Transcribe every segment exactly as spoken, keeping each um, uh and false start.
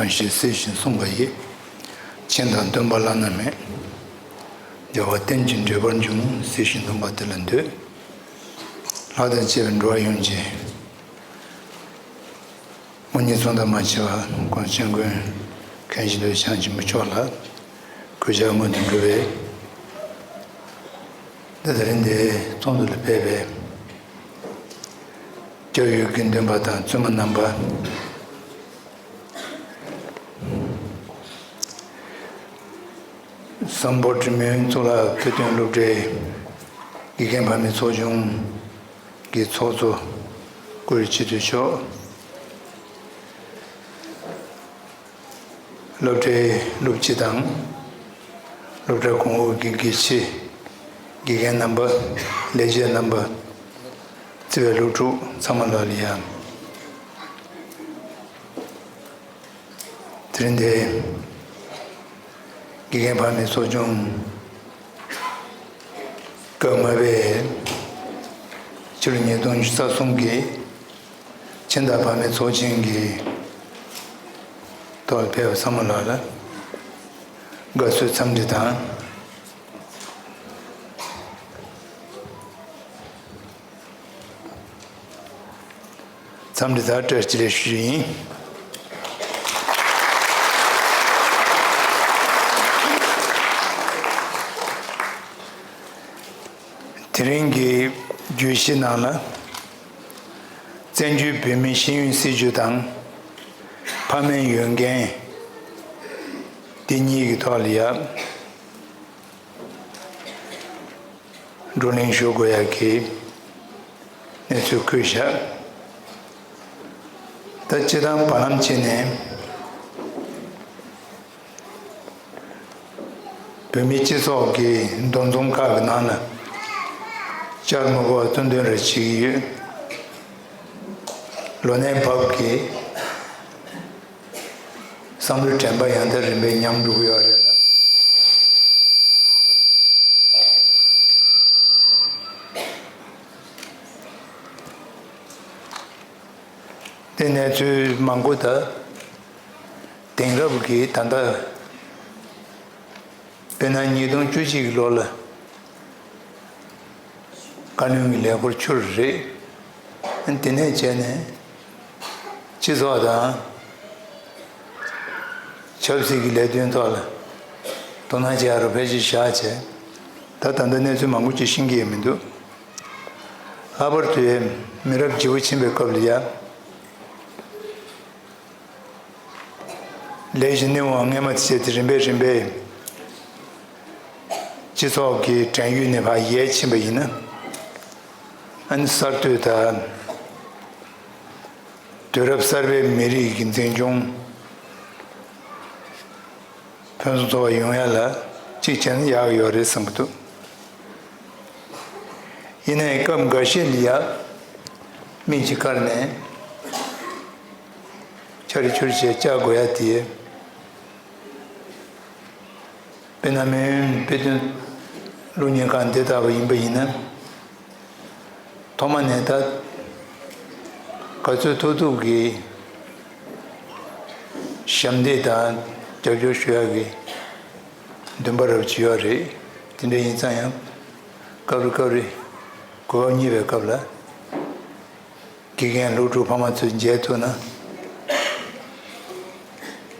ཞེས་གཟིགས་ཤིང་གསུངས་པ་ཡིས། མཁྱེན་དང་སྟོན་པ་བླ་ན་མེད། རྒྱལ་བ་རྟེན་ཅིང་འབྲེལ་བར་འབྱུང་། གཟིགས་ཤིང་འདུན་པ་དེ་ལ་འདུད། ལྷ་དང་བཅས་པའི་འགྲོ་བ་ཡོངས་ཀྱི་དངོས་གཉེན་ཚོགས་དང་མ་མཆིས་པ་གོང་ཆེན་ཀུན་མཁྱེན་ཅིང་འདུད་བྱང་ཆེན་པོ་མཆོག་ལ་གུས་ཕྱག་སྔོན་དུ་འགྲོ་བའི་འདི་དེ་རིང་འདིའི་ཚོགས་འདུ་ལ་ཕེབས་པའི་སྐྱབས་ཡུལ་དགེ་འདུན་པ་དང་བཙུན་མ་རྣམ་པ། སམ་བྷོ་ཊ་མུན་གཙུག་ལག་བོད་དོན་སློབ་གྲྭའི་དགེ་རྒན་ཕ་མའི་ཚོགས་ཆུང་གི་ཚོགས་གཙོ་སྐུ་ཞབས་སྤྱི་འཐུས་མཆོག་སློབ་གྲྭའི་སློབ་སྤྱི་དང་། སློབ་གྲྭ་གོང་འོག་གི་དགེ་ཆེ་དགེ་རྒན་རྣམ་པ། ལས་བྱེད་རྣམ་པ། བརྩེ་བའི་སློབ་ཕྲུག་ཚང་མ་ལ་ཡང་དེ་རིང་འདིར་དགེ་རྒན་ཕ་མའི་ཚོགས་ཆུང་སྐབས་ལྔ་པའི་ཕྱི་ལོ་ཉིས་སྟོང་ཉི་ཤུ་རྩ་གསུམ་གྱི་ཁྱིམ་བདག་ཕ་མའི་ཚོགས་ཆེན་གྱི་ཐོག་ལ་ཕེབས་པ་ཚང་མ་ལ་དགའ་བསུའི་འཚམས་འདྲི་དང་། འཚམས་འདྲི་དང་བཀྲ་ཤིས་བདེ་ལེགས་ཞུ་རྒྱུ་ཡིན། དེ་རིང་གི་བརྗོད་གཞི་ནང་ལ། བཙན་བྱོལ་བོད་མིའི་ཤེས་ཡོན་སྲིད་བྱུས་དང་ཕ་མའི་ཡོན་ཏན། འདི་གཉིས་ཀྱི་ཐོག་ལ་ཡ། བགྲོ་གླེང་ཞུ་དགོས་ཡག་གི་གནས་ཚུལ་བཀོད་བཞག་ད་སྤྱིར་བཏང་བར་ལམ་བྱས་ནས་བོད་མིའི་སྤྱི་ཚོགས་ཀྱི་འདུ་འཛོམས་ཁག་གི་ནང་ལ་བཅར་མི་དགོས་པ་སྟོན་སྟོན་རེ་བྱེད་ཀྱི་ཡོད། ལོ་ནའི་བབ་ཀྱི་བསམ་བློའི་དྲན་པ་ཡང་དག་རིམ་པས་ཉམས་འགྲོ་གི་ཡོད་རེད་ལ། དེ་གནས་ཚུལ་མང་པོ་དང་དེང་རབས་ཀྱི་ད་ལྟ། དཔེར་ན་ཉིས་སྟོང་བཅུ་གཅིག་གི་ལོ་ལ་བཀའ་བློན་གྱི་ལས་འཁོར་ཕྱུར་རེད། དེ་ནས་བྱས་ནས་སྤྱི་ཚོགས་དང་ཆབ་སྲིད་ཀྱི་ལས་དོན་ཐོག་ལ་དོ་སྣང་བྱེད་ཡ་རུ་ཕལ་ཆེར་བཞག་བྱས། ད་ད་ལྟ་གནས་ཚུལ་མང་པོ་ཅིག་ཤེས་ཀྱི་ཡོད་མི་འདུག་ལྷག་པར་དུ་མི་རབས་ལྗིད་པོ་ཕྱིན་པའི་སྐབས་ལ་ཡ། ལས་ཀྱི་སྣེ་བོ་སྔས་མ་དེ་བྱས་ཏེ་རིམ་པས་རིམ་པས་སྤྱི་ཚོགས་ཀྱི་བྲན་གཡོག་ནས་ཕར་ཡལ་ཕྱིན་པ་ཡིན་ན། ཨ་ནི་གསར་གཏོད་དང་། དུས་རབས་གསར་པའི་མི་རིགས་ཀྱི་འཛིན་སྐྱོང་། ཕུན་སུམ་ཚོགས་པ་ཡོང་ཡ་ལ་གཅིག་བྱས་ན་ཡག་ཡོད་རེད་བསམ་གྱི་འདུག་ཡིན་ནའི་སྐབས་འགའ་ཤས་ལ་ཡ་མི་གཅིག་བཀར་ནས་ཆ་རེ་ཆུ་རེ་བྱས་བཅར་དགོས་ཡ་དེ། དཔེར་ན་མོན་དཔེ་སྟོན་གློག་བརྙན་ཁང་འདི་ལྟ་བུ་ཡིན་པ་ཡིན་ན། ཐོག་མ་ནས་ད་ག་ཚོད་ཐུབ་ཐུབ་ཀྱིས་ཞབས་འདེགས་དང་རྒྱབ་སྐྱོར་ཞུ་ཡག་གི་འདུན་པ་རབ་ཅིག་ཡོད་རེད། དེ་འདྲ་ཡིན་ཙང་ཡང་སྐབས་རེ་སྐབས་རེ་གོ་སྐབས་རྙེད་པའི་སྐབས་ལ། དགེ་རྒན་སློབ་ཕྲུག་ཕ་མ་ཚོས་མཇལ་ཐུབ་ན།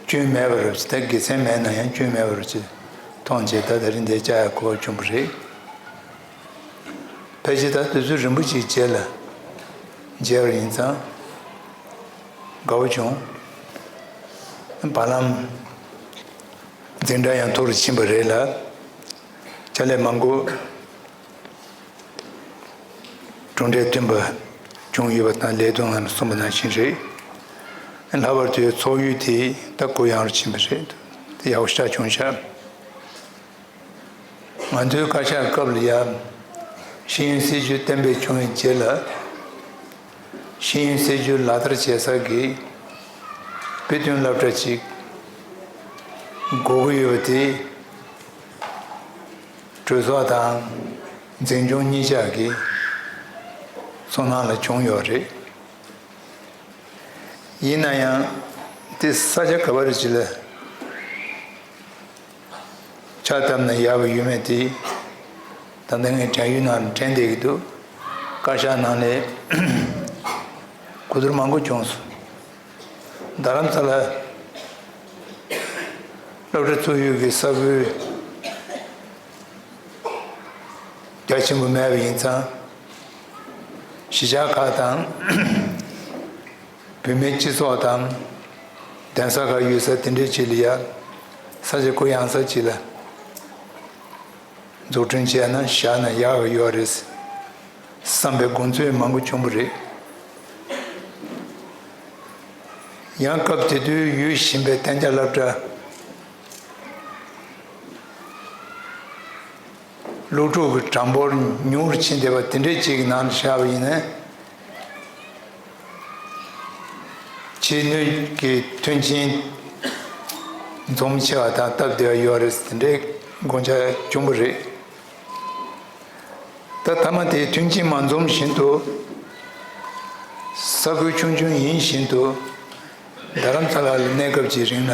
སྐྱོན་མེད་པ་རུ་ཅིག་ད་དགེ་མཚན་མེད་ན་ཡང་སྐྱོན་མེད་པ་རུ་ཅིག་མཐོང་བྱས་ད་དེ་རིང་འདིར་བཅར་ཡག་གོ་སྐབས་བྱུང་བ་རེད། ཕལ་ཆེར་ད་དུས་ཚོད་རིང་པོ་ཅིག་རྗེས་ལ་མཇལ་བ་ཡིན་ཙང་དགའ་བོ་བྱུང་། བར་ལམ་འཛིན་གྲྭ་ཡང་མཐོ་རུ་ཕྱིན་པ་རེད་ལ། ཕྱག་ལས་མང་པོ། གྲུབ་འབྲས་ཐོན་པ་བྱུང་ཡོད་པ་དང་ལས་དོན་ནང་གསུངས་པ་ནང་བཞིན་རེད། ལྷག་པར་དུ་ཚོགས་ཡུལ་དེ་ད་གུ་ཡངས་རུ་ཕྱིན་པ་རེད། དེ་ཡག་པོ་ཞེ་དྲག་བྱུང་ཤག་ང་ཚོའི་བཀའ་ཤག་སྐབས་ལ་ཡང་ཤེས་ཡོན་སྲིད་བྱུས་གཏན་འབེབས་བྱུང་བའི་རྗེས་ལ། ཤེས་ཡོན་སྲིད་བྱུས་ལག་བསྟར་བྱེད་ས་གི་དཔེ་སྟོན་སློབ་གྲྭ་ཅིག་དགོས་ཀྱི་ཡོད་པ་དེ། གྲོས་ཚོགས་དང་འཛིན་སྐྱོང་གཉིས་ཆ་གི་ཚོར་སྣང་ལ་བྱུང་ཡོད་རེད། ཡིན་ན་ཡང་། དེ་ས་ཆ་ག་བ་རེ་ཅིག་ལ་ཕྱག་བཏབ་ན་ཡག་གི་ཡོད་མེད་དེ། ད་ལྟ་ངས་དྲན་ཡུལ་ནང་དྲན་བསྡད་ཀྱི་འདུག། བཀའ་ཤག་ནང་ལས་གོ་བསྡུར་མང་པོ་བྱུང་སོང་། རྡ་རམ་ས་ལ་སློབ་གྲྭ་ཚུགས་ཡུལ་གྱི་ས་ཁུལ་རྒྱ་ཆེན་པོ་མེད་པ་ཡིན་ཙང་། གཞིས་ཆགས་ཁག་དང་། བོད་མིའི་སྤྱི་ཚོགས་དང་། གདན་ས་ཁག་ཡོད་ས་དེ་འདྲའི་ཅིག་ལ་ཡ། ས་ཆ་གུ་ཡངས་ས་ཅིག་ལ་འཛུགས་སྐྲུན་བྱས་ན་བཞག་ན་ཡག་གི་ཡོད་རེད་བསམ་པའི་དགོངས་ཚུལ་མང་པོ་བྱུང་བ་རེད། ཡང་སྐབས་དེ་དུས་ཡོད་བཞིན་པའི་གཏན་འཇགས་སློབ་གྲྭ། སློབ་ཕྲུག་གི་གྲངས་འབོར་ཉུང་རུ་ཕྱིན་བསྡད་པ་དེ་འདྲའི་ཅིག་གི་ནང་དུ་བཞག་པ་ཡིན་ན། ཕྱིའི་སྣོད་ཀྱི་མཐུན་རྐྱེན་འཛོམས་ཆེ་བ་དང་སྟབས་བདེ་བ་ཡོད་རེད། དེ་འདྲའི་དགོངས་འཆར་བྱུང་བ་རེད། ད་མཐའ་མ་དེའི་མཐུན་རྐྱེན་མ་འཛོམས་བཞིན་དུ། ས་ཁུལ་ཆུང་ཆུང་ཡིན་བཞིན་དུ། རྡ་རམ་ས་ལ་ལ་གནས་སྐབས་ཀྱི་རིང་ལ།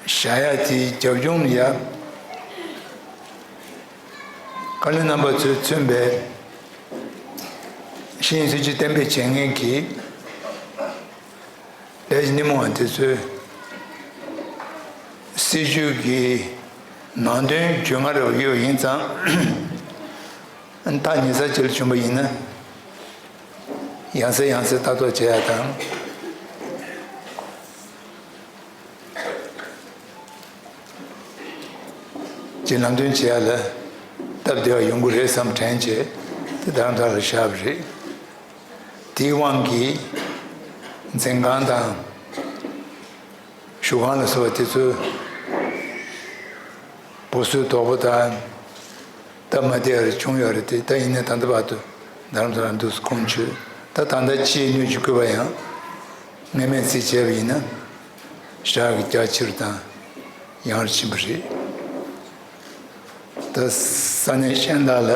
བཞག་ཡ་དེའི་རྒྱབ་ལྗོངས་ལ་ཡ། བཀའ་བློན་རྣམ་པ་ཚོས་མཚོན་པའི་ཤེས་ཡོན་སྲིད་བྱུས་གཏན་འབེབས་བྱེད་མཁན་གྱི་ལས་ཀྱི་སྣེ་མོ་བ་དེ་ཚོས་སྲིད་བྱུས་ཀྱི་ནང་དོན་བརྗོད་སྔ་རབས་ཡོད་ཡིན་ཙང་། ཐག་ཉེ་ས་ཅིག་ལ་བྱུང་བ་ཡིན་ན། ཡང་སེ་ཡང་སེ་ལྟ་རྟོག་བྱེད་ཡ་དང་། ཀྱི་ལམ་སྟོན་བྱེད་ཡ་ལ་སྟབས་བདེ་བ་ཡོང་གི་རེད་བསམ་དྲན་བྱས་དེ་རྡ་རམ་ས་ལར་བཞག་པ་རེད། དེའི་དབང་གིས་འཛིན་ཁང་དང་བཞུགས་ཁང་ལ་སོགས་པ་དེ་ཚོ་སྦུག་སུ་དོག་པོ་དང་སྟབས་མ་བདེ་བ་རེ་བྱུང་ཡོད་རེད་དེ། ད་ཡིན་ནའི་ད་ལྟ་བར་དུ་རྡ་རམ་ས་ལར་འདུག་སེ་ཁོམ་ཆོད། ད་ད་ལྟ་ཕྱིའི་སྣོད་ཀྱི་བཀོད་པ་ཡང་ངེས་མེད་རྩིས་བྱས་པ་ཡིན་ན་ཞེ་དྲག་གི་རྒྱ་ཆེ་རུ་དང་། ཡང་རུ་ཕྱིན་པ་རེད། ད་ས་གནས་གཞན་དག་ལ་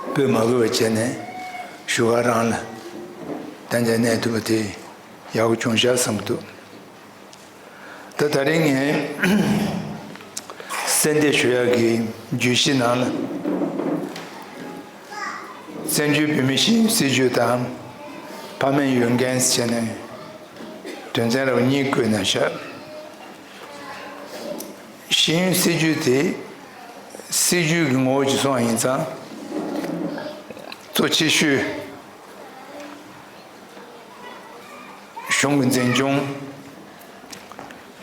སྤོས་མ་དགོས་པ་བྱས་ནས་བཞུགས་སྒར་རང་ལ་གཏན་འཇགས་གནས་ཐུབ་པ་དེ་ཡག་པོ་བྱུང་ཤག་བསམ་གྱི་འདུག། ད་ད་རིང་ངས་གསལ་འདེབས་ཞུ་ཡག་གི་བརྗོད་གཞི་ནང་ལ། བཙན་བྱོལ་བོད་མིའི་ཤེས་ཡོན་སྲིད་བྱུས་དང་ཕ་མའི་ཡོན་ཏན་ཟེར་ནས་དོན་ཚན་རབ་གཉིས་བཀོད་གནང་ཤག། ཤེས་ཡོན་སྲིད་བྱུས་དེ་སྲིད་བྱུས་ཀྱི་ངོ་བོ་ཅིག་སོང་བ་ཡིན་ཙང་། གཙོ་ཆེ་ཤོས་གཞུང་གི་འཛིན་སྐྱོང་།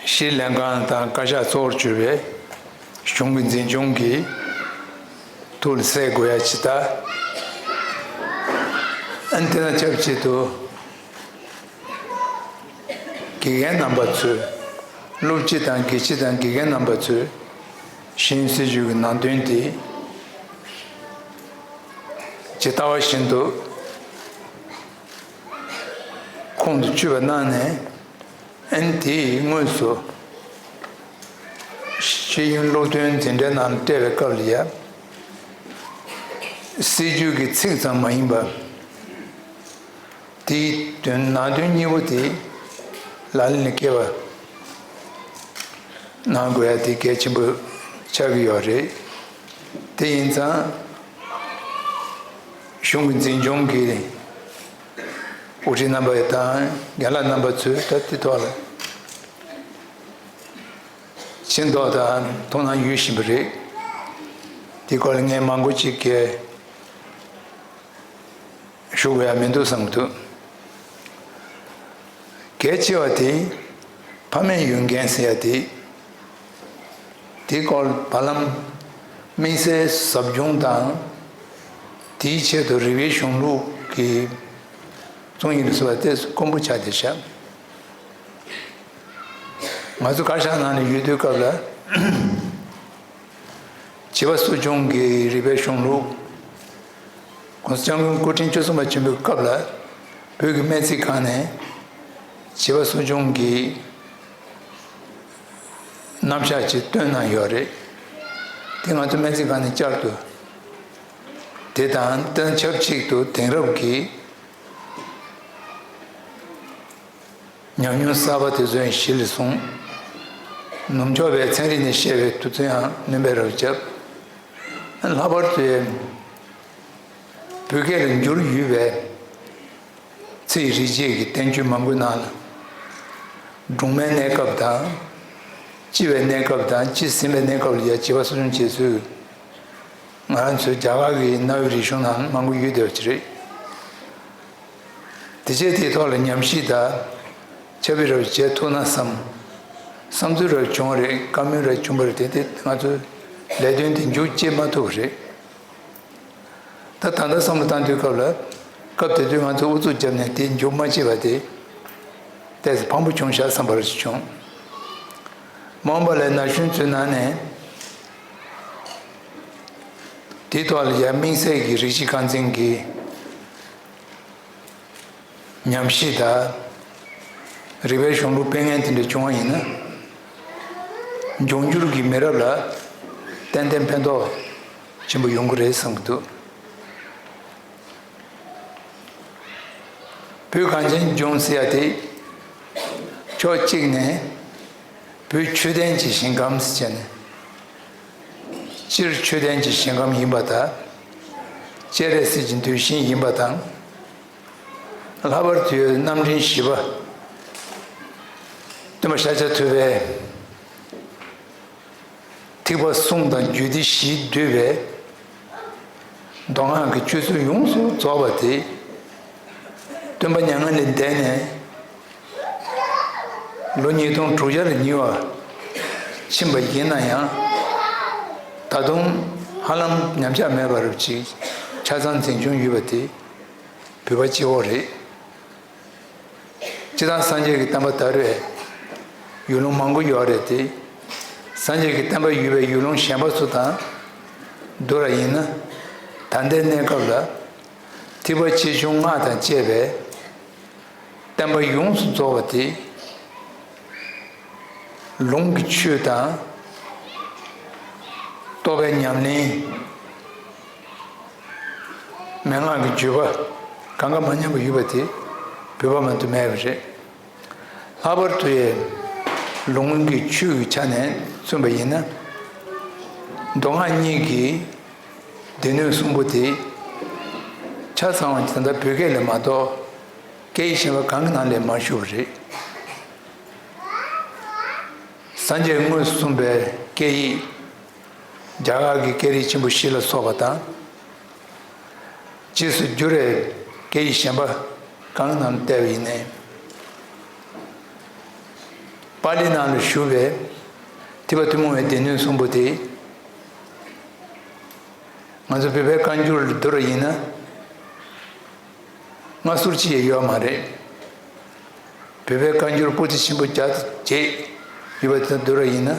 སྤྱིར་ལྷན་ཁང་དང་བཀའ་ཤག་གཙོ་བོར་གྱུར་པའི་གཞུང་གི་འཛིན་སྐྱོང་གི་ཐོག་ལ་སེལ་དགོས་ཡ་ཇི་ལྟར། ཨ་ནི་དེ་དང་ཆབས་ཅིག་ཏུ་དགེ་རྒན་རྣམ་པ་ཚོས། སློབ་སྤྱི་དང་དགེ་སྤྱི་དང་དགེ་རྒན་རྣམ་པ་ཚོས་ཤེས་ཡོན་སྲིད་བྱུས་ཀྱི་ནང་དོན་དེ་ཇི་ལྟ་བ་བཞིན་དུ་ཁོང་དུ་ཆུད་པ་གནང་ནས། ཨ་ནི་དེའི་དངོས་སུ་ཤེས་ཡོན་སློབ་སྟོན་འཛིན་གྲྭའི་ནང་སྤྲད་པའི་སྐབས་ལ་ཡ། སྲིད་བྱུས་ཀྱི་ཚིག་ཙམ་མ་ཡིན་པར། དེའི་དོན་ནང་དོན་གཉིས་པོ་དེ་ལག་ལེན་ལ་འཁེལ་བ་གནང་དགོས་ཡ་དེ་གལ་ཆེན་པོ་ཆགས་ཀྱི་ཡོད་རེད། དེ་ཡིན་ཙང་། གཞུང་གི་འཛིན་སྐྱོང་གི་དབུ་ཁྲིད་རྣམ་པ་དང་རྒན་ལགས་རྣམ་པ་ཚོས་ད་དེ་ཐོག་ལ་ཕྱིན་ཐོག་དང་ཐུགས་སྣང་ཡོད་བཞིན་པ་རེད། དེ་སྐོར་ལ་ངས་མང་པོ་ཅིག་གས་ཞུ་དགོས་ཡ་མི་འདུག་བསམ་གྱི་འདུག། གལ་ཆེ་བ་དེ་ཕ་མའི་ཡོན་ཏན་ཟེར་ཡ་དེ། དེའི་སྐོར་བར་ལམ་དམིགས་བསལ་ཟབ་སྦྱོང་དང་། དེའི་ཆེད་དུ་རིགས་པའི་གཞུང་ལུགས་ཀྱི་རྩོམ་ཡིག་ལ་སོགས་པ་དེ་དཀོན་པོ་ཆགས་བསྡད་ཤག། ང་ཚོ་བཀའ་ཤག་ནང་ནས་ཡོད་དུས་སྐབས་ལ། བྱིས་པ་གསོ་སྐྱོང་གི་རིགས་པའི་གཞུང་ལུགས། ༸གོང་ས་༸སྐྱབས་མགོན་སྐུ་ཕྲེང་བཅུ་གསུམ་པ་ཆེན་པོའི་སྐབས་ལ་བོད་ཀྱི་སྨན་རྩིས་ཁང་ནས་བྱིས་པ་གསོ་སྐྱོང་གི་རྣམ་གཞག་ཅིག་བཏོན་གནང་ཡོད་རེད། དེ་ང་ཚོ་སྨན་རྩིས་ཁང་ནས་བསྐྱར་དུ་དེ་དང་དེ་དང་ཆབས་ཅིག་ཏུ་དེང་རབས་ཀྱི་ ཉམས་མྱོང་གསར་པ་དེ་ཚོ་ཡང་གཞི་ལ་བཟུང་། ནུབ་ཕྱོགས་པའི་ཚན་རིག་ནས་བཤད་པའི་དུས་ཚོད་ཡང་སྣོན་པའི་རབ་བརྒྱབ། ལྷག་པར་དུ་བོད་སྐད་ལ་འགྱུར་ཡོད་པའི་ཚེ་ཡི་རིག་བྱེད་ཀྱི་བསྟན་བཅོས་མང་པོའི་ནང་ལ། སྦྲུམ་མའི་གནས་སྐབས་དང་། སྐྱེ་བའི་གནས་སྐབས་དང་། སྐྱེས་ཟིན་པའི་གནས་སྐབས་ལ་ཡང་བྱིས་པ་གསོ་སྐྱོང་བྱེད་ཚུལ། ང་རང་ཚོའི་རྒྱ་གར་གྱི་གནའ་བོའི་རིག་གཞུང་ནང་མང་པོ་ཡོད་བསྡད་པ་ཅིག་རེད། དེ་རྗེས་དེའི་ཐོག་ལ་ཉམས་ཞིབ་དང་ཕྱག་དཔེ་རབ་བྱེད་ཐུབ་ན་བསམ། བསམ་ཚུལ་རབ་བྱུང་བ་རེད། བཀའ་མོལ་རབ་བྱུང་བ་རེད། དེ་དེ་ང་ཚོའི་ལས་དོན་དེ་མཇུག་སྐྱེལ་མ་ཐུབ་པ་རེད། ད་ད་ལྟ་བསམ་བློ་བཏང་དུས་སྐབས་ལ། སྐབས་དེ་དུས་ང་ཚོ་ཨུ་ཚུགས་བརྒྱབ་ནས་དེ་མཇུག་མ་སྐྱེལ་བ་དེ། ཏོག་ཙམ་ཕངས་པོ་བྱུང་ཤག་བསམ་པ་རེ་བྱུང་། མ་འོངས་པ་ལ་ན་གཞོན་ཚོའི་ནང་ནས་དེའི་ཐོག་ལ་ཡང་དམིགས་བསལ་གྱི་རིགས་གཅིག་རྐང་འཛིན་གྱི་ཉམས་ཞིབ་དང་། རིག་པའི་གཞུང་ལུགས་སྤེལ་མཁན་དེ་འདྲ་བྱུང་བ་ཡིན་ན། འབྱུང་འགྱུར་གྱི་མི་རབས་ལ་ཏན་ཏན་ཕན་ཐོགས་ཆེན་པོ་ཡོང་གི་རེད་བསམ་གྱི་འདུག། བོད་གངས་ཅན་ལྗོངས་ཟེར་ཡ་དེ། ཕྱོགས་གཅིག་ནས་བོད་ཆོས་ལྡན་གྱི་ཞིང་ཁམས་ཟེར་བྱས་ནས། སྤྱིར་ཆོས་ལྡན་གྱི་ཞིང་ཁམས་ཡིན་པ་དང་། སྤྱན་རས་གཟིགས་ཀྱི་གདུལ་ཞིང་ཡིན་པ་དང་། ལྷག་པར་དུ་རྣམ་འདྲེན་བཞི་པ། སྟོན་པ་ཤཱཀྱ་ཐུབ་པའི་ཐེག་པ་གསུམ་དང་རྒྱུད་སྡེ་བཞིས་བསྡུས་པའི་མདོ་སྔགས་ཀྱི་སྤྱོད་ཚུལ་ཡོངས་སུ་རྫོགས་པ་དེ། སྟོན་པ་མྱ་ངན་ལས་འདས་ནས་ལོ་ཉིས་སྟོང་དྲུག་བརྒྱ་ལ་ཉེ་བར་ཕྱིན་པ་ཡིན་ན་ཡང་། ད་དུང་ཧ་ལམ་ཉམས་ཆག་མེད་པར་ཅིག་ཆ་ཚང་འཛིན་སྐྱོང་ཡོད་པ་དེ་བོད་པ་སྤྱི་བོ་རེད། སྤྱིར་བཏང་སངས་རྒྱས་ཀྱི་བསྟན་པ་དར་བའི་ཡུལ་ལུང་མང་པོ་ཡོད་རེད་དེ། སངས་རྒྱས་ཀྱི་བསྟན་པ་ཡོད་པའི་ཡུལ་ལུང་གཞན་པ་ཚོ་དང་བསྡུར་བ་ཡིན་ན། ད་ལྟའི་གནས་སྐབས་ལ་ཐེག་པ་ཆེ་ཆུང་སྔགས་དང་བཅས་པའི་བསྟན་པ་ཡོངས་སུ་རྫོགས་པ་དེ། ལུང་གི་ཆོས་དང་། རྟོགས་པའི་ཉམས་ལེན། མན་ངག་གི་བརྗོད་པ་གང་ག་མ་ཉམས་པ་ཡོད་པ་དེ་བོད་པ་མ་གཏོགས་མེད་པ་རེད། ལྷག་པར་དུ་ཡང་ལུང་གི་ཆོས་ཀྱི་ཆ་ནས་མཚོན་པ་ཡིན་ན། མདོ་སྔགས་གཉིས་ཀྱི་སྡེ་སྣོད་གསུམ་པོ་དེ་ཆ་ཚང་བ་ད་ལྟ་བོད་སྐད་ལས་མ་གཏོགས་སྐད་ཡིག་གཞན་པ་གང་གི་ནང་ལས་མ་ཞུགས་པ་རེད། སངས་རྒྱས་དངོས་སུ་གསུངས་པའི་སྐད་ཡིག་རྒྱ་གར་གྱི་སྐད་རིགས་ཆེན་པོ་བཞི་ལ་སོགས་པ་དང་། རྗེས་སུ་འགྱུར་བའི་སྐད་ཡིག་གཞན་པ་གང་རྣམས་བལྟས་པ་ཡིན་ནའི། པཱ་ལི་ནང་ལ་བཞུགས་པའི་ཐེག་པ་ཐུན་མོང་བའི་སྡེ་སྣོད་གསུམ་པོ་དེ། ང་ཚོ་བོད་པའི་བཀའ་འགྱུར་ལ་བསྡུར་བ་ཡིན་ན། སྔ་ཟུར་ཅི་ཡང་ཡོད་མ་རེད། བོད་པའི་བཀའ་འགྱུར་པོ་ཏི་ཆེན་པོ་བརྒྱ་དང་བརྒྱད་ཡོད་པ་དེ་དང་བསྡུར་བ་ཡིན་ན།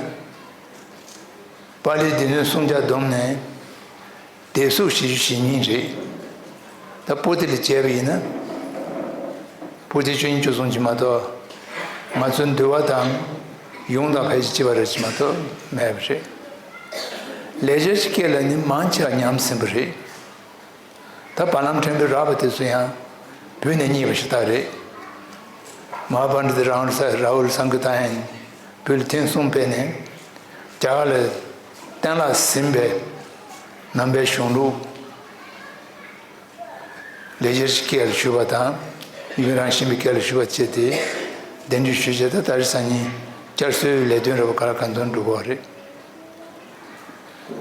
པཱ་ལིའི་སྡེ་སྣོད་སུམ་བརྒྱ་བསྡོམས་ནས་སྡེ་གཟུགས་བཞི་བཅུ་ཞེ་གཉིས་རེད། ད་པོ་ཏི་ལ་བྱས་པ་ཡིན་ན། པོ་ཏི་བཅུ་གཉིས་བཅུ་གསུམ་ཅིག་མ་གཏོགས། ང་ཚོའི་འདུལ་བ་དང་ཡོངས་དང་ཕལ་ཆེར་གཅིག་པ་རེད་ཅིག་མ་གཏོགས་མེད་པ་རེད། ལེགས་སྦྱར་གྱི་སྐད་ལ་ནི་མང་ཆེ་བ་ཉམས་ཟིན་པ་རེད། ད་བར་ལམ་ཕྲན་བུ་རག་པ་དེ་ཚོ་ཡང་བོད་ནས་རྙེད་པ་ཞིག་ད་རེད། མ་ཧཱ་བྷ་ར་ཏ་རཱ་ཧུལ་ས་རཱ་ཧུལ་སང་གི་ཏཱ་ཡན་བོད་ལ་ཐེངས་གསུམ་ཕེབས་ནས་རྒྱ་གར་ལ་གཏན་ལ་ཟིན་པའི་ནང་པའི་གཞུང་ལུགས་ལེགས་སྦྱར་གྱི་སྐད་ལ་ཞུ་བ་དང་། ཡུན་རིང་ཞིང་པའི་སྐད་ལ་ཞུ་བ་བྱས་ཏེ་གདན་འདྲེན་ཞུས་བྱས། ད་ད་རེས་སང་ཉིན་བསྐྱར་གསོའི་ལས་དོན་རེ་བ་ག་ལ་གང་འཚམ་འགྲུབ་པ་རེད།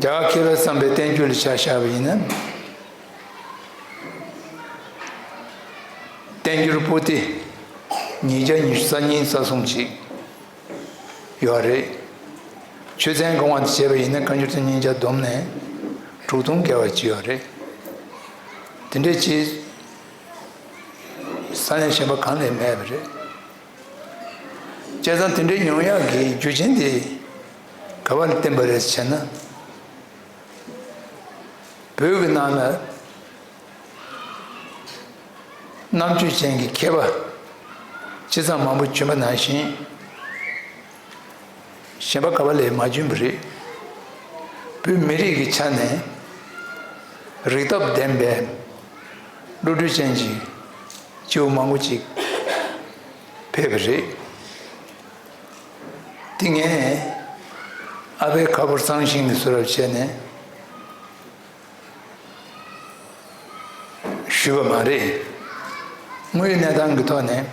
རྒྱ་གར་མཁས་པས་བརྩམས་པའི་བསྟན་བཅོས་ལ་ཆ་བཞག་པ་ཡིན་ན། བསྟན་འགྱུར་པོ་ཏི་ཉིས་བརྒྱ་ཉི་ཤུ་རྩ་གཉིས་རྩ་གསུམ་ཅིག་ཡོད་རེད། ཆོས་ཚན་གང་བ་དང་བྱས་པ་ཡིན་ན་བཀའ་འགྱུར་དེ་གཉིས་ཆ་བསྡོམས་ནས་དྲུག་སྟོང་བརྒལ་བ་ཅིག་ཡོད་རེད། དེ་འདྲས་ཅིག་ས་གནས་གཞན་པ་གང་ལས་མེད་པ་རེད། བྱས་ཙང་དེ་འདྲའི་ཡོང་ཡག་གི་རྒྱུ་རྐྱེན་དེ་ག་བ་ལ་བརྟེན་པ་རེད་ཟེར་ན། བོད་ཀྱི་ནང་ལ་རྣམ་དཔྱོད་ཅན་གྱི་མཁས་པ་ཇི་ཙམ་མང་པོ་བྱོན་པ་ནང་བཞིན། གཞན་པ་ག་བ་ལས་མ་བྱོན་པ་རེད། བོད་མི་རིགས་ཀྱི་ཆ་ནས་རིག་སྟོབས་ལྡན་པའི་བློ་གྲོས་ཅན་གྱི་སྐྱེ་བོ་མང་པོ་ཅིག་ ཕེབས་པ་རེད། དེ་ངས་ཨ་ཕའི་ཁ་ཕོར་གཙང་ཤིང་གི་བཟོ་འདྲ་བྱས་ནས་ཞུས་པ་མ་རེད། དངོས་ཡོད་གནས་སྟངས་ཀྱི་ཐོག་ནས།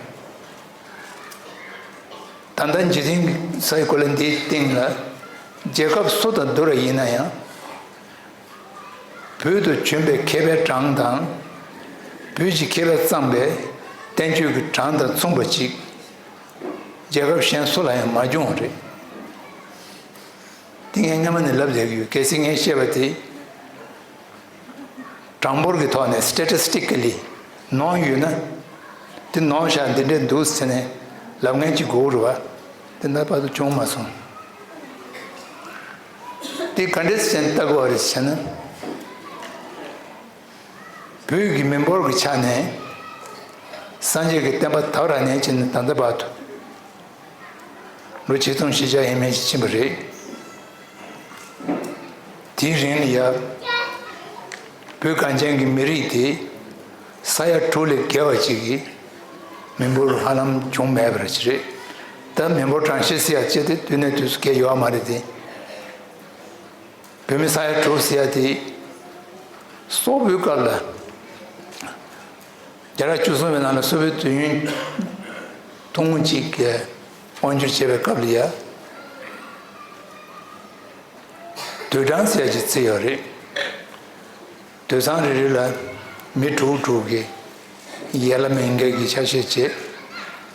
ད་ལྟ་འཇིག་རྟེན་གྱི་སའི་གོ་ལ་འདིའི་སྟེང་ལ་རྒྱལ་ཁབ་སུ་དང་བསྡུར་བ་ཡིན་ན་ཡང་། བོད་དུ་བྱོན་པའི་མཁས་པའི་གྲངས་དང་། བོད་ཀྱི་མཁས་པས་བརྩམས་པའི་བསྟན་བཅོས་ཀྱི་གྲངས་དང་མཚུངས་པ་ཅིག་རྒྱལ་ཁབ་གཞན་སུ་ལ་ཡང་མ་བྱུང་བ་རེད། དེ་ངས་སྔ་མ་ནས་ལབ་བསྡད་ཀྱི་ཡོད། གལ་སྲིད་ངས་བཤད་པ་དེ་གྲངས་འབོར་གྱི་ཐོག་ནས་སི་ཊེ་ཊི་སི་ཊིག་ཀ་ལི་ནོར་ཡོད་ན། དེ་ནོར་ཤག་འདི་འདྲས་འདུག་ཟེར་ནས་ལབ་མཁན་ཅིག་དགོས་རེད་བ། དེ་ད་བར་དུ་བྱུང་མ་སོང་། དེ་ག་འདྲས་ཟེར་ནས་ལྟ་དགོས་པ་རེད་ཟེར་ན། བོད་ཀྱི་མི་འབོར་གྱི་ཆ་ནས་སངས་རྒྱས་ཀྱི་བསྟན་པ་དར་བ་ནས་བྱས་ནས་ད་ལྟ་བར་དུ་ལོ་ཆིག་སྟོང་བཞི་བརྒྱ་ཡས་མས་ཅིག་ཕྱིན་པ་རེད། དེའི་རིང་ལ་ཡ། བོད་གངས་ཅན་གྱི་མི་རིགས་དེ་ས་ཡ་དྲུག་ལས་བརྒལ་བ་ཅིག་གི་མི་འབོར་ཧ་ལམ་བྱུང་མེད་པ་ཅིག་རེད། ད་མི་འབོར་གྲངས་བཤེར་ཟེར་ཡ་ཅིག་དེ་དུས་ནས་དུས་སུ་སྐད་ཡོད་མ་རེད་དེ། བོད་མི་ས་ཡ་དྲུག་ཟེར་ཡ་དེ། སོག་པོའི་སྐབས་ལ། བརྒྱ་དང་བཅུ་གསུམ་པའི་ནང་ལ་སོག་པོའི་དུས་ཡུན་ཐུང་ངུ་གཅིག་གི་དབང་སྒྱུར་བྱས་པའི་སྐབས་ལ་ཡ། དུད་གྲངས་ཟེར་ཡ་ཅིག་བརྩི་ཡོད་རེད། དུད་ཚང་རེ་རེ་ལ་མི་དྲུག་དྲུག་གི་ཡར་ལ་མར་འགའ་གི་ཆ་ཤས་བྱས།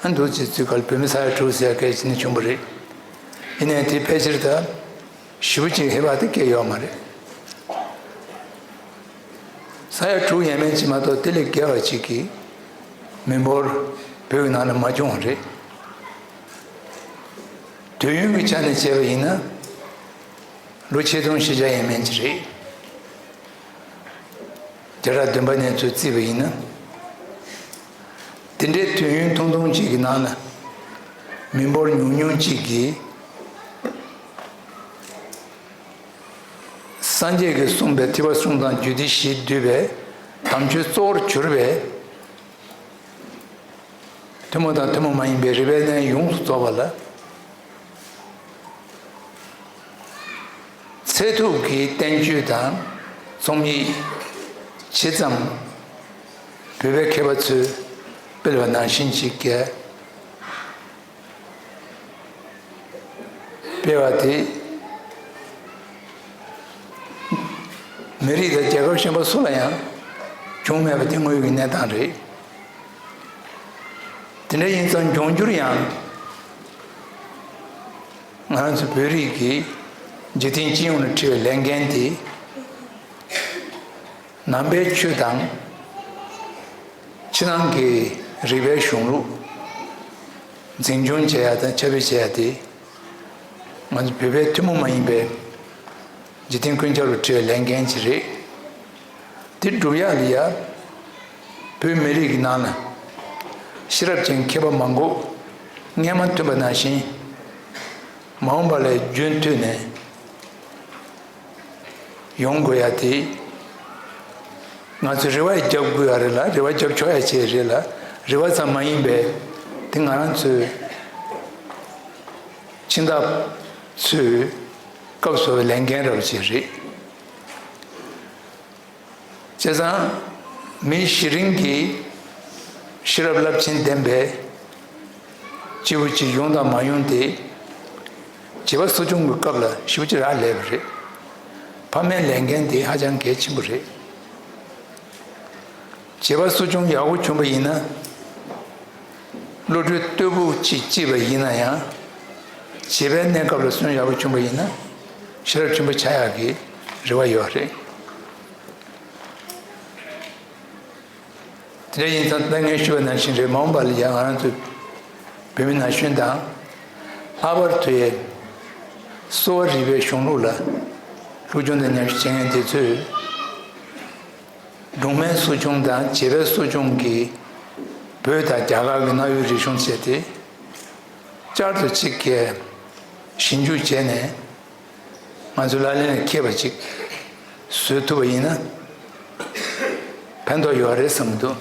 ཨ་འདུག་ཅིག་བརྩི་སྐབས་བོད་མི་ས་ཡ་དྲུག་ཟེར་ཡ་སྐད་ཅིག་ནི་བྱུང་བ་རེད། ཡིན་ནའི་དེ་ཕལ་ཆེར་ད། ཞེ་པོ་ཅིག་ཧེ་བག་དེ་སྐྱེས་ཡོད་མ་རེད། ས་ཡ་དྲུག་ཡས་མས་ཅིག་མ་གཏོགས་དེ་ལས་བརྒལ་བ་ཅིག་གི་མི་འབོར་བོད་ཀྱི་ནང་ལ་མ་བྱུང་བ་རེད། དུས་ཡུན་གྱི་ཆ་ནས་བྱས་པ་ཡིན་ན་ལོ་ཆིག་སྟོང་བཞི་བརྒྱ་ཡས་མས་ཅིག་རེད། བརྒྱ་ཕྲག་བདུན་པ་ནས་ཚུར་བརྩིས་པ་ཡིན་ན། དེ་འདྲའི་དུས་ཡུན་ཐུང་ཐུང་ཅིག་གི་ནང་ལ་མི་འབོར་ཉུང་ཉུང་ཅིག་གིས་སངས་རྒྱས་ཀྱིས་གསུངས་པའི་ཐེག་པ་གསུམ་དང་རྒྱུད་སྡེ་བཞིས་བསྡུས་པའི་དམ་ཆོས་གཙོ་བོར་གྱུར་པའི་ཐུན་མོང་དང་ཐུན་མོང་མ་ཡིན་པའི་རིག་པའི་གནས་ཡོངས་སུ་རྫོགས་པ་ལ། ཚད་ཐུབ་ཀྱི་བསྟན་བཅོས་དང་རྩོམ་ཡིག་ཇི་ཙམ་བོད་པའི་མཁས་པ་ཚོས་སྤེལ་བ་ནང་བཞིན་ཅིག་གིས་སྤེལ་བ་དེ། མི་རིགས་དང་རྒྱལ་ཁབ་གཞན་པ་སུ་ལ་ཡང་བྱུང་མེད་པ་དེ་དངོས་ཡོད་ཀྱི་གནས་སྟངས་རེད། དེ་འདྲ་ཡིན་ཙང་འབྱུང་འགྱུར་ཡང་། ང་རང་ཚོ་བོད་རིགས་ཀྱིས་འཇིག་རྟེན་སྤྱི་ཡོངས་ལ་འཁྲི་བའི་ལས་འགན་དེ། ནང་པའི་ཆོས་དང་། ཕྱི་ནང་གི་རིག་པའི་གཞུང་ལུགས་འཛིན་སྐྱོང་བྱེད་ཡ་དང་ཁྱབ་སྤེལ་བྱེད་ཡ་དེ། ང་ཚོ་བོད་པའི་ཐུན་མོང་མ་ཡིན་པའི་འཇིག་རྟེན་ཀུན་ཁྱབ་ལ་འཁྲི་བའི་ལས་འགན་ཅིག་རེད། དེ་སྒྲུབ་ཡག་ལ་ཡ། བོད་མི་རིགས་ཀྱི་ནང་ལ་ཤེས་རབ་ཅན་མཁས་པ་མང་པོ་སྔས་མ་ཐོན་པ་ནང་བཞིན་མ་འོངས་པ་ལ་རྒྱུན་མཐུད་ནས་ཡོང་དགོས་ཡ་དེ། ང་ཚོས་རེ་བ་རྒྱབ་དགོས་ཡ་རེད་ལ། རེ་བ་རྒྱབ་ཆོག་ཡ་ཅིག་རེད་ལ། རེ་བ་ཙམ་མ་ཡིན་པའི་དེ་ང་རང་ཚོའི་ཕྱི་ཟླ་ཚོའི་སྐབས་སུ་ལས་འགན་རབ་ཅིག་རེད། བྱས་ཙང་། མི་གཞི་རིམ་གྱི་ཤེས་རབ་རླབས་ཆེན་ལྡན་པའི་སྐྱེས་བུ་ཅིག་ཡོང་དང་མ་ཡོང་དེ། བྱིས་པ་གསོ་སྐྱོང་གི་སྐབས་ལ་ཞེ་པོ་ཅིག་རག་ལས་པ་རེད། ཕ་མའི་ལས་འགན་དེ་ཧ་ཅང་གལ་ཆེན་པོ་རེད། བྱིས་པ་གསོ་སྐྱོང་ཡག་པོ་བྱུང་བ་ཡིན་ན། བློ་གྲོས་རྟོད་ཕུགས་ཅིག་སྐྱེས་པ་ཡིན་ན་ཡང་། བྱིས་པའི་གནས་སྐབས་ལ་གསོ་སྐྱོང་ཡག་པོ་བྱུང་བ་ཡིན་ན། ཤེས་རབ་ཆེན་པོ་ཆགས་ཡག་གི་རེ་བ་ཡོད་རེད། དེ་འདྲ་ཡིན་ཙང་ད་ངས་ཞུས་པ་ནང་བཞིན་རེད། མ་འོངས་པ་ལ་ཡང་ང་རང་ཚོ་བོད་མི་ན་གཞོན་དང་། ལྷག་པར་དུ་ཡང་གསོ་བ་རིག་པའི་གཞུང་ལུགས་ལ་སློབ་སྦྱོང་དང་ཉམས་ཞིབ་བྱེད་མཁན་དེ་ཚོས། སྦྲང་མའི་གསོ་སྐྱོང་དང་བྱིས་པའི་གསོ་སྐྱོང་གི་བོད་དང་རྒྱ་གར་གྱི་གནའ་བོའི་རིག་གཞུང་བྱས་ཏེ། བསྐྱར་དུ་གཅིག་གིས་ཞིབ་འཇུག་བྱས་ནས། ང་ཚོའི་ལག་ལེན་ལ་འཁེལ་བ་ཅིག་བཟོ་ཐུབ་པ་ཡིན་ན་ཕན་ཐོགས་ཡོད་རེད་བསམ་གྱི་འདུག་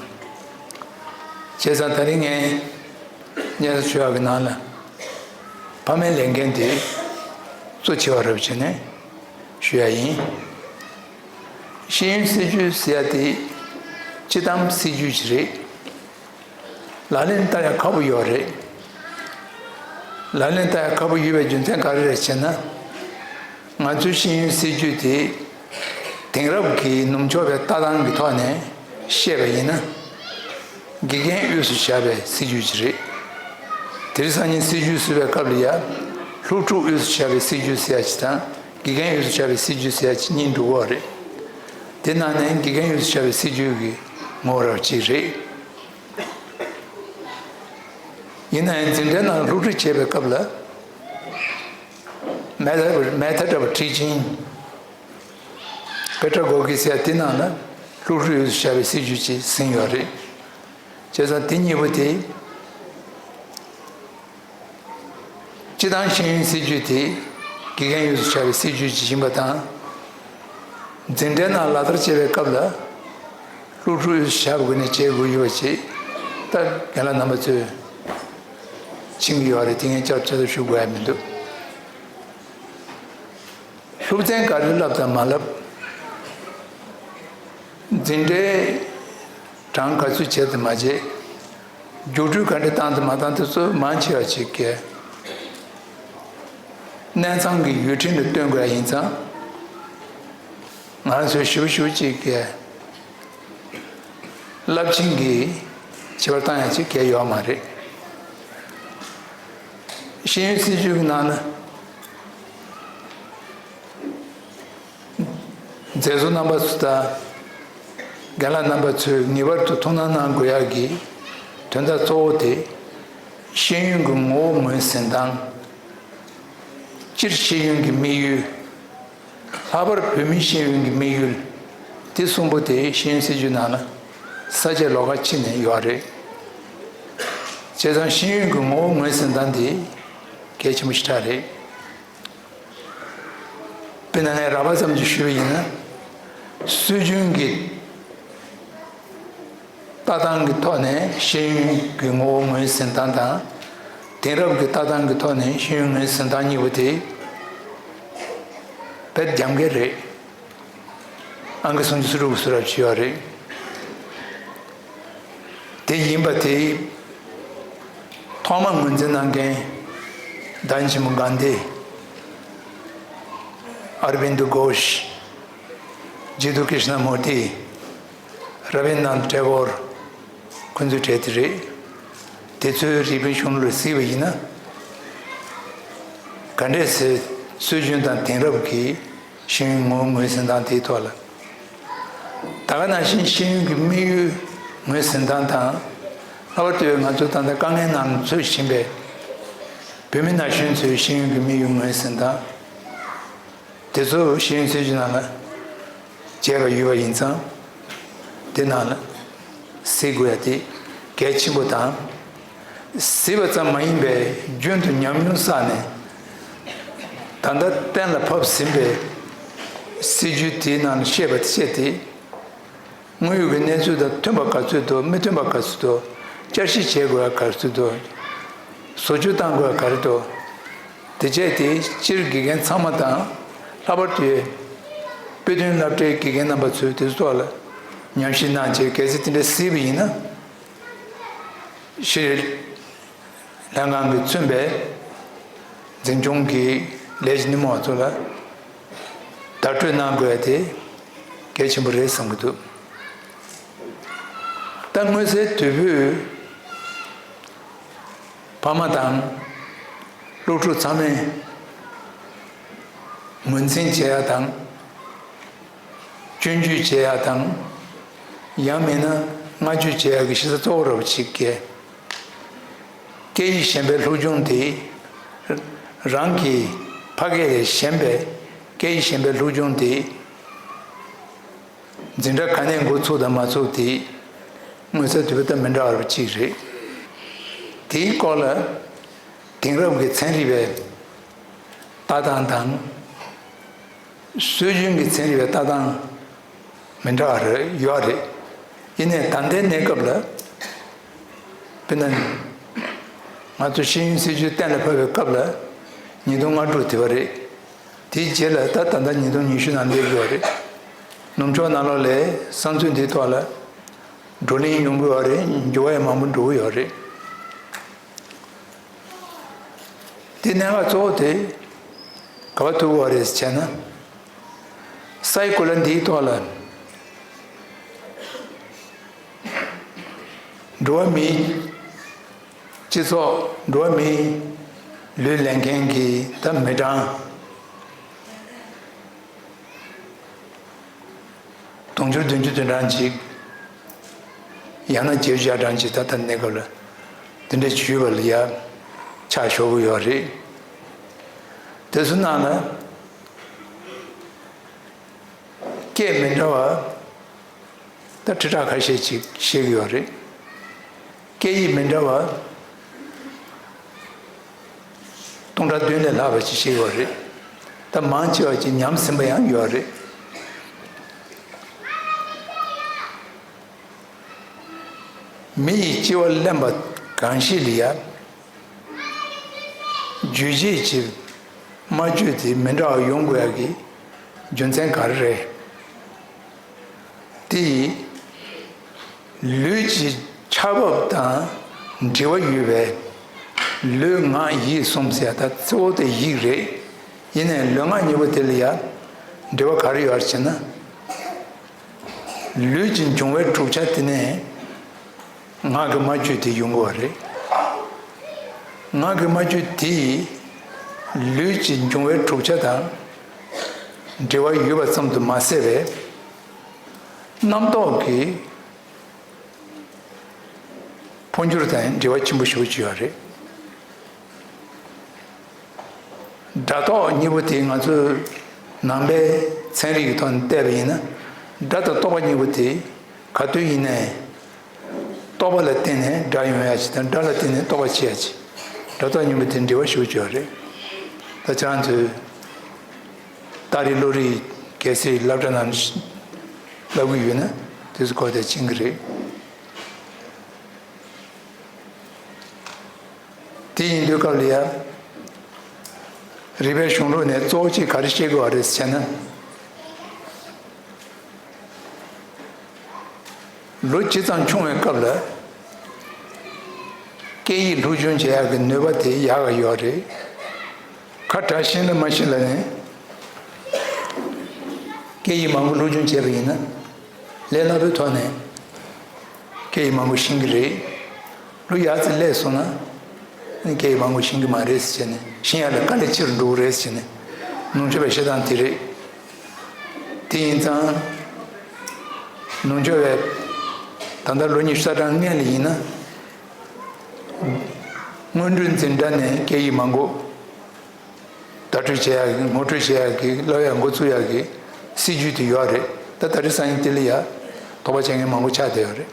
བྱས་ཙང་ད་རིང་ངས་ སྙན་སེང་ཞུ་ཡག་གི་ནང་ལ་ཕ་མའི་ལས་འགན་དེ་གཙོ་ཆེ་བ་རེད་བྱས་ནས་ཞུ་ཡ་ཡིན། ཤེས་ཡོན་སྲིད་ཇུས་ཟེར་ཡ་དེ་སྤྱི་བཏང་སྲིད་ཇུས་ཅིག་རེད། ལག་ལེན་བསྟར་ཡ་ཁག་པོ་ཡོད་རེད། ལག་ལེན་བསྟར་ཡ་ཁག་པོ་ཡོད་པའི་རྒྱུ་མཚན་ག་རེ་རེད་ཟེར་ན། ང་ཚོའི་ཤེས་ཡོན་སྲིད་ཇུས་དེ་དེང་རབས་ཀྱི་ནུབ་ཕྱོགས་པའི་ལྟ་སྟངས་ཀྱི་ཐོག་ནས་བཤད་པ་ཡིན་ན། དགེ་རྒན་དབུས་སུ་བཞག་པའི་སྲིད་ཇུས་ཅིག་རེད། དེང་སང་ཉིན་སྲིད་ཇུས་བཟོ་བའི་སྐབས་ལ་ཡ། སློབ་ཕྲུག་དབུས་སུ་བཞག་པའི་སྲིད་ཇུས་ཟེར་ཡ་ཅིག་དང་དགེ་རྒན་དབུས་སུ་བཞག་པའི་སྲིད་ཇུས་ཟེར་ཡ་ཅིག་གཉིས་འགྲོ་གི་ཡོད་རེད། དེ་ནང་ནས་དགེ་རྒན་དབུས་སུ་བཞག་པའི་སྲིད་ཇུས་ཀྱི་ངོ་བོ་རབ་གཅིག་རེད། ཡིན་ནའང་འཛིན་གྲྭའི་ནང་སློབ་ཁྲིད་བྱེད་པའི་སྐབས་ལ། Method Method of Teaching Pedagogy ཟེར་དེ་ནང་ལ་སློབ་ཕྲུག་དབུས་སུ་བཞག་པའི་སྲིད་ཇུས་ཅིག་ཟིན་ཡོད་རེད། བྱས་ཙང་དེ་གཉིས་པོ་དེ་སྤྱི་བཏང་ཤེས་ཡོན་སྲིད་ཇུས་དེ་དགེ་རྒན་དབུས་སུ་བཞག་པའི་སྲིད་ཇུས་ཅིག་ཡིན་པ་དང་། འཛིན་གྲྭའི་ནང་ལག་བསྟར་བྱེད་པའི་སྐབས་ལ་སློབ་ཕྲུག་དབུས་སུ་བཞག་པའི་སྒོ་ནས་བྱེད་དགོས་ཡོད་པ་ཅིག་ད་རྒན་ལགས་རྣམ་པ་ཚོས་མཁྱེན་གྱི་ཡོད་རེད། དེ་ངས་བསྐྱར་དཔྱད་ཞིབ་ཞུ་དགོས་ཡ་མི་འདུག་སློབ་ཚན་ག་རེ་བསླབ་དང་མ་བསླབ། འཛིན་གྲྭའི་གྲངས་ག་ཚོད་བྱས་དང་མ་བྱས། རྒྱུགས་སྤྲོད་ག་འདྲ་བཏང་དང་མ་བཏང་དེ་ཚོ་མང་ཆེ་བ་ཅིག་གིས་གནས་ཚང་གི་ཡུལ་ཁྲིམས་ལ་བསྟུན་དགོས་ཡ་ཡིན་ཙང་། ང་ཚོས་ཞིབ་ཞིབ་ཅིག་གིས་རླབས་ཆེན་གྱི་བྱེད་པར་བཏང་ཡ་ཅིག་གལ་ཡོད་མ་རེད། ཤེས་ཡོན་སྲིད་ཇུས་ཀྱི་ནང་ན། མཛད་གཙོ་རྣམ་པ་ཚོ་དང་། རྒན་ལགས་རྣམ་པ་ཚོས་ངེས་པར་དུ་ཐུགས་སྣང་གནང་དགོས་ཡག་གི་དོན་དག་གཙོ་བོ་དེ། ཤེས་ཡོན་གྱི་ངོ་བོ་ངོས་འཛིན་སྟངས། སྤྱིར་ཤེས་ཡོན་གྱི་དམིགས་ཡུལ། ལྷག་པར་བོད་མིའི་ཤེས་ཡོན་གྱི་དམིགས་ཡུལ། དེ་གསུམ་པོ་དེ་ཤེས་ཡོན་སྲིད་ཇུས་ནང་ལ་ས་བཅད་ལོགས་ཀ་ཕྱེ་ནས་ཡོད་རེད། བྱས་ཙང་ཤེས་ཡོན་གྱི་ངོ་བོ་ངོས་འཛིན་སྟངས་དེ་གལ་ཆེན་པོ་ཞེ་དྲག་རེད། དཔེར་ན་ངས་རགས་པ་ཙམ་ཞིག་ཞུས་པ་ཡིན་ན། སྲོལ་རྒྱུན་གྱི་ལྟ་སྟངས་ཀྱི་ཐོག་ནས་ཤེས་ཡོན་གྱི་ངོ་བོ་ངོས་འཛིན་སྟངས་དང་། དེང་རབས་ཀྱི་ལྟ་སྟངས་ཀྱི་ཐོག་ནས་ཤེས་ཡོན་ངོས་འཛིན་སྟངས་གཉིས་པོ་དེ་དཔེ་རྒྱབ་འགལ་རེད། ཨང་ཀི་སུམ་ཅུ་སོ་དྲུག་གི་སུ་རབ་ཅིག་ཡོད་རེད། དེ་ཡིན་པ་དེ་ཐོག་མ་ངོས་འཛིན་གནང་མཁན་བདག་ཉིད་ཆེན་མོ་གྷན་དྷི། ཨར་བིན་དུ་གྷོཤ། ཇི་དུ་ཀྲིཤ་ན་མུར་ཏི། ར་བིན་དྲ་ནཱཐ་ཊེ་གོར། ཁོང་ཚོའི་གྲས་དེ་རེད། དེ་ཚོའི་རིག་པའི་གཞུང་ལུགས་ལ་གཟིགས་པ་ཡིན་ན། ག་འདྲས་སེ་སྲོལ་རྒྱུན་དང་དེང་རབས་ཀྱི་ཤེས་ཡོན་ངོ་བོ་ངོས་འཛིན་སྟངས་དེའི་ཐོག་ལ། ད་ག་ནང་བཞིན་ཤེས་ཡོན་གྱི་དམིགས་ཡུལ་ངོས་འཛིན་སྟངས་དང་། ལྷག་པར་དུ་ང་ཚོ་ད་ལྟ་དཀའ་ངལ་ནང་འཚོ་བཞིན་པའི་བོད་མི་ན་གཞོན་ཚོའི་ཤེས་ཡོན་གྱི་དམིགས་ཡུལ་ངོས་འཛིན་སྟངས། དེ་ཚོ་ཤེས་ཡོན་སྲིད་ཇུས་ནང་ལ་བྱས་པ་ཡོད་པ་ཡིན་ཙང་། དེ་ནང་ལ་གཟིགས་དགོས་ཡ་དེ་གལ་ཆེན་པོ་དང་། གཟིགས་པ་ཙམ་མ་ཡིན་པའི་རྒྱུན་དུ་ཉམས་མྱོང་བསགས་ནས། ད་ལྟ་གཏན་ལ་ཕབ་ཟིན་པའི་སྲིད་ཇུས་དེའི་ནང་ལ་བཤད་པ་དེ་བཤད་དེ། དངོས་ཡོད་ཀྱི་གནས་ཚུལ་དང་མཐུན་པ་ག་ཚོད་འདུག་མི་མཐུན་པ་ག་ཚོད་འདུག་བསྐྱར་ཞིབ་བྱེད་དགོས་པ་ག་ཚོད་འདུག་བཟོ་བཅོས་གཏང་དགོས་པ་ག་རེ་འདུག་དེ་བྱས་ཏེ་སྤྱིར་དགེ་རྒན་ཚང་མ་དང་། ལྷག་པར་དུ་དཔེ་སྟོན་སློབ་གྲྭའི་དགེ་རྒན་རྣམ་པ་ཚོས་དེ་ཚོ་ཐོག་ལ་ཉམས་ཞིབ་གནང་བྱས། གལ་སྲིད་དེ་འདྲ་གཟིགས་པ་ཡིན་ན། ཕྱིར་ལྷན་ཁང་གིས་མཚོན་པའི་འཛིན་སྐྱོང་གི་ལས་ཀྱི་སྣེ་མོ་བ་ཚོ་ལ་བརྡ་སྤྲོད་གནང་དགོས་ཡ་དེ་གལ་ཆེན་པོ་རེད་བསམ་གྱི་འདུག་ད་མངོན་གསལ་དོད་པོས་ཕ་མ་དང་སློབ་ཕྲུག་ཚང་མས་ངོས་འཛིན་བྱེད་ཡ་དང་། སྐྱོན་བརྗོད་བྱེད་ཡ་དང་། ཡང་མིན་ན་བསྔགས་བརྗོད་བྱེད་ཡ་གི་གཞི་རྩ་གཙོ་བོ་ར་བ་ཅིག་གིས། སྐད་ཡིག་གཞན་པའི་སློབ་སྦྱོང་དེ། རང་གི་ཕ་སྐད་ལས་གཞན་པའི་སྐད་ཡིག་གཞན་པའི་སློབ་སྦྱོང་དེ། འཛིན་གྲྭ་ག་ནས་འགོ་ཚུགས་དང་མ་ཚུགས་དེ། མངོན་གསལ་དོད་པོ་དང་མི་འདྲ་བ་ར་བ་ཅིག་རེད། དེའི་སྐོར་ལ་དེང་རབས་ཀྱི་ཚན་རིག་པའི་ལྟ་སྟངས་དང་། སྲོལ་རྒྱུན་གྱི་ཚན་རིག་པའི་ལྟ་སྟངས་མི་འདྲ་བ་རེ་ཡོད་རེད། ཡིན་ནའི་ད་ལྟའི་གནས་སྐབས་ལ། དཔེར་ན། ང་ཚོ་ཤེས་ཡོན་སྲིད་བྱུས་གཏན་ལ་ཕབ་པའི་སྐབས་ལ་ཉིས་སྟོང་ལྔ་དྲུག་དེ་བ་རེད། དེའི་རྗེས་ལ་ད་ད་ལྟ་ཉིས་སྟོང་ཉི་ཤུ་ནང་སླེབས་ཡོད་རེད། ནུབ་ཕྱོགས་ནང་ལོགས་ལ་བསམ་ཚུལ་འདིའི་ཐོག་ལ་བགྲོ་གླེང་ཡོང་གི་ཡོད་རེད། འགྱུར་བ་ཡང་མང་པོ་འགྲོ་གི་ཡོད་རེད། དེ་གནད་འགག་གཙོ་བོ་དེ་ག་པར་ཐུག་གི་ཡོད་རེད་ཟེར་ན། སའི་གོ་ལ་འདིའི་ཐོག་ལ་འགྲོ་བ་མིའི་སྤྱི་ཚོགས། འགྲོ་བ་མིའི་ལུས་ལེན་མཁན་གྱི་ད་མི་གྲངས་དུང་ཕྱུར་བདུན་ཅུ་དོན་གྲངས་ཅིག་ཡང་ན་བརྒྱད་ཅུ་གྲངས་ཅིག་ད་ལྟ་གནས་སྐབས་ལ་དེ་འདྲ་བྱུས་པ་ལ་ཡ་ཆ་ཞོག་གི་ཡོད་རེད། དེ་ཚོ་ནང་ལ་སྐད་མི་འདྲ་བ་ད་ཁྲི་ཕྲག་ཁ་ཤས་ཅིག་ཤེས་ཀྱི་ཡོད་རེད། སྐད་ཡིག་མི་འདྲ་བ་སྟོང་ཕྲག་བདུན་ལས་ལྷག་པ་ཅིག་ཤེས་ཀྱི་ཡོད་རེད། ད་མང་ཆེ་བ་ཅིག་ཉམས་ཟིན་པ་ཡང་ཡོད་རེད། མི་ཡི་སྐྱེ་བ་ལེན་པ་གང་ཞིག་ལ་ཡ། རྒྱུད་བྱེད་ཀྱི་སྨྲ་བརྗོད་དེ་མི་འདྲ་བ་ཡོང་དགོས་ཡག་གི་རྒྱུ་མཚན་ག་རེ་རེད། དེ་ཡིས་ལུས་ཀྱི་ཆ་བབ་དང་འབྲེལ་བ་ཡོད་པའི་ལུས་ངག་ཡིད་གསུམ་ཟེར་ཡ་ད་གཙོ་བོ་དེ་ཡིད་རེད། ཡིན་ནའི་ལུས་ངག་གཉིས་པོ་དེ་ལ་ཡ་འབྲེལ་བ་ག་རེ་ཡོད་ཟེར་ན། ལུས་ཀྱི་འབྱུང་བའི་གྲུབ་ཆ་དེ་ནས་ངག་གི་སྨྲ་བརྗོད་དེ་ཡོང་གི་བ་རེད། ངག་གི་སྨྲ་བརྗོད་དེ་ལུས་ཀྱི་འབྱུང་བའི་གྲུབ་ཆ་དང་འབྲེལ་བ་ཡོད་པ་ཙམ་དུ་མ་ཟད་པའི་རྣམ་རྟོག་གི་འཕོ་འགྱུར་དང་འབྲེལ་བ་ཆེན་པོ་ཞེ་པོ་ཅིག་ཡོད་རེད། སྒྲ་རྟོག་གཉིས་པོ་དེ་ང་ཚོས་ནང་པའི་ཚན་རིག་གི་ཐོག་ནས་བལྟས་པ་ཡིན་ན། སྒྲ་དང་རྟོག་པ་གཉིས་པོ་དེ་ག་དུས་ཡིན་ནའི་རྟོག་པ་ལ་བརྟེན་ནས་སྒྲ་ཡོང་ཡ་ཅིག་དང་། སྒྲ་ལ་བརྟེན་ནས་རྟོག་པ་སྐྱེ་ཡ་ཅིག་སྒྲ་རྟོག་གཉིས་པོ་དེ་འབྲེལ་བ་ཞེ་པོ་ཅིག་ཡོད་རེད། ད་ཁྱེད་རང་ཚོས་རྟ་རིགས་གློ་རིགས་གལ་སྲིད་སློབ་གྲྭ་ནང་བསླབ་གི་ཡོད་ན་དེ་ཚོ་གོ་བདེ་ཕྱིན་གི་རེད། དེ་ཡིན་དུས་སྐབས་ལ་ཡ། རིག་པའི་གཞུང་ལུགས་ནས་གཙོ་བོ་གཅིག་ག་རེ་བཤད་དགོས་པ་རེད་ཟེར་ན། ལོ་ཇི་ཙམ་ཆུང་བའི་སྐབས་ལ་སྐད་ཡིག་སློབ་སྦྱོང་བྱེད་ཡག་གི་ནུས་པ་དེ་ཡག་ག་ཡོད་རེད། ཁ་གྲགས་ཤིང་ལ་མ་ཤེས་ལ་ནི་སྐད་ཡིག་མང་པོ་སློབ་སྦྱོང་བྱས་པ་ཡིན་ན། ལས་སླ་པོའི་ཐོག་ནས་སྐད་ཡིག་མང་པོ་ཤེས་ཀྱི་རེད། ལོ་ཡར་ཙམ་སླེབས་སོང་ན་ཨ་ནི་སྐད་ཡིག་མང་པོ་ཤེས་ཀྱི་མ་རེད་ཟེར་ནས། ཤེས་ཡག་ལ་དཀའ་ལས་ཆེ་རུ་འགྲོ་གི་རེད་ཟེར་ནས་ནོར་འཁྲུལ་བའི་བཤད་སྟངས་དེ་རེད། དེ་ཡིན་ཙང་ནོར་འཁྲུལ་བའི་ད་ལྟ་ལོ་ཉི་ཤུ་རྩ་གྲངས་སྔོན་ལ་ཡིན་ན། སྔོན་འགྲོའི་འཛིན་གྲྭ་ནས་སྐད་ཡིག་མང་པོ་བརྡ་སྤྲོད་བྱེད་ཡག་གི། ངོ་སྤྲོད་བྱེད་ཡག་གི། སློབ་ཡག་འགོ་ཚུགས་ཡག་གི་སྲིད་ཇུས་དེ་ཡོད་རེད། ད་ད་རེས་སང་ཉིན་དེ་ལ་ཡ་དོགས་པ་བྱེད་མཁན་མང་པོ་ཆགས་བསྡད་ཡོད་རེད།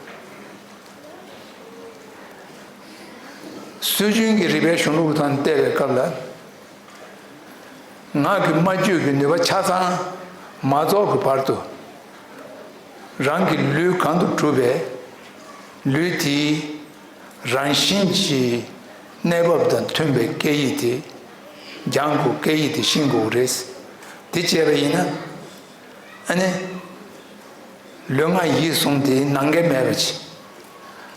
སྲོལ་རྒྱུན་གྱི་རིག་པའི་གཞུང་ལུགས་དང་བལྟས་པའི་སྐབས་ལ། ངག་གི་སྨྲ་བརྗོད་ཀྱི་ནུས་པ་ཆ་ཚང་མ་རྫོགས་ཀྱི་བར་དུ། རང་གི་ལུས་གང་དུ་གྲུབ་པའི་ལུས་དེའི་རང་བཞིན་གྱི་གནས་བབ་དང་མཐུན་པའི་སྐད་ཡིག་དེ་སྦྱང་དགོས། སྐད་ཡིག་དེ་ཤེས་དགོས་རེད། དེ་བྱས་པ་ཡིན་ན། ཨ་ནི། ལུས་ངག་ཡིད་གསུམ་དེ་ནམ་མཁའི་མེད་པ་ཅིག་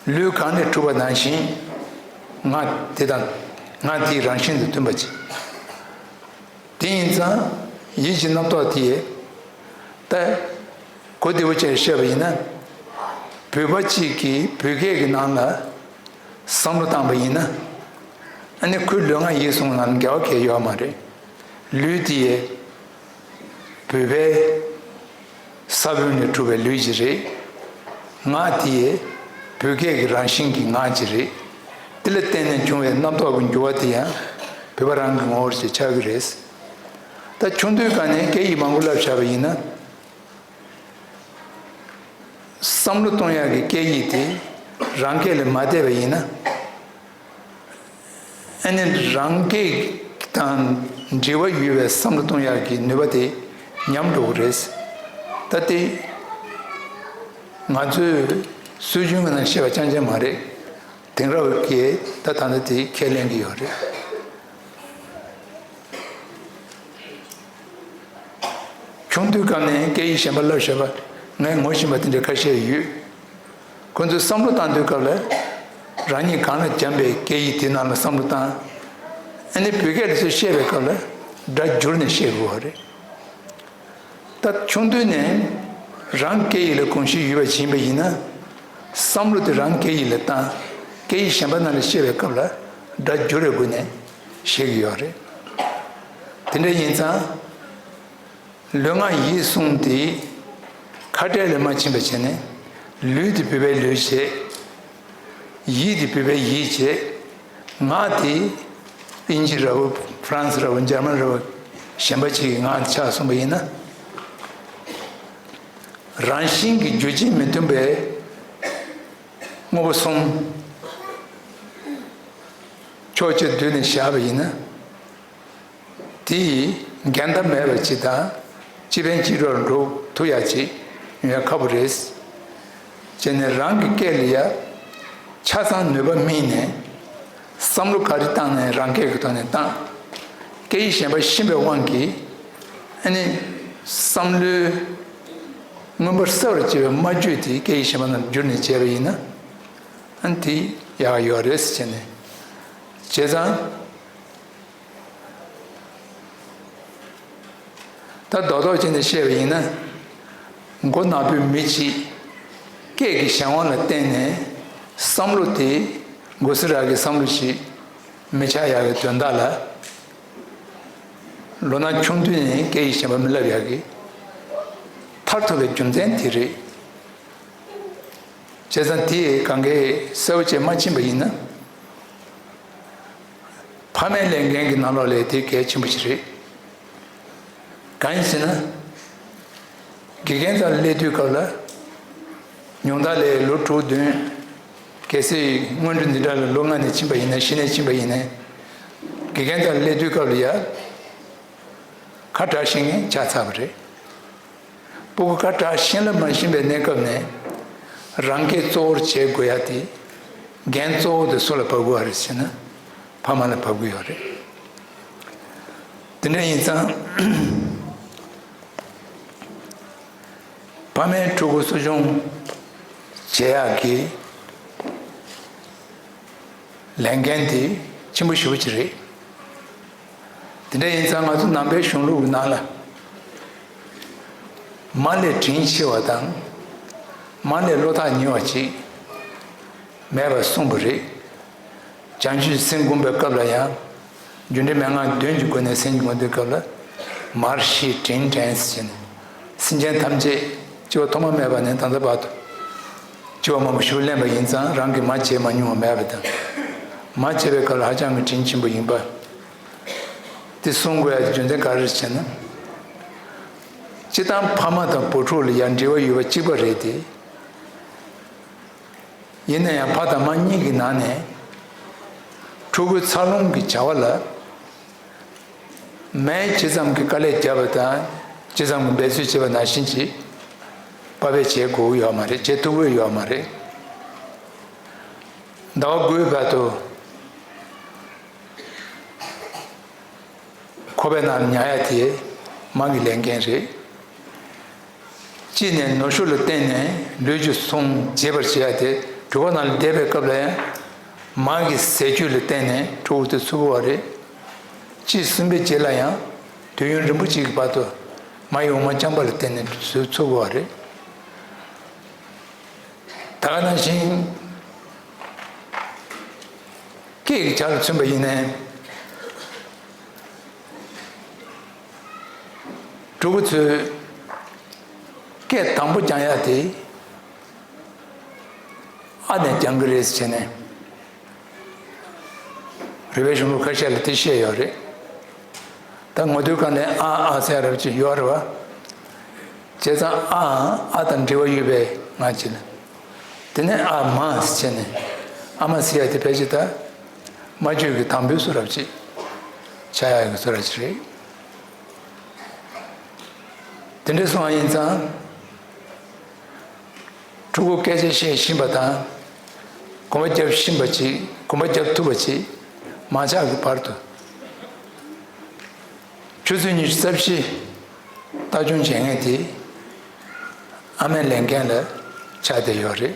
ལུས་གང་ནས་གྲུབ་པ་ནང་བཞིན་ངག་དེ་དང་། ངག་དེའི་རང་བཞིན་དང་མཐུན་པ་ཅིག་དེ་ཡིན་ཙང་ཡིད་ཀྱི་རྣམ་རྟོག་དེ་ཡིས། ད་གོ་བདེ་བོ་བྱས་བཤད་པ་ཡིན་ན། བོད་པ་གཅིག་གིས་བོད་སྐད་ཀྱི་ནང་ལ་བསམ་བློ་བཏང་པ་ཡིན་ན། ཨ་ནི་ཁོའི་ལུས་ངག་ཡིད་གསུམ་ནང་ལ་འགལ་བ་གང་ཡང་ཡོད་མ་རེད། ལུས་དེ་ཡིས་བོད་པའི་ས་བོན་ནས་གྲུབ་པའི་ལུས་ཅིག་རེད། ངག་དེ་ཡིས་བོད་སྐད་ཀྱི་རང་བཞིན་གྱི་ངག་ཅིག་རེད། དེ་ལ་བརྟེན་ནས་བྱུང་བའི་རྣམ་རྟོག་གི་འགྱུར་བ་དེ་ཡང་བོད་པ་རང་གི་ངོ་བོར་ཅིག་ཆགས་ཀྱི་རེད། ད་ཆུང་དུས་སྒང་ནས་སྐད་ཡིག་མང་པོ་བསླབས་བཞག་པ་ཡིན་ན། བསམ་བློ་གཏོང་ཡག་གི་སྐད་ཡིག་དེ་རང་སྐད་ལ་མ་བལྟས་པ་ཡིན་ན། ཨ་ནི་རང་སྐད་དང་འབྲེལ་བ་ཡོད་པའི་བསམ་བློ་གཏོང་ཡག་གི་ནུས་པ་དེ་ཉམས་འགྲོ་གི་རེད། ད་དེ་ང་ཚོས་སྲོལ་རྒྱུན་གྱི་ནང་བཤད་པ་རྐྱང་རྐྱང་མ་རེད། དེང་རབས་ཀྱི་ད་ད་ལྟ་དེ་ཁས་ལེན་གྱི་ཡོད་རེད། ཆུང་དུས་སྐབས་ནས་སྐད་ཡིག་གཞན་པ་བསླབ་བཞག་པ་ངས་ངོ་ཤེས་པ་དེ་འདྲ་ཁ་ཤས་ཡོད། ཁོ་ཚོས་བསམ་བློ་བཏང་དུས་སྐབས་ལ་རང་ཉིད་གང་ལ་སྦྱངས་པའི་སྐད་ཡིག་དེ་ནང་ལ་བསམ་བློ་བཏང་། ཨ་ནི་བོད་སྐད་དེ་ཚོ་བཤད་པའི་སྐབས་ལ་སྒྲ་བསྒྱུར་ནས་བཤད་དགོས་པ་རེད། ད་ཆུང་དུས་ནས་རང་སྐད་ཡིག་ལ་གོམས་གཤིས་ཡོད་པ་ཞིག་ཡིན་པ་ཡིན་ན། བསམ་བློ་དེ་རང་སྐད་ཡིག་ལ་བཏང་། སྐད་ཡིག་གཞན་པ་ནང་ལ་བཤད་པའི་སྐབས་ལ་སྒྲ་བསྒྱུར་བའི་སྒོ་ནས་བཤད་ཀྱི་ཡོད་རེད། དེ་འདྲ་ཡིན་ཙང་། ལུས་ངག་ཡིད་གསུམ་དེ་ཁ་བྲལ་ལས་མ་ཕྱིན་པ་བྱས་ནས། ལུས་དེ་བོད་པའི་ལུས་བྱས། ཡིད་དེ་བོད་པའི་ཡིད་བྱས། ངག་དེ་དབྱིན་ཇི་འདྲ་བོ། ཧྥ་རན་སི་འདྲ་བོ། འཇར་མན་འདྲ་བོ། གཞན་པ་ཅིག་གི་ངག་ཆགས་སོང་པ་ཡིན་ན། རང་བཞིན་གྱི་རྒྱུ་རྐྱེན་མི་མཐུན་པའི་དངོས་པོ་གསུམ་ཕྱོགས་གཅིག་བསྡུས་ནས་བཞག་པ་ཡིན་ན། དེ་ཡིས་འགལ་ཟླ་མེད་པ་ཅིག་དང་སྤྱི་ཕན་སྤྱི་གྲོགས་འགྲོ་ཐུབ་ཡག་ཅིག་ཡོང་ཡག་ཁག་པོ་རེད། བྱས་ནས་རང་གི་སྐད་ལ་ཡ་ཆ་ཚང་ནུས་པ་སྨིན་ནས། བསམ་བློ་ག་རེ་བཏང་ནའི་རང་སྐད་ཀྱི་ཐོག་ནས་བཏང་། སྐད་ཡིག་གཞན་པ་ཤེས་པའི་དབང་གིས། ཨ་ནི་བསམ་བློའི་མངོན་པར་གསལ་བར་བྱེད་པའི་སྨྲ་བརྗོད་དེ་སྐད་ཡིག་གཞན་པ་ནང་བསྒྱུར་ནས་བྱས་པ་ཡིན་ན། ཨ་ནི་དེ་ཡག་ཡོད་རེད་ཟེར་བྱས་ནས། བྱས་ཙང་། ད་རྡོག་རྡོག་ཅན་དུ་བཤད་པ་ཡིན་ན། མགོ་ནག་པོའི་མི་གཅིག་སྐད་ཀྱི་གཞན་དབང་ལ་བརྟེན་ནས་བསམ་བློ་དེ་མགོ་སེར་རག་གི་བསམ་བློ་ཞིག་མི་ཆགས་ཡག་གི་དོན་དག་ལ། ལོ་ན་ཆུང་དུས་ནས་སྐད་ཡིག་གཞན་པ་མི་བསླབ་ཡག་གི་མཐར་ཐུག་པའི་རྒྱུ་མཚན་དེ་རེད། བྱས་ཙང་དེ་གང་གས་གསལ་པོ་བྱས་མ་ཕྱིན་པ་ཡིན་ན། ཕ་མའི་ལས་འགན་གྱི་ནང་ལོགས་ལས་དེ་གལ་ཆེན་པོ་ཞིག་རེད། གང་ཡིན་ཟེར་ན། དགེ་རྒན་རྩ་ལ་སླེབས་དུས་སྐབས་ལ། ཉུང་མཐའ་ལས་ལོ་དྲུག་བདུན། གལ་སྲིད་སྔོན་འགྲོ་འཛིན་གྲྭ་ལ་ལོ་ལྔ་ནས་ཕྱིན་པ་ཡིན་ན། བཞི་ནས་ཕྱིན་པ་ཡིན་ན། དགེ་རྒན་རྩ་ལ་སླེབས་དུས་སྐབས་ལ་ཡ། ཁ་གྲག་ཤེས་མཁན་ཆགས་ཚར་བ་རེད། སྤུ་གུ་ཁ་གྲག་ཤེས་ལ་མ་ཤེས་པའི་གནས་སྐབས་ནས། རང་སྐད་གཙོ་བོར་བྱེད་དགོས་ཡ་དེ། འགན་གཙོ་བོ་དེ་སུ་ལ་བབས་དགོས་པ་རེད་ཟེར་ན། ཕ་མ་ལ་བབས་ཀྱི་ཡོད་རེད། དེ་འདྲ་ཡིན་ཙང་། ཕ་མའི་ཕྲུ་གུ་གསོ་སྐྱོང་བྱེད་ཡག་གི་ལས་འགན་དེ་ཆེན་པོ་ཞེ་པོ་ཅིག་རེད། དེ་འདྲ་ཡིན་ཙང་ང་ཚོ་ནང་པའི་གཞུང་ལུགས་ཀྱི་ནང་ལ། མ་ལས་དྲིན་ཆེ་བ་དང་། མ་ལས་བློ་ཐག་ཉེ་བ་ཅིག་མེད་པར་གསུངས་པ་རེད། བྱང་ཆུབ་སེམས་སྒོམ་པའི་སྐབས་ལ་ཡང་། རྒྱུ་འབྲས་མན་ངག་བདུན་གྱི་སྒོ་ནས་སེམས་ཀྱི་ངོ་འདོད་སྐབས་ལ། མར་ཤེས་དྲིན་དྲན་ཟེར་ནས། སེམས་ཅན་ཐམས་ཅད་སྐྱེ་བ་ཐོག་མ་མེད་པ་ནས་ད་ལྟ་བར་དུ་སྐྱེ་བ་མང་པོ་ཞིག་ལེན་པ་ཡིན་ཙང་། རང་གིས་མ་བྱས་མ་མྱོང་བ་མེད་པ་དང་། མ་བྱས་པའི་སྐབས་ལ་ཧ་ཅང་གི་དྲིན་ཆེན་པོ་ཡིན་པ། དེ་གསུང་དགོས་ཡ་རྒྱུ་མཚན་ག་རེ་རེད་ཟེར་ན། སྤྱིར་བཏང་ཕ་མ་དང་བུ་ཕྲུག་ལ་ཡང་འབྲེལ་བ་ཡོད་པ་གཅིག་པ་རེད་དེ། ཡིན་ན་ཡང་ཕ་དང་མ་གཉིས་ཀྱི་ནང་ནས་ཕྲུ་གུའི་འཚར་ལོངས་ཀྱི་བྱ་བ་ལ། མས་ཇི་ཙམ་གྱི་དཀའ་ལས་བརྒྱབ་པ་དང་ཇི་ཙམ་གྱི་འབད་རྩོལ་བྱས་པ་ནང་བཞིན་གྱི་དཔའ་བས་བྱེད་དགོས་ཡོད་མ་རེད། བྱེད་ཐུབ་ཀྱི་ཡོད་མ་རེད། ཟླ་བ་དགུའི་བར་དུ་ཁོག་པའི་ནང་ལ་ཉལ་ཡ་དེ་མ་གི་ལས་འགན་རེད། གཅིག་ནས་ནོར་ཤུགས་ལ་བརྟེན་ནས་ལུས་ཀྱི་ཟུངས་རྒྱས་པར་བྱེད་ཡ་དེ། གྲུ་ཁ་ནང་ལ་བསྡད་པའི་སྐབས་ལ་ཡང་མ་གི་ཟས་བཅུད་ལ་བརྟེན་ནས་ཕྲུ་གུ་དེ་ཚུགས་པ་རེད། གཅིག་གསུམ་པའི་རྗེས་ལ་ཡང་དུས་ཡུན་རིང་པོ་ཅིག་གི་བར་དུ་མ་ཡི་འོ་མ་རྐྱང་པ་ལ་བརྟེན་ནས་ཚུགས་པ་རེད། ད་ག་ནང་བཞིན་སྐད་ཀྱི་ཆ་ལ་མཚོན་པ་ཡིན་ནའི། ཕྲུ་གུ་ཚོས་སྐད་དང་པོ་སྦྱང་ཡ་དེ་ཨ་ནས་སྦྱང་གི་རེད་ཟེར་ནས། རིག་པའི་གཞུང་ལུགས་ཁ་ཤས་ལ་དེ་བཤད་ཡོད་རེད། ད་ངོ་དེབ་སྒང་ནས་ཨ་ཨ་ཟེར་ཡ་རབ་ཅིག་ཡོད་རེད་བ། བྱས་ཙང་ཨ་ཨ་དང་འབྲེལ་བ་ཡོད་པའི་ངག་ཅིག་ལ། དེ་ནས་ཨ་མ་ཟེར་ནས། ཨ་མ་ཟེར་ཡ་དེ་ཕལ་ཆེར་ད་སྨྲ་བརྗོད་ཀྱི་དང་པོའི་བཟོ་འདྲ་ཅིག་ཆགས་ཡག་གི་བཟོ་འདྲ་ཅིག་རེད། དེ་འདྲ་སོང་བ་ཡིན་ཙང་། ཕྲུ་གུ་སྐད་ཆ་བཤད་ཤེས་པ་དང་། གོམ་པ་རྒྱབ་ཤེས་པ་ཅིག་གོམ་པ་རྒྱབ་ཐུབ་པ་ཅིག་མ་ཆག་གི་བར་དུ། ཆུ་ཚོད་ཉི་ཤུ་རྩ་བཞི་ལྟ་སྐྱོང་བྱེད་མཁན་དེ་ཨ་མའི་ལས་འགན་ལ་ཆགས་བསྡད་ཡོད་རེད།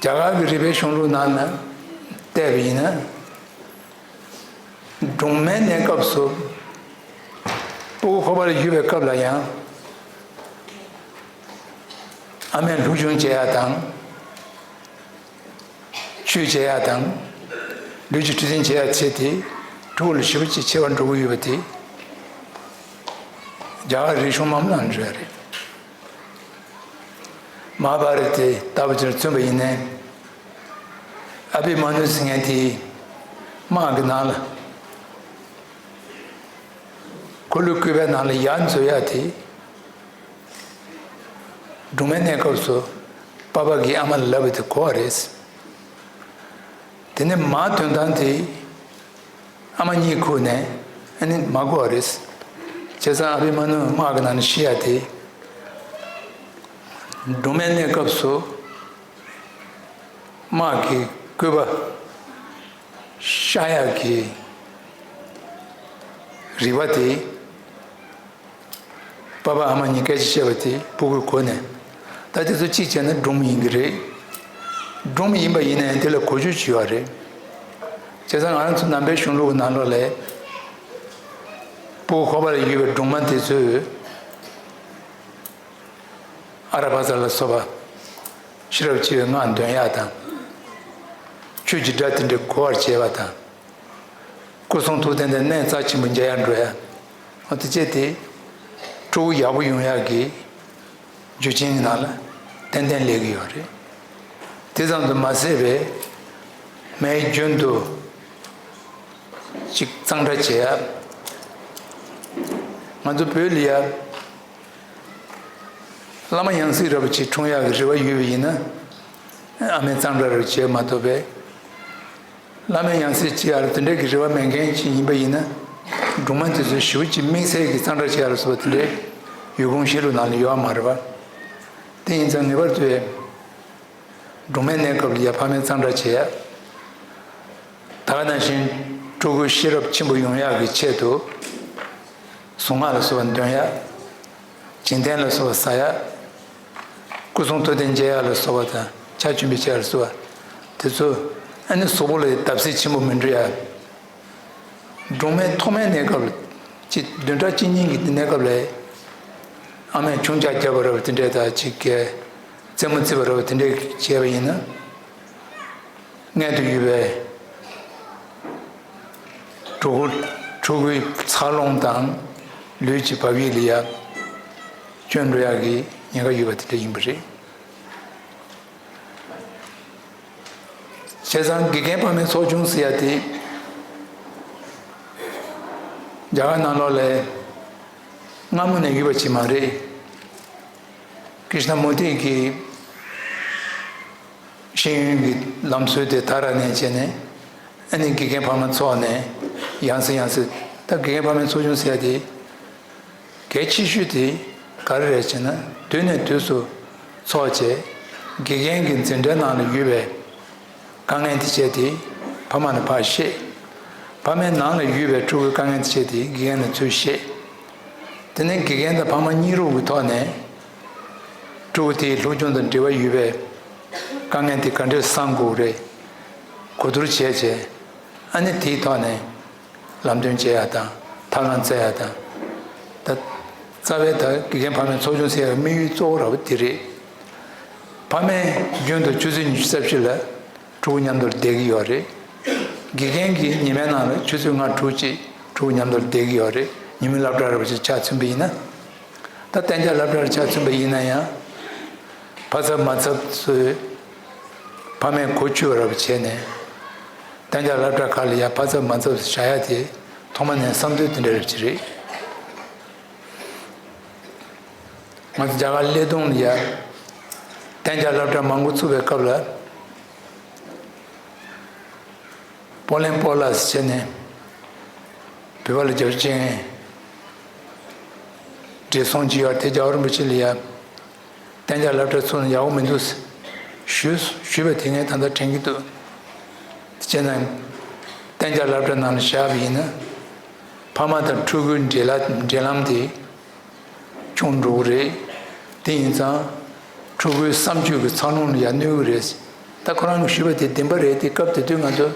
རྒྱ་གར་གྱི་རིག་པའི་གཞུང་ལུགས་ནང་ན་བལྟས་པ་ཡིན་ན། སྦྲང་མའི་གནས་སྐབས་སུ་སྤུ་གུ་ཁོག་པ་ལ་ཡོད་པའི་སྐབས་ལ་ཡང་ཨ་མས་སློབ་སྦྱོང་བྱེད་ཡག་དང་། ཆོས་བྱེད་ཡག་དང་། ལུས་ཀྱི་འཕྲོད་བསྟེན་བྱེད་ཡག་ཚེ་དེ་ཕྲུ་གུ་ལ་ཞེ་པོ་ཅིག་ཆེ་བ་འགྲོ་གི་ཡོད་པ་དེ་རྒྱ་གར་རིག་གཞུང་མང་པོ་ནང་འབྲི་བ་རེད། མ་ཧཱ་བྷ་རཏ་དེ་ལྟ་བུ་ཅིག་ལ་མཚོན་པ་ཡིན་ནའི། ཨ་བི་མ་ནུ་ཟེར་མཁན་དེ་དམག་གི་ནང་ལ་འཁོར་ལོས་བསྐོར་བའི་ནང་ལ་ཡར་འཛུལ་ཡག་དེ། སྦྲང་མའི་གནས་སྐབས་སུ་པ་ཕ་གིས་ཨ་མ་ལ་ལབ་པ་དེ་གོ་བ་རེད། དེ་ནས་མ་དོན་དག་དེ་ཨ་མ་གཉིད་ཁུག་ནས་ཨ་ནི་མ་གོ་བ་རེད། བྱས་ཙང་ཨ་བི་མ་ནུ་དམག་གི་ནང་ནས་ཤི་ཡག་དེ། སྦྲང་མའི་གནས་སྐབས་སུ་དམག་གི་བསྐོས་པ་གཤག་ཡག་གི་རིག་པ་དེ། པ་ཕ་ཨ་མ་གཉིས་སྐད་ཆ་བཤད་པ་དེ་སྤུ་གུས་གོ་ནས། ད་དེ་ཚོ་གཅིག་བྱས་ན་སྦྲང་མ་ཡིན་གྱི་རེད། སྦྲང་མ་ཡིན་པ་ཡིན་ན་ཡང་དེ་ལ་གོ་ཆོད་ཅིག་ཡོད་རེད། བྱས་ཙང་ང་རང་ཚོ་ནང་པའི་གཞུང་ལུགས་ཀྱི་ནང་ལོགས་ལ། སྤུ་གུ་ཁོག་པ་ལ་ཡོད་པའི་སྦྲང་མ་དེ་ཚོས་ཨ་ར་བྷ་ཙ་ལ་སོགས་པ་ཤེས་རབ་ཆེ་བའི་སྔགས་འདོན་ཡག་དང་། ཆོས་ཀྱི་སྒྲ་དེ་འདྲ་གོ་བར་བྱེད་པ་དང་། སྐུ་གསུང་ཐུགས་རྟེན་དེ་གནས་རྩ་ཆེན་པོ་མཇལ་ཡག་འགྲོ་ཡག་འོ་དེ་བྱས་ཏེ། ཕྲུ་གུ་ཡག་པོ་ཡོང་ཡག་གི་རྒྱུ་རྐྱེན་གྱི་ནང་ལ་ཏན་ཏན་སླེབས་ཀྱི་ཡོད་རེད། དེ་ཙམ་དུ་མ་ཟད་པའི་མའི་རྒྱུན་དུ་ཅིག་གཙང་སྦྲ་བྱེད་ཡག་ང་ཚོ་བོད་ལ་ཡ། བླ་མ་ཡང་སྲིད་རབ་ཅིག་འཁྲུངས་ཡག་གི་རེ་བ་ཡོད་པ་ཡིན་ན། ཨ་མས་གཙང་སྦྲ་རེ་བྱེད་མ་གཏོགས་པས། བླ་མ་ཡང་སྲིད་ཅིག་ཡར་དེ་འདྲའི་གི་རེ་བ་མེད་མཁན་ཅིག་ཡིན་པ་ཡིན་ན། སྦྲང་མ་དེ་ཚོ་ཞེ་པོ་ཅིག་དམིགས་བསལ་གྱི་གཙང་སྦྲ་བྱེད་ཡག་ལ་སོགས་པ་དེ་འདྲའི་ཡུལ་གོམས་གཤིས་ལུགས་ནང་ལ་ཡོད་མ་རེད་པ། དེ་ཡིན་ཙང་ངེས་པར་དུ། སྦྲང་མའི་གནས་སྐབས་ལ་ཡ་ཕ་མས་གཙང་སྦྲ་བྱེད་ཡག་ད་ག་ནང་བཞིན་ཕྲུ་གུ་ཤེས་རབ་ཆེན་པོ་ཡོང་ཡག་གི་ཆེད་དུ། གཟུངས་སྔགས་ལ་སོགས་པ་འདོན་ཡག་བྱིན་རྟེན་ལ་སོགས་པ་ཟ་ཡག་སྐུ་གསུང་ཐུགས་རྟེན་མཇལ་ཡག་ལ་སོགས་པ་དང་ཕྱག་མཆོད་འབུལ་བྱེད་ཡག་ལ་སོགས་པ། དེ་ཚོ་ཨ་ནི་གཟུགས་པོ་ལ་བརྡབ་གསིག་ཆེན་པོ་མི་འགྲོ་ཡག་སྦྲང་མའི་ཐོག་མའི་གནས་སྐབས་ལ་ཅིག་བདུན་ཕྲག་གཅིག་གཉིས་ཀྱི་གནས་སྐབས་ལ། ཨ་མས་ཆུང་ཇག་བརྒྱབ་པ་རེད་པ་དེ་འདྲས་དང་ཅིག་གི་རྩེད་མོ་རྩེས་པ་རེད་པ་དེ་འདྲས་བྱས་པ་ཡིན་ན། མངལ་དུ་ཡོད་པའི་ཕྲུ་གུ་ཕྲུ་གུའི་འཚར་ལོངས་དང་ལུས་ཀྱི་བབ་ཡིག་ལ་ཡ་སྐྱོན་འགྲོ་ཡག་གི་ཉེན་ཁ་ཡོད་པ་དེ་འདྲ་ཡིན་པ་རེད། བྱས་ཙང་དགེ་རྒན་ཕ་མའི་ཚོགས་ཆུང་ཟེར་ཡ་དེ་རྒྱ་གར་ནང་ལོགས་ལ་སྔ་མོ་ནས་ཡོད་པ་ཅིག་མ་རེད། ཀྲིཤ་ན་མུར་ཏི་གི་ཤེས་ཡོན་གྱི་ལམ་སྲོལ་དེ་དར་ནས་བྱས་ནས། ཨ་ནི་དགེ་རྒན་ཕ་མ་ཚོགས་ནས་ཡང་སེ་ཡང་སེ། ད་དགེ་རྒན་ཕ་མའི་ཚོགས་ཆུང་ཟེར་ཡ་དེ་གལ་ཆེ་ཤོས་དེ་ག་རེ་རེད་ཅེ་ན། དུས་ནས་དུས་སུ་ཚོགས་བྱས། དགེ་རྒན་གྱི་འཛིན་གྲྭའི་ནང་ལ་ཡོད་པའི་དཀའ་ངལ་དེ་བྱས་ཏེ་ཕ་མ་ལ་ཕར་བཤད། ཕ་མའི་ནང་ལ་ཡོད་པའི་ཕྲུ་གུའི་དཀའ་ངལ་དེ་བྱས་ཏེ་དགེ་རྒན་ལ་ཚུར་བཤད། དེ་ནས་དགེ་རྒན་དང་ཕ་མ་གཉིས་རུབ་ཀྱི་ཐོག་ནས་ཕྲུ་གུ་དེའི་སློབ་སྦྱོང་དང་འབྲེལ་བ་ཡོད་པའི་དཀའ་ངལ་དེ་ག་འདྲས་སེལ་དགོས་རེད། གོ་བསྡུར་བྱས་བྱས། ཨ་ནི་དེའི་ཐོག་ནས་ལམ་སྟོན་བྱེད་ཡག་དང་ཐབས་ལམ་བཙལ་ཡག་དང་། ད་རྩ་བའི་ད་དགེ་རྒན་ཕ་མའི་ཚོགས་ཆུང་ཟེར་ཡག་དམིགས་ཡུལ་གཙོ་བོ་ར་བ་དེ་རེད། ཕ་མས་རྒྱུན་དུ་ཆུ་ཚོད་ཉི་ཤུ་རྩ་བཞི་ལ་ཕྲུ་གུ་མཉམ་དུ་བསྡད་ཀྱི་ཡོད་རེད། དགེ་རྒན་གྱིས་ཉི་མའི་ནང་ལ་ཆུ་ཚོད་ལྔ་དྲུག་ཅིག་ཕྲུ་གུ་མཉམ་དུ་བསྡད་ཀྱི་ཡོད་རེད། ཉིན་མོའི་སློབ་གྲྭ་ར་བ་ཅིག་ཆ་མཚོན་པ་ཡིན་ན། ད་གཏན་འཇགས་སློབ་གྲྭར་ཆ་མཚོན་པ་ཡིན་ན་ཡང་། ཕ་ཚབ་མ་ཚབ་ཚོས་ཕ་མས་གོ་ཆོད་པ་ར་བ་བྱས་ནས། གཏན་འཇགས་སློབ་གྲྭ་ཁག་ལ་ཡང་ཕ་ཚབ་མ་ཚབ་བཞག་ཡ་དེ་ཐོག་མ་ནས་བསམ་ཚུལ་དེ་འདྲ་རེད་ཅི་རེད། ང་ཚོ་རྒྱ་གར་ཀླད་སྟོང་ལ་ཡ་གཏན་འཇགས་སློབ་གྲྭ་མང་པོ་བཙུགས་པའི་སྐབས་ལ། པོ་ལན་པོ་ལ་ཟེར་ནས་བོད་པ་ལ་རྒྱབ་སྐྱོར་བྱེད་མཁན་བགྲེས་སོང་ཅིག་ཡོད་དེ། རྒྱལ་བ་རིན་པོ་ཆེ་ལ་ཡ་གཏན་འཇགས་སློབ་གྲྭ་བཙུགས་ན་ཡག་པོ་མི་འདུག་ཟེར། ཞུས་ཞུས་པ་དེ་ངས་ད་ལྟ་དྲན་གྱི་འདུག་དེ་བྱས་ན་གཏན་འཇགས་སློབ་གྲྭ་ནང་ལ་བཞག་པ་ཡིན་ན། ཕ་མ་དང་ཕྲུ་གུའི་འབྲེལ་ལ་འབྲེལ་ལམ་དེ་ཆུང་འགྲོ་གི་རེད། དེ་ཡིན་ཙང་ཕྲུ་གུའི་བསམ་སྤྱོད་ཀྱི་འཚར་ལོངས་ལ་ཡང་གནོད་གི་རེད། ད་ཁོ་རང་གིས་ཞུས་པ་དེ་བདེན་པ་རེད། དེ་སྐབས་དེ་དུས་ང་ཚོ་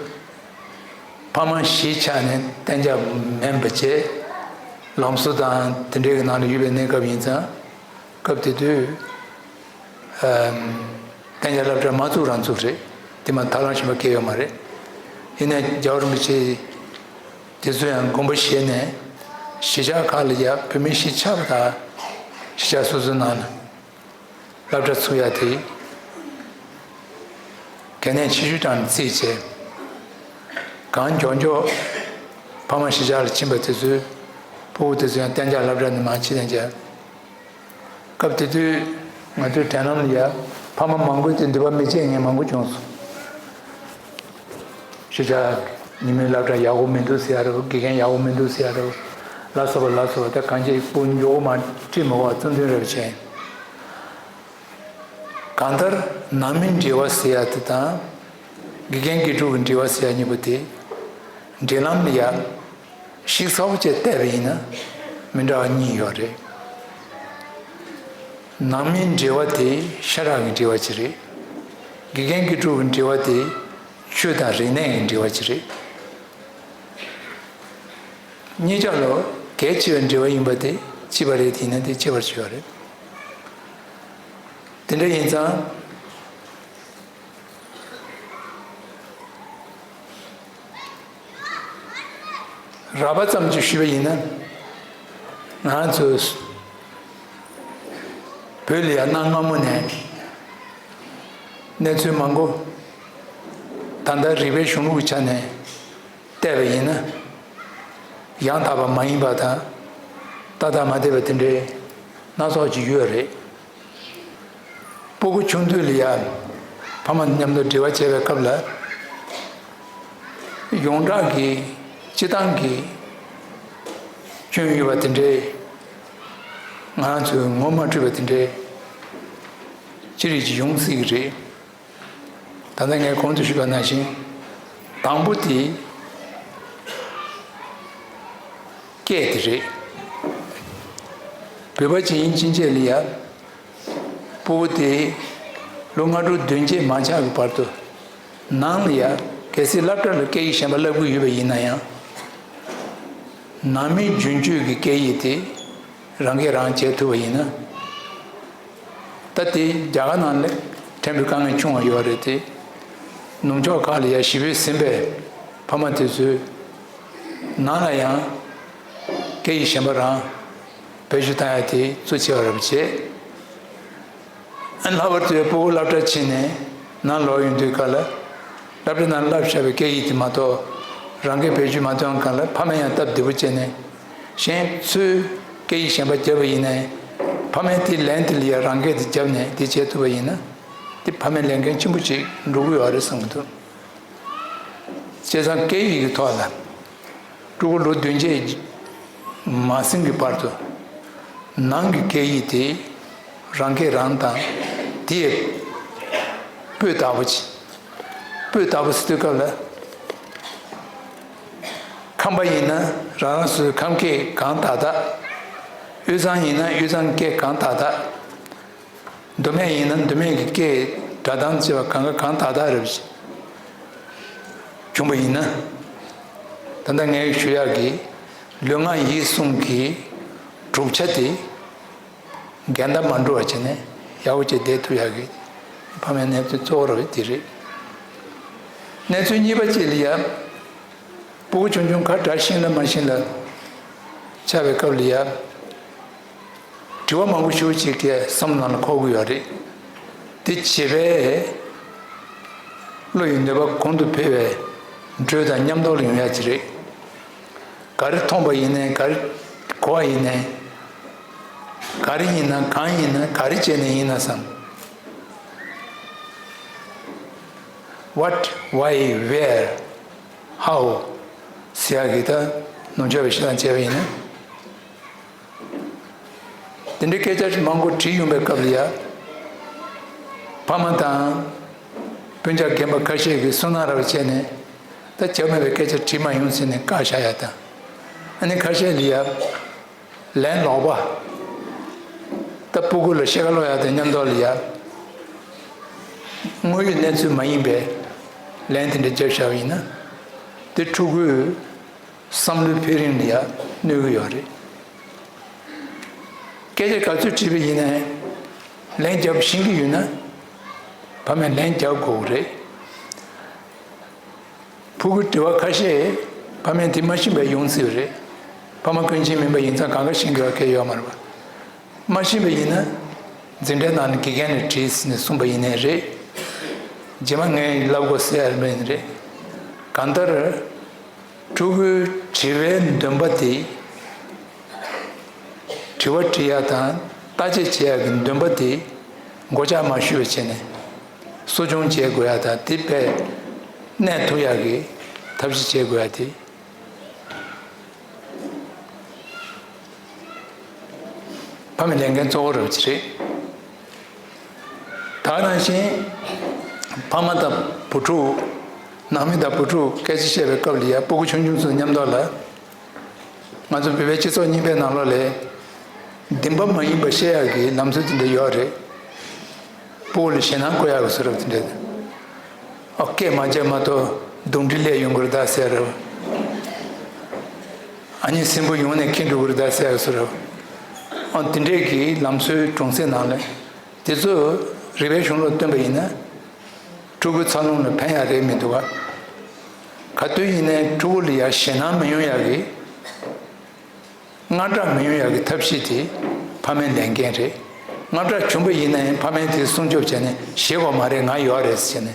ཕ་མ་གཞིས་ཆགས་ནས་གཏན་འཇགས་མིན་པ་བྱས། ལམ་བཟོ་དང་དེ་འདྲའི་གི་ནང་ལ་ཡོད་པའི་གནས་སྐབས་ཡིན་ཙང་། སྐབས་དེ་དུས་ཨམ། གཏན་འཇགས་སློབ་གྲྭ་མ་བཙུགས་རང་བཙུགས་རེད། དེ་མ་ཐབས་ལམ་གཞན་པ་གང་ཡང་ཡོད་མ་རེད། ཡིན་ནའི་རྒྱལ་བ་རིན་པོ་ཆེ་དེ་ཚོ་ཡང་དགོངས་པ་བཞེས་ནས་གཞིས་ཆགས་ཁག་ལ་ཡ་བོད་མི་གཞིས་ཆགས་པ་དང་གཞིས་ཆགས་སོ་སོའི་ནང་ལ་སློབ་གྲྭ་ཚུགས་ཡ་དེ་གལ་གནད་ཆེ་ཤོས་དང་བརྩིས་བྱས། གང་མགྱོགས་མགྱོགས་ཕ་མ་གཞིས་ཆགས་ལ་ཕྱིན་པ་དེ་ཚོའི་སྤུ་གུ་དེ་ཚོ་ཡང་གཏན་འཇགས་སློབ་གྲྭ་ནས་མར་ཕྱིན་ནས་ཀྱང་། སྐབས་དེ་དུས་ང་ཚོའི་དྲན་ལམ་ལ་ཡ་ཕ་མ་མང་པོས་དེ་འདོད་པ་མི་བྱེད་མཁན་མང་པོ་བྱུང་སོང་། གཞིས་ཆགས་ཉི་མའི་སློབ་གྲྭ་ཡག་པོ་མི་འདུག་ཟེར་ཡ་རེད། དགེ་རྒན་ཡག་པོ་མི་འདུག་ཟེར་ཡ་རེད། ལ་སོགས་པ་ལ་སོགས་པ་ད་གང་ཅི་སྤུ་གུ་མགྱོགས་པོ་མར་ཁྲིད་མི་དགོས་པ་རྩ་འཛིན་རེ་བ་བྱས། གང་ལྟར་ནང་མིའི་འབྲེལ་བ་ཟེར་ཡ་དེ་དང་དགེ་རྒན་དགེ་ཕྲུག་གི་འབྲེལ་བ་ཟེར་ཡ་གཉིས་པོ་དེ་འབྲེལ་ལམ་ལ་ཡ་ཞིབ་ཚགས་པོ་བྱས་བལྟས་པ་ཡིན་ན་མི་འདྲ་བ་གཉིས་ཡོད་རེད། ནང་མིའི་འབྲེལ་བ་དེ་ཤ་ཁྲག་གི་འབྲེལ་བ་ཅིག་རེད། དགེ་རྒན་དགེ་ཕྲུག་གི་འབྲེལ་བ་དེ་ཆོས་དང་རིག་གནས་ཀྱི་འབྲེལ་བ་ཅིག་རེད། གཉིས་ཆ་ལ་གལ་ཆེ་བའི་འབྲེལ་བ་ཡིན་པ་དེ་གཅིག་པ་རེད། དེ་ཡིན་ན་དེ་གཅིག་པར་བྱས་པ་རེད། དེ་འདྲ་ཡིན་ཙང་། རགས་པ་ཙམ་ཅིག་ཞུས་པ་ཡིན་ན། ང་ཚོས་བོད་ལ་ཡང་གནའ་སྔ་མོ་ནས་གནས་ཚུལ་མང་པོ། ད་ལྟ་རིག་པའི་གཞུང་ལུགས་ཀྱི་ཆ་ནས་བལྟས་པ་ཡིན་ན། ཡང་དག་པ་མ་ཡིན་པ་དང་། ཏག་ཏག་མ་བསྡད་པ་དེ་འདྲའི་སྣ་ཚོགས་ཅིག་ཡོད་རེད། སྤུ་གུ་ཆུང་དུས་ལ་ཡང་ཕ་མ་མཉམ་དུ་འབྲེལ་བ་བྱེད་པའི་སྐབས་ལ། ཡོངས་གྲགས་ཀྱི་སྤྱིར་བཏང་གི་སྐྱོན་ཡོད་པ་དེ་འདྲའི་ང་རང་ཚོས་ངོ་མ་འཕྲོད་པ་དེ་འདྲའི་ཅི་རིགས་ཅིག་ཡོང་སྲིད་ཀྱི་རེད། ད་ལྟ་ངས་གོང་དུ་ཞུས་པ་ནང་བཞིན། དང་པོ་དེ་སྐད་དེ་རེད། བོད་པ་ཅིག་ཡིན་ཕྱིན་ཆད་ལ་ཡ། སྤུ་གུ་དེ་ལོ་ལྔ་དྲུག་བདུན་བརྒྱད་མ་ཆགས་ཀྱི་བར་དུ། ནང་ལ་ཡ་གལ་སྲིད་སློབ་གྲྭ་ལ་སྐད་ཡིག་གཞན་པ་བསླབ་ཀྱི་ཡོད་པ་ཡིན་ན་ཡང་། ནང་མིའི་རྒྱུན་སྤྱོད་ཀྱི་སྐད་ཡིག་དེ་རང་སྐད་རང་བྱེད་ཐུབ་པ་ཡིན་ན། ད་དེ་རྒྱ་གར་ནང་ལ་ཕྲན་བུ་དཀའ་ངལ་བྱུང་བ་ཡོད་རེད་དེ། ནུབ་ཕྱོགས་ཁག་ལ་ཡ་གཞིས་སྤོས་ཟིན་པའི་ཕ་མ་དེ་ཚོས་ནང་ལ་ཡང་སྐད་ཡིག་གཞན་པ་རང་བེད་སྤྱོད་བཏང་ཡ་དེ་གཙོ་ཆེ་བ་རེད་བྱས། ལྷག་པར་དུ་སྤུ་གུ་སློབ་གྲྭ་ཕྱིན་ནས་ནང་ལོག་ཡོང་དུས་སྐབས་ལ། སློབ་གྲྭ་ནང་བསླབས་བཞག་པའི་སྐད་ཡིག་དེ་མ་གཏོགས་རང་སྐད་བེད་སྤྱོད་མ་བཏང་སྐབས་ལ་ཕ་མས་ཡང་སྟབས་བདེ་པོ་བྱས་ནས། གཞན་ཚོས་སྐད་ཡིག་གཞན་པ་བརྒྱབ་པ་ཡིན་ནའི། ཕ་མས་དེ་ལན་དེ་ལ་ཡང་རང་སྐད་དེ་བརྒྱབ་ནས་དེ་བྱེད་ཐུབ་པ་ཡིན་ན། དེ་ཕ་མའི་ལས་འགན་ཆེན་པོ་ཅིག་འགྲུབ་ཀྱི་ཡོད་རེད་བསམ་གྱི་འདུག་བྱས་ཙང་སྐད་ཡིག་གི་ཐོག་ལ། ཕྲུ་གུ་ལོ་བདུན་བརྒྱད་མ་ཟིན་གྱི་བར་དུ་ནང་གི་སྐད་ཡིག་དེ་རང་སྐད་རང་དང་དེ་སྤུས་དག་པོ་ཅིག་སྤུས་དག་པོ་ཟེར་དུས་སྐབས་ལ། ཁམས་པ་ཡིན་ན་རང་རང་སོ་སོའི་ཁམས་སྐད་གང་དག་དག་དབུས་གཙང་ཡིན་ན་དབུས་གཙང་སྐད་གང་དག་དག་མདོ་སྨད་ཡིན་ན་མདོ་སྨད་ཀྱི་སྐད་སྒྲ་གདངས་བཅས་པ་གང་ག་གང་དག་དག་རེ་བྱུང་བ་ཡིན་ན། ད་ལྟ་ངས་ཞུ་ཡག་གི་ལུས་ངག་ཡིད་གསུམ་གྱི་གྲུབ་ཆ་དེ་འགལ་ཟླ་མ་འགྲོ་བ་བྱས་ནས་ཡག་པོ་བྱས་བསྡད་ཐུབ་ཡག་གི་ཕ་མའི་གནས་ཚུལ་གཙོ་བོ་རེད་དེ་རེད། གནས་ཚུལ་གཉིས་པ་གཅིག་ལ་ཡ། སྤུ་གུ་ཆུང་ཆུང་ཁ་བྲལ་ཤིང་ལ་མ་ཤིང་ལ་ཆགས་པའི་སྐབས་ལ་ཡ། དྲི་བ་མང་པོ་ཞེ་པོ་ཅིག་གི་བསམ་བློ་ནང་ལ་འཁོར་གྱི་ཡོད་རེད། དེ་བྱེད་པས་བློ་ཡི་ནུས་པ་གོང་དུ་འཕེལ་བའི་འགྲོས་དང་མཉམ་དུ་ལ་ཡོང་ཡ་ཅིག་རེད། ག་རེ་མཐོང་པ་ཡིན་ནའི་ག་རེ་གོ་བ་ཡིན་ནའི་ག་རེ་ཡིན་ན་གང་ཡིན་ན་ག་རེ་བྱས་ནས་ཡིན་ན་བསམ། What, why, where, how ཟེར་ཡག་གི་ད་ནུབ་ཕྱོགས་པའི་གཞི་ལ་བྱས་པ་ཡིན་ན། དེ་འདྲའི་སྐད་ཆ་མང་པོ་དྲིས་ཡོང་པའི་སྐབས་ལ་ཡ། ཕ་མ་དང་ སྤུན་ཀྱག་རྒན་པ་ཁ་ཤས་ཀྱིས་སུན་སྣང་ར་བ་བྱས་ནས་ད་བྱ་མེད་པའི་སྐད་ཆ་དྲིས་མ་ཡོང་ཟེར་ནས་བཀག་བཞག་ཡ་དང་། ཨ་ནི་ཁ་ཤས་ལ་ཡ་ལན་ལོག་པ། ད་སྤུ་གུ་ལ་ཤེས་ཀ་ལོ་ཡ་དང་མཉམ་དུ་ལ་ཡ་དངོས་ཡོད་གནས་ཚུལ་མ་ཡིན་པའི་ལན་དེ་འདྲ་བརྒྱབ་བཞག་པ་ཡིན་ན། དེ་ཕྲུ་གུའི་བསམ་བློའི་འཕེལ་རིམ་ལ་ཡ་གནོད་ཀྱི་ཡོད་རེད། སྐད་ཆ་ག་ཚོད་དྲིས་པ་ཡིན་ནའི་ལན་རྒྱབ་ཤེས་ཀྱི་ཡོད་ན་ཕ་མས་ལན་རྒྱག་དགོས་རེད། ཕྲུ་གུའི་དྲི་བ་ཁ་ཤས་ཕ་མས་དེ་མ་ཤེས་པའི་ཡོང་སྲིད་པ་རེད། ཕ་མ་ཀུན་མཁྱེན་མིན་པ་ཡིན་ཙང་གང་ག་ཤེས་དགོས་པ་གལ་ཡོད་མ་རེད་པ། མ་ཤེས་པ་ཡིན་ན་འཛིན་གྲྭའི་ནང་ནས་དགེ་རྒན་ནས་དྲིས་ནས་གསུངས་པ་ཡིན་ནའི་རེད། རྗེས་མ་ངས་ལབ་དགོས་ཟེར་ཡ་མིན་རེད། གང་ལྟར། ཕྲུ་གུའི་དྲི་བའི་འདུན་པ་དེ། དྲི་བ་དྲི་ཡ་དང་བརྟག་དཔྱད་བྱེད་ཡ་གི་འདུན་པ་དེ་མགོ་བཅག་མ་ཞུ་བ་བྱས་ནས་གསོ་སྐྱོང་བྱེད་དགོས་ཡ་དང་དེ་དཔེ་གནས་ཐུབ་ཡ་གི་ཐབས་ཤེས་བྱེད་དགོས་ཡ་དེ་ཕ་མའི་ལས་འགན་གཙོ་བོ་རབ་ཅིག་རེད། ད་ག་ནང་བཞིན་ཕ་མ་དང་བུ་ཕྲུག་ནང་མི་དང་བུ་ཕྲུག་སྐད་ཆ་བཤད་པའི་སྐབས་ལ་ཡ་སྤུ་གུ་ཆུང་ཆུང་ཚོ་མཉམ་དུ་ལ། ང་ཚོ་བོད་པའི་སྤྱི་ཚོགས་རྙིང་པའི་ནང་ལོགས་ལ་བདེན་པ་མ་ཡིན་པ་བཤད་ཡག་གི་ལམ་སྲོལ་དེ་འདྲ་ཡོད་རེད། སྤུ་གུ་ལ་ཞེད་སྣང་བསྐུལ་ཡག་གི་བཟོ་འདྲ་དེ་འདྲ། ཨ་སྐད་མ་རྒྱག་མ་གཏོགས་གདོན་འདྲེ་སླེབས་ཡོང་གི་རེད་ད་ཟེར་རོ། ཨ་ནི་སྲིན་པོ་ཡོང་ནས་ཁྱེར་འགྲོ་གི་རེད་ད་ཟེར་ཡག་བཟོ་འདྲ། ཨ་དེ་འདྲས་ཀྱི་ལམ་སྲོལ་གྲོང་གསེབ་ནང་ལ་དེ་ཚོ་རིག་པའི་གཞུང་ལ་བསྟུན་པ་ཡིན་ན། ཕྲུ་གུའི་འཚར་ལོངས་ལ་ཕན་ཡག་རེད་མི་འདུག་ག་ག་དུས་ཡིན་ནའི་ཕྲུ་གུ་ལ་ཡ་ཞེད་སྣང་མི་ཡོང་ཡག་གི། དངངས་སྐྲག་མི་ཡོང་ཡག་གི་ཐབས་ཤེས་དེ་ཕ་མའི་ལས་འགན་རེད། དངངས་སྐྲག་བྱུང་པ་ཡིན་ནའི་ཕ་མས་དེ་སྲུང་སྐྱོབ་བྱས་ནས་ཞེད་དགོས་མ་རེད། ང་ཡོད་རེད་ཟེར་ནས།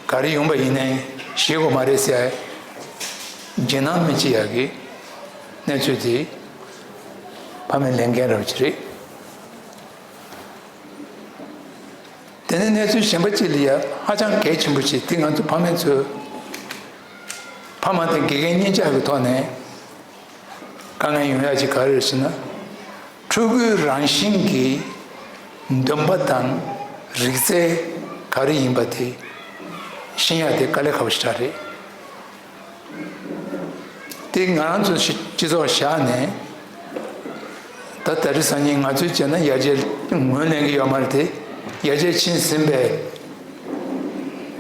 ག་རེ་ཡོང་པ་ཡིན་ནའི་ཞེད་དགོས་མ་རེད་ཟེར། འཇིགས་སྣང་མི་བྱེད་ཡག་གི་གནས་ཚུལ་དེ་ཕ་མའི་ལས་འགན་རབ་ཅིག་རེད། དེ་ནས་གནས་ཚུལ་གཞན་པ་གཅིག་ལ་ཡ་ཧ་ཅང་གལ་ཆེན་པོ་ཞིག་དེ་ང་ཚོ་ཕ་མ་ཚོས་ཕ་མ་དང་དགེ་རྒན་གཉིས་ཆ་གི་ཐོག་ནས་དཀའ་ངལ་ཡོང་ཡ་ཅིག་ག་རེ་རེད་ཟེར་ན། ཕྲུ་གུའི་རང་བཞིན་གྱི་འདུན་པ་དང་རིག་རྩལ་ག་རེ་ཡིན་པ་དེ་ཤེས་ཡ་དེ་དཀའ་ལས་ཁག་པོ་ཞིག་རེད། དེ་ང་རང་ཚོ་སྤྱི་ཚོགས་བཞག་ནས་ད་ད་རེས་སང་ཉིན་ང་ཚོས་བྱས་ན་ཡར་རྒྱས་ངོས་ལེན་གྱི་ཡོད་མ་རེད་དེ། ཡར་རྒྱས་ཕྱིན་ཟིན་པའི་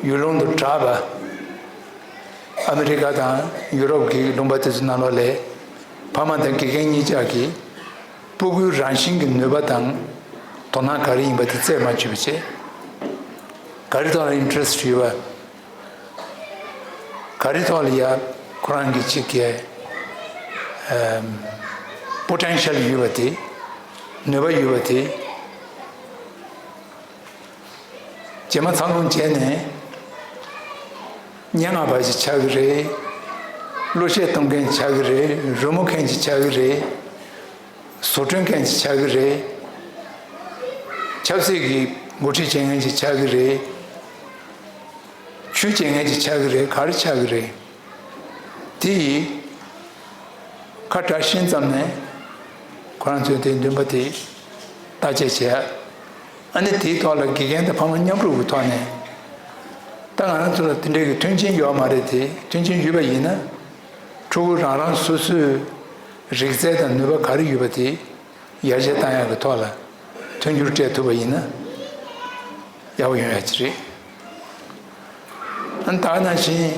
ཡུལ་ལུང་དུ་གྲགས་པ་ཨ་མི་རི་ཀ་དང་ཡུ་རོབ་ཀྱི་ལུང་པ་དེ་ཚོ་ནང་ལོགས་ལ་ཕ་མ་དང་དགེ་རྒན་གཉིས་ཆ་གིས་སྤུ་གུའི་རང་བཞིན་གྱི་ནུས་པ་དང་དོ་སྣང་ག་རེ་ཡིན་པ་དེ་རྩད་མ་ཆོད་པ་བྱས། ག་རེ་ཐོག་ལ་ཨིན་ཊི་རེ་སི་ཊི་ཡོད་པ། ག་རེ་ཐོག་ལ་ཡ་ཁོ་རང་གི་གཅིག་གི་ཨམ་པོ་ཊེན་ཤལ་ཡོད་པ་དེ། ནུས་པ་ཡོད་པ་དེ། རྗེས་མ་འཚར་ལོངས་བྱས་ནས་སྙན་ངག་པ་ཞིག་ཆགས་ཀྱི་རེད། གླུ་གཞས་གཏོང་མཁན་ཆགས་ཀྱི་རེད། རི་མོ་མཁན་ཞིག་ཆགས་ཀྱི་རེད། བཟོ་སྐྲུན་མཁན་ཞིག་ཆགས་ཀྱི་རེད། ཆབ་སྲིད་ཀྱི་འགོ་ཁྲིད་བྱེད་མཁན་ཞིག་ཆགས་ཀྱི་རེད། ཆོས་བྱེད་མཁན་ཞིག་ཆགས་ཀྱི་རེད། ག་རེ་ཆགས་ཀྱི་རེད། དེ་ཡིས་ཁ་གྲག་ཤེས་ཙམ་ནས་ཁོ་རང་ཚོས་དེའི་འདུན་པ་དེ་བརྟག་དཔྱད་བྱས། ཨ་ནི་དེའི་ཐོག་ལ་དགེ་རྒན་དང་ཕ་མ་མཉམ་རུབ་ཀྱི་ཐོག་ནས། ད་ང་རང་ཚོ་ལ་དེ་འདྲའི་གི་མཐུན་རྐྱེན་ཡོད་མ་རེད་དེ། མཐུན་རྐྱེན་ཡོད་པ་ཡིན་ན། ཕྲུ་གུ་རང་རང་སོ་སོའི་རིག་རྩལ་དང་ནུས་པ་ག་རེ་ཡོད་པ་དེ་ཡར་རྒྱས་བཏང་ཡག་གི་ཐོག་ལ་མཐུན་འགྱུར་སྤྲད་ཐུབ་པ་ཡིན་ན་ཡག་པོ་ཡོང་ཡག་ཅིག་རེད། ཨ་ནི་ད་ག་ནང་བཞིན།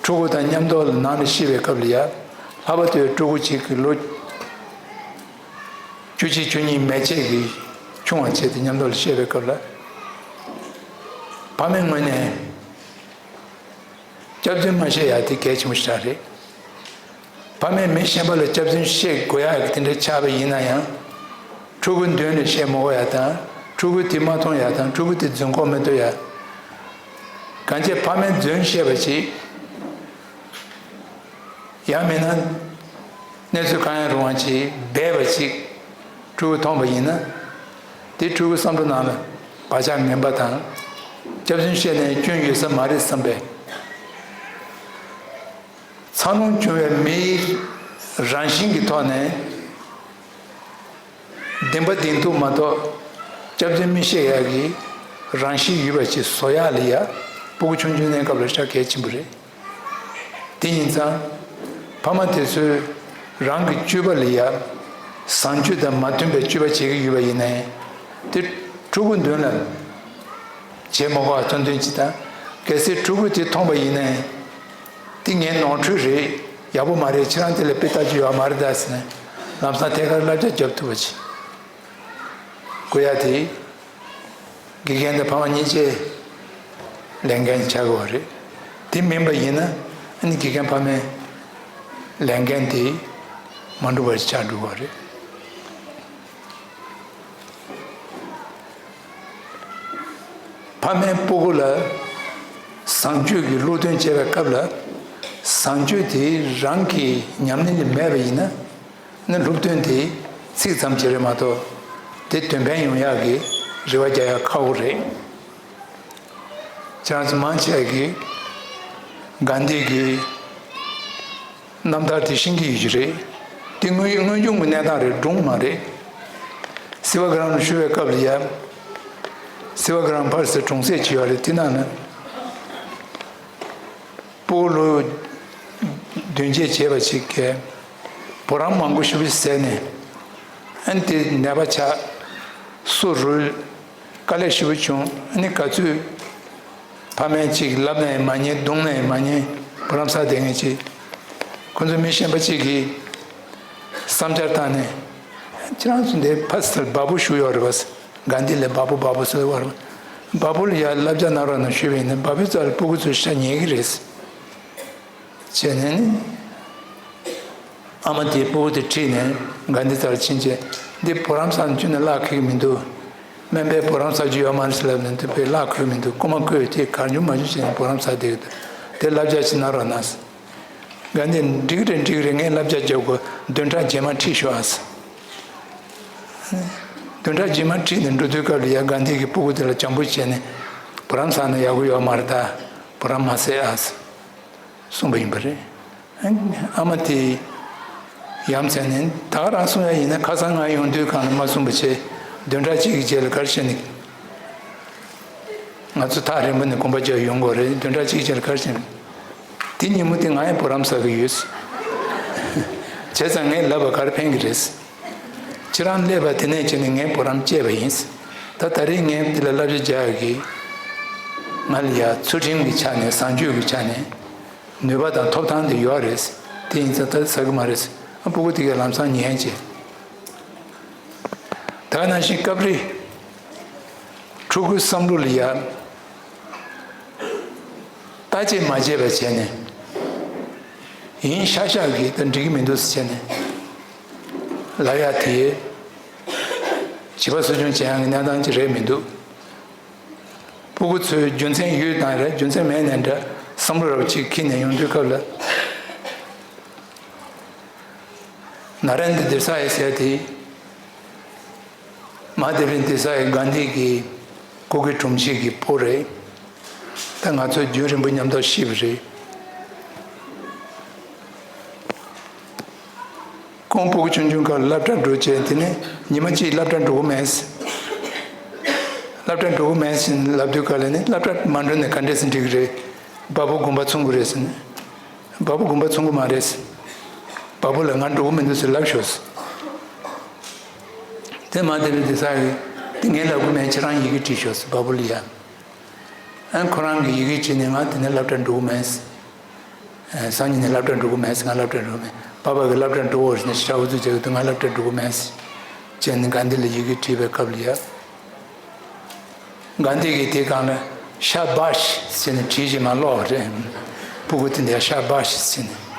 ཕྲུ་གུ་དང་མཉམ་དུ་ལ་ནང་ལ་ཤི་བའི་སྐབས་ལ་ཡ། ལྷག་པར་དུ་ཕྲུ་གུ་གཅིག་གི་ལོ་བཅུ་གཅིག་བཅུ་གཉིས་མན་ཆད་ཀྱི་ཆུང་བ་བྱས་ཏེ་མཉམ་དུ་ལ་ཤི་བའི་སྐབས་ལ། ཕ་མའི་ངོས་ནས་སྐྱག་རྫུན་མ་བཤད་ཡ་དེ་གལ་ཆེན་པོ་ཞིག་རང་རེད། ཕ་མས་མི་གཞན་པ་ལ་སྐྱག་རྫུན་བཤད་དགོས་ཡག་གི་དེ་འདྲ་ཆགས་པ་ཡིན་ན་ཡང་། ཕྲུ་གུ་མདུན་ནས་བཤད་མི་དགོས་ཡག་དང་། ཕྲུ་གུ་དེ་མ་མཐོང་ཡག་དང་། ཕྲུ་གུ་དེ་རྫུན་གོག་མི་ཐུབ་ཡག་གང་ཅི་ཕ་མས་རྫུན་བཤད་པ་ཅིག་ཡང་མིན་ན། གནས་ཚུལ་གང་ཡང་རུང་བ་ཅིག་སྦས་པ་ཅིག་ཕྲུ་གུ་མཐོང་པ་ཡིན་ན། དེ་ཕྲུ་གུ་བསམ་བློ་ནང་ལ་བག་ཆགས་ངན་པ་དང་། སྐྱག་རྫུན་བཤད་ནས་སྐྱོན་ཡོད་ས་མ་རེད་བསམ་པའི། འཚར་ལོངས་བྱུང་བའི་མིའི་རང་བཞིན་གྱི་ཐོག་ནས་བདེན་པ་བདེན་ཐུག་མ་གཏོགས་སྐྱག་རྫུན་མི་བཤད་ཡག་གི་ རང་བཞིན་ཡོད་པ་ཅིག་བཟོ་ཡག་ལ་ཡ་སྤུ་གུ་ཆུང་ཆུང་གནས་སྐབས་ལ་ཤ་གལ་ཆེན་པོ་རེད། དེ་ཡིན་ཙང་། ཕ་མ་དེ་ཚོས་རང་གི་སྤྱོད་པ་ལ་ཡ་བཟང་སྤྱོད་དང་མ་མཐུན་པའི་སྤྱོད་པ་བྱེད་ཀྱི་ཡོད་པ་ཡིན་ནའི། དེ་ཕྲུ་གུ་མདུན་ལ་བྱེད་མ་དགོས་པ་ཐོན་ཐོན་ཅིག་དང་། གལ་སྲིད་ཕྲུ་གུས་དེ་མཐོང་པ་ཡིན་ནའི། དེ་ངའི་ནོར་འཁྲུལ་རེད། ཡག་པོ་མ་རེད། ཁྱེད་རང་དེ་ལ་དཔེ་ལྟ་རྒྱུ་ཡོད་མ་རེད་ད་ཟེར་ནས་ལམ་སང་ཐད་ཀར་བསླབ་བྱ་རྒྱབ་ཐུབ་པ་བྱེད་དགོས་ཡ་དེ། དགེ་རྒན་དང་ཕ་མ་གཉིས་ཆའི་ལས་འགན་ཆགས་ཀྱི་ཡོད་རེད། དེ་མིན་པ་ཡིན་ན་ཨ་ནི་དགེ་རྒན་ཕ་མའི་ལས་འགན་དེ་མ་འགྲུབ་པ་ཆགས་འགྲོ་གི་ཡོད་རེད། ཕ་མས་སྤུ་གུ་ལ་བཟང་སྤྱོད་ཀྱི་སློབ་སྟོན་བྱེད་པའི་སྐབས་ལ། བཟང་སྤྱོད་དེ་རང་གི་ཉམས་ལེན་ལ་མེད་པ་ཡིན་ན། ནི་སློབ་སྟོན་དེ་ཚིག་ཙམ་ཅིག་རེད་མ་གཏོགས། དེ་དོན་ཕན་ཡོང་ཡག་གི་རེ་བ་རྒྱག་ཡག་ཁག་པོ་རེད། ཁྱེད་རང་ཚོ་མང་ཆེ་གིས་གྷན་དྷི་གི་རྣམ་ཐར་དེ་ཤེས་ཀྱི་ཡོད་ཀྱི་རེད། དེ་དངོས་དངོས་བྱུང་གི་གནས་སྟངས་རེད། སྒྲུང་མ་རེད། སེ་ཝ་གྷི་རམ་ལ་བཞུགས་པའི་སྐབས་ལ་ཡ། སེ་ཝ་གྷི་རམ་ཕར་ཟེར་གྲོང་གསེབ་ཅིག་ཡོད་རེད། དེ་ནང་ན། སྤུ་གུ་ལོ་བདུན་བརྒྱད་བྱས་པ་ཅིག་གིས་བུ་རམ་མང་པོ་ཞེ་པོ་བཟས་ནས། ཨ་ནི་དེ་ནད་པ་ཆགས། སོ་རུལ། དཀའ་ལས་ཞེ་པོ་བྱུང་། ཨ་ནི་ག་ཚོད་ཕ་མས་ཅིག་ལབ་ན་ཡང་མ་ཉན། རྡུང་ན་ཡང་མ་ཉན། བུ་རམ་ཟ་བསྡད་མཁན་ཅིག་ཁོ་ཚོ་མི་གཞན་པ་ཅིག་གིས་བསམ་འཆར་བཏང་ནས། ཁྱེད་རང་ཚོ་འདི་ཕ་སི་ལ་བ་བུ་བཞུགས་ཡོད་རེད་པ། གྷན་དྷི་ལ་བ་བུ་བ་བུ་ཟེར་བ་རེད། བ་བུ་ལ་ཡ་བསླབ་བྱ་གནང་རོགས་གནང་ཞུས་པ་ཡིན་ན། བ་བུའི་རྩ་ལ་སྤུ་གུ་ཚོས་ཤ་ཉལ་གི་རེད། བྱས་ནས་ནི། ཨ་མ་དེས་སྤུ་གུ་དེ་ཁྲིད་ནས་གྷན་དྷི་རྩར་ཕྱིན་བྱས། འདི་བུ་རམ་ཟ་ནས་ཁྱོན་ནས་བརླག་ཁེག་མི་འདུག་སྨན་པས་བུ་རམ་ཟ་རྒྱུ་ཡོད་མ་རེད་ཟེར་ལབ་ནས། འདི་དཔེ་བརླག་ཁེག་མི་འདུག་རྐུ་མ་རྐུས་དེ་གང་བྱུང་མང་བྱུང་བྱས་ནས་བུ་རམ་ཟ་བསྡད་ཀྱི་འདུག་དེ་བསླབ་བྱ་ཞིག་གནང་རོགས་གནང་། གྷན་དྷི་འགྲིག་རེད། འགྲིག་རེད། ངས་བསླབ་བྱ་རྒྱབ་དགོས། བདུན་ཕྲག་རྗེས་མ་ཁྲིད་ཤོག་ཨ། བདུན་ཕྲག་རྗེས་མ་ཁྲིད་ནས་འགྲོ་དུས་སྐབས་ལ་ཡ་གྷན་དྷི་གིས་སྤུ་གུ་དེ་ལ་བྱམས་པོ་བྱས་ནས། བུ་རམ་ཟ་ན་ཡག་པོ་ཡོད་མ་རེད་ད། བུ་རམ་མ་ཟས་ཨ། གསུངས་པ་ཡིན་པ་རེད། ཨ་མ་དེས་ཡ་མཚན་ནས། ད་ག་རང་གསུང་ཡ་ཡིན་ན་ཁ་སང་ང་ཡོང་དུས་སྒང་ལ་མ་གསུངས་པ་བྱས། བདུན་ཕྲག་གཅིག་གི་རྗེས་ལ་ག་རེ་བྱས་ནས། ང་ཚོ་ཐག་རིང་པོ་ནས་གོམ་པ་རྒྱག་ཡོང་དགོས་རེད། བདུན་ཕྲག་གཅིག་རྗེས་ལ་ག་རེ་བྱས་ནས། དེ་ཉིན་མོ་དེ་ང་ཡང་བུ་རམ་ཟ་གི་ཡོད། བྱས་ཙང་ངས་ལབ་པ་ག་རེ་ཕན་གི་རེད། ཁྱེད་རང་སླེབས་པ་དེ་ནས་བྱས་ནས་ངས་བུ་རམ་བཅད་པ་ཡིན། ད་ད་རེས་ངས་འདི་ལ་བསླབ་བྱ་རྒྱག་ཡ་གི། ང་ལ་ཡ་ཚུལ་ཁྲིམས་ཀྱི་ཆ་ནས། བཟང་སྤྱོད་ཀྱི་ཆ་ནས། ནུས་པ་དང་ཐོབ་ཐང་དེ་ཡོད་རེད། དེ་ཡིན་ཙང་ད་ཟ་གི་མ་རེད། ཨ། སྤུ་གུ་དེ་གས་ལམ་སང་ཉན་བྱས། ད་ག་ནང་བཞིན་སྐབས་རེ་ཕྲུ་གུའི་བསམ་བློ་ལ་ཡ་བརྟག་དཔྱད་མ་བྱས་པ་བྱས་ནས། ཡིན་ཤག་ཤག་གིས་ད་འགྲིག་གི་མི་འདུག་ཟེར་བྱས་ནས་ལབ་ཡ་དེ། བྱིས་པ་གསོ་སྐྱོང་བྱེད་ཡག་གི་གནས་སྟངས་ཅིག་རེད་མི་འདུག་སྤུ་གུ་ཚོའི་རྒྱུ་མཚན་ཡོད་དང་རེད། རྒྱུ་མཚན་མེད་ནའི་འདྲ། བསམ་བློ་རབ་ཅིག་འཁྱེར་ནས་ཡོང་དུས་སྐབས་ལ། ན་རེན་དྲ་དེ་ས་ཡི་ཟེར་དེ། མ་དེ་བན་དེ་ས་ཡི་གྷན་དྷི་གི་སྐུ་སྒེར་དྲུང་ཆེ་གི་བུ་རེད། ད་ང་ཚོ་རྒྱུན་རིང་པོ་མཉམ་དུ་ཤི་བ་རེད། ཁོང་སྤུ་གུ་ཆུང་ཆུང་སྐབས་སློབ་གྲྭ་འགྲོ་བྱས། དེ་ནས་ཉི་མ་གཅིག་སློབ་གྲྭ་འགྲོ་གི་མེད། སློབ་གྲྭ་འགྲོ་གི་མེད་ཟེར་ལབ་དུས་སྐབས་ལ་ནི། སློབ་གྲྭ་མ་འགྲོ་ནས་ག་འདྲས་སེ་འགྲིག་གི་རེད། བ་སྤུ་དགོན་པ་ཚུགས་ཀྱི་རེད་ཟེར་ནས། བ་སྤུ་དགོན་པ་ཚུགས་ཀྱི་མ་རེད། བ་སྤུ་ལ་ང་འགྲོ་གི་མི་འདུག་ཟེར་ལབ་ཤོག་ཟེར། དེ་མ་དེ་བས་དེ་ས་ཡི། དེ་ངས་ལབ་གི་མེད། ཁྱེད་རང་ཡི་གེ་བྲིས་ཤོག་ཟེར། བ་སྤུ་ལ་ཡ། ཨ། ཁོ་རང་གིས་ཡི་གེ་བྲིས་ནས་ང་དེ་ནས་སློབ་གྲྭ་འགྲོ་གི་མེད་ཟེར། ཨ། སང་ཉིན་ནས་སློབ་གྲྭ་འགྲོ་གི་མེད་ཟེར། ང་སློབ་གྲྭ་འགྲོ་གི་མེད། པ་ཕ་གིས་སློབ་གྲྭ་འགྲོ་འོ་ཟེར་ནས་ཤ་འུ་ཚུགས་བྱེད་ཀྱི་འདུག་ང་སློབ་གྲྭ་འགྲོ་གི་མེད་ཟེར། བྱས་ནས་གྷན་དྷི་ལ་ཡི་གེ་བྲིས་པའི་སྐབས་ལ་ཡ། གྷན་དྷི་གིས་དེ་སྒང་ལ་ཤ་བཱཤ་ཟེར་ནས་བྲིས་བྱས་མར་སློག་པ་རེད། སྤུ་གུ་དེ་འདྲ་ཤ་བཱཤ་ཟེར་ནས།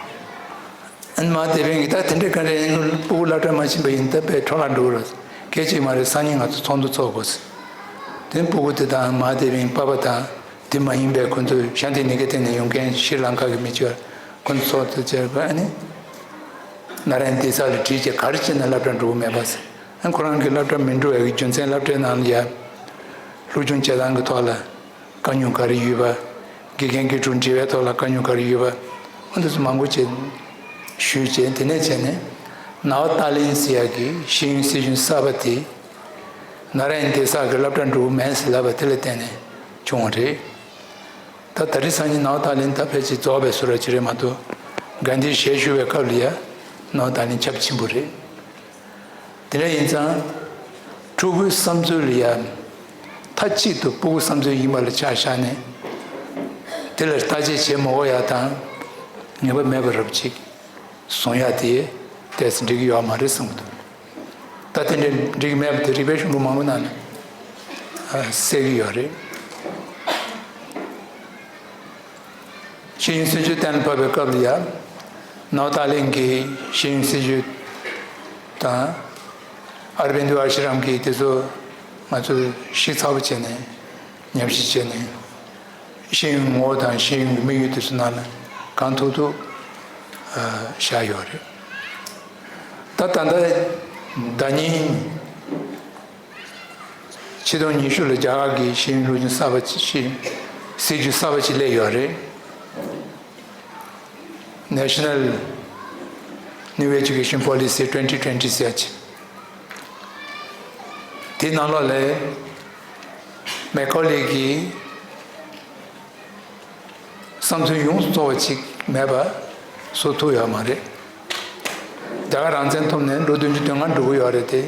ཨ་ནི་མ་དེ་བན་གྱིས། ད་དེ་འདྲ་ག་རེ་ཡིན། སྤུ་གུ་སློབ་གྲྭ་མ་ཕྱིན་པ་ཡིན་ད་དཔེ་འཕྲོ་བརླག་འགྲོ་གི་རེད། སྐད་ཅིག་མ་རེད། སང་ཉིན་ང་ཚོ་ཚོགས་འདུ་ཚོགས་དགོས་ཟེར། དེ་སྤུ་གུ་དེ་དང་མ་དེ་བན་པ་ཕ་དང་། དེ་མ་ཡིན་པའི་ཁོ་ཚོ་ཤཱན་ཏི་ནི་ཀེ་ཏན་ནས་ཡོང་མཁན་ཤྲི་ལང་ཀ་གི་མི་ཅིག་ཁོ་ཚོ་ཚོགས་འདུ་བྱས་པ། ཨ་ནི་ན་རན་དེ་ས་ལ་བྲིས་བྱས། ག་རེ་བྱས་ན་སློབ་གྲྭ་འགྲོ་གི་མེད་པ་ཟེར། ཨ། ཁོ་རང་གིས་སློབ་གྲྭ་མི་འགྲོ་བའི་རྒྱུ་མཚན། སློབ་གྲྭའི་ནང་ལ་ཡ་སློབ་སྦྱོང་བྱེད་སྟངས་ཀྱི་ཐོག་ལ་དཀའ་རྙོག་ག་རེ་ཡོད་པ། དགེ་རྒན་དགེ་ཕྲུག་འབྲེལ་བའི་ཐོག་ལ་དཀའ་རྙོག་ག་རེ་ཡོད་པ། ཨ། འདི་ཚོ་མང་པོ་བྱས་ཞུས་བྱས། དེ་ནས་བྱས་ནས་ནཱ་བ་ཏཱ་ལིན་ཟེར་ཡག་གི་ཤེས་ཡོན་སྲིད་གཞུང་གསར་པ་དེ། ནཱ་ར་ཡན་དེ་ས་གི་སློབ་གྲྭ་འགྲོ་གི་མེད་ཟེར་ལབ་པ་དེ་ལ་བརྟེན་ནས་བྱུང་བ་རེད། ད་ད་རེས་སང་ཉིན་ནའོ་ཏཱ་ལིན་ད་ཕལ་ཆེར་རྫོགས་པའི་བཟོ་འདྲ་ཅིག་རེད་མ་གཏོགས། གྷན་དྷིས་ཞལ་བཞུགས་པའི་སྐབས་ལ་ཡ་ནའོ་ཏཱ་ལིན་ཁྱབ་ཆེན་པོ་རེད། དེ་འདྲ་ཡིན་ཙང་ཕྲུ་གུའི་བསམ་ཚུལ་ལ་ཡ་མཐའ་གཅིག་ཏུ་སྤུ་གུ་བསམ་ཚུལ་ཡིན་པ་ལ་ཆ་བཞག་ནས། དེ་ལ་བརྟག་དཔྱད་བྱེད་མ་དགོས་ཡ་དང་། ངེས་པ་མེད་པ་རབ་ཅིག་བཟུང་ཡ་དེ་ཏོག་ཙམ་འགྲིག་གི་ཡོད་མ་རེད་བསམ་གྱི་འདུག་ད་དེ་འདྲའི་འགྲིག་གི་མེད་པ་དེ་རིག་པའི་གཞུང་ལུགས་མང་པོ་ནང་ནས་ཨ་གསལ་གྱི་ཡོད་རེད། ཤེས་ཡོན་སྲིད་བྱུས་གཏན་ལ་ཕབ་པའི་སྐབས་ལ་ཡ། ནའོ་ཏཱ་ལིན་གྱི་ཤེས་ཡོན་སྲིད་བྱུས་དང་། ཨ་ར་བིན་དུ་ཨ་ཤི་རམ་གྱི་དེ་ཚོ་ང་ཚོས་ཤེས་ཚར་བ་བྱས་ནས་ཉམས་ཞིབ་བྱས་ནས། ཤེས་ཡོན་ངོ་བོ་དང་ཤེས་ཡོན་གྱི་དམིགས་ཡུལ་དེ་ཚོ་ནང་ལ་གང་ཐུབ་ཐུབ་ཨ་བཞག་ཡོད་རེད། ད་ད་ལྟ་ཟླ་ཉིན་ཆིག་སྟོང་ཉི་ཤུ་ལ་རྒྱ་གར་གྱི་ཤེས་ཡོན་སློབ་སྦྱོང་གསར་པ་ཞིག་སྲིད་ཇུས་གསར་པ་ཞིག་སླེབས་ཡོད་རེད། National New Education Policy twenty twenty ཟེར་ཅིག་དེའི་ནང་ལོགས་ལ་མེ་ཁོ་ལི་གི་བསམ་ཚུལ་ཡོངས་སུ་རྫོགས་པ་ཅིག་མེད་པ་བཟོ་ཐུབ་ཡོད་མ་རེད། རྒྱ་གར་རང་བཙན་ཐོབ་ནས་ལོ་བདུན་ཅུ་དོན་ལྔ་འགྲོ་གི་ཡོད་རེད་དེ།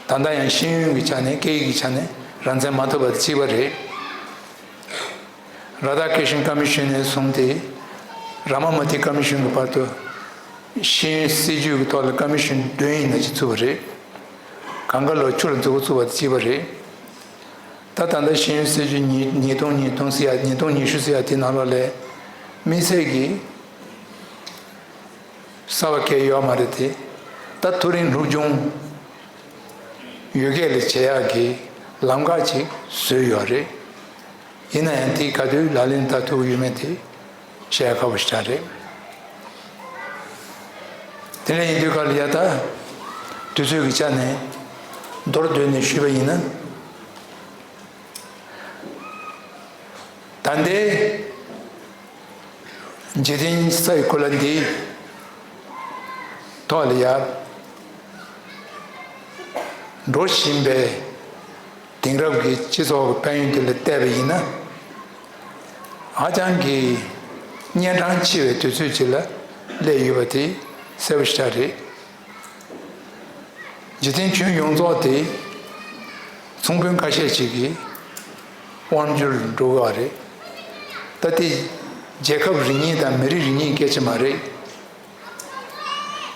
ད་ལྟ་ཡང་ཤེས་ཡོན་གྱི་ཆ་ནས་སྐད་ཡིག་གི་ཆ་ནས་རང་བཙན་མ་ཐོབ་པ་དང་གཅིག་པ་རེད། རཱ་དྷ་ཀྲི་ཤན་ཀོ་མི་ཤོན་ནས་བཟུང་སྟེ་རཱ་མ་མུར་ཐི་ཀོ་མི་ཤོན་གྱི་བར་དུ་ཤེས་ཡོན་སྲིད་བྱུས་ཀྱི་ཐོག་ལ་ཀོ་མི་ཤོན་བདུན་ཡིན་ན་ཅིག་བཙུགས་པ་རེད། གངས་དཀར་ལོ་ཆུ་ལ་མཛུབ་གུ་བཙུགས་པ་དང་གཅིག་པ་རེད། ད་ད་ལྟ་ཤེས་ཡོན་སྲིད་བྱུས་ཉིས་ཉིས་སྟོང་ཉིས་སྟོང་ཟེར་ཡ་ཉིས་སྟོང་ཉི་ཤུ་ཟེར་ཡ་དེ་ནང་ལོགས་ལ་དམིགས་བསལ་གྱི་གསར་པ་གང་ཡང་ཡོད་མ་རེད་དེ། ད་མཐོ་རིམ་སློབ་སྦྱོང་ཡུལ་སྐད་ལ་བྱེད་ཡག་གི་ལམ་ཁ་ཅིག་བཟོས་ཡོད་རེད། ཡིན་ན་ཡང་དེ་ག་དུས་ལག་ལེན་བསྟར་ཐུབ་ཀྱི་ཡོད་མེད་དེ་བཤད་ཡ་ཁག་པོ་ཞིག་རེད། དེ་འདྲ་ཡིན་དུས་ག་ལ་ཡ་ད་དུས་ཚོད་ཀྱི་ཆ་ནས་མདོར་བསྡུས་ནས་ཞུས་པ་ཡིན་ན། ད་ལྟའི་འཇིག་རྟེན་ས་ཡི་གོ་ལ་འདིའི་ཐོག་ལ་ཡ་འགྲོ་བཞིན་པའི་དེང་རབས་ཀྱི་སྤྱི་ཚོགས་ཀྱི་དཔལ་ཡོན་དེ་ལ་བལྟས་པ་ཡིན་ན། ཧ་ཅང་གི་གཉན་འཕྲང་ཆེ་བའི་དུས་ཚོད་ཅིག་ལ་སླེབས་ཡོད་པ་དེ་གསལ་པོ་ཞེ་དྲག་རེད། འཇིག་རྟེན་ཁྱོན་ཡོངས་རྫོགས་དེ་ཚོང་དཔོན་ཁ་ཤས་ཅིག་གི་དབང་སྒྱུར་འགྲོ་གི་རེད། ད་དེ་རྒྱལ་ཁབ་རེ་གཉིས་དང་མི་རིགས་རེ་གཉིས་སྐད་ཆ་མ་རེད།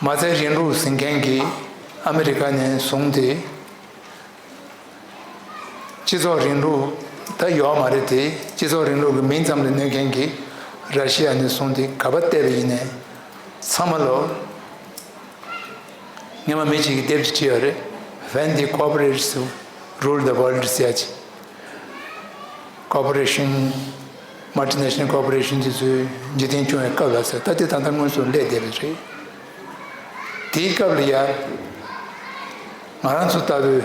མ་རྩའི་རིང་ལུགས་ཟིན་མཁན་གྱི་ཨ་མི་རི་ཀ་ནས་བཟུང་སྟེ། སྤྱི་ཚོགས་རིང་ལུགས་ད་ཡོད་མ་རེད་དེ། སྤྱི་ཚོགས་རིང་ལུགས་ཀྱི་མིང་ཙམ་ལ་གནོད་མཁན་གྱི་ར་ཤི་ཡ་ནས་བཟུང་སྟེ་ག་པར་བལྟས་པ་ཡིན་ནའི་ཚང་མ་ལོ་སྔོན་མ་མི་གཅིག་གིས་དེབ་ཅིག་བྲིས་ཡོད་རེད། When the Corporates Rule the World ཟེར་ཡ་ཅིག Corporation Multinational Corporation དེ་ཚོའི་འཇིག་རྟེན་སྐྱོང་བའི་སྐབས་ལ་ཟེར། ད་དེ་ད་ལྟ་དངོས་སུ་སླེབས་བསྡད་པ་རེད། དེའི་སྐབས་ལ་ཡ་ང་རང་ཚོ་ལྟ་བུའི་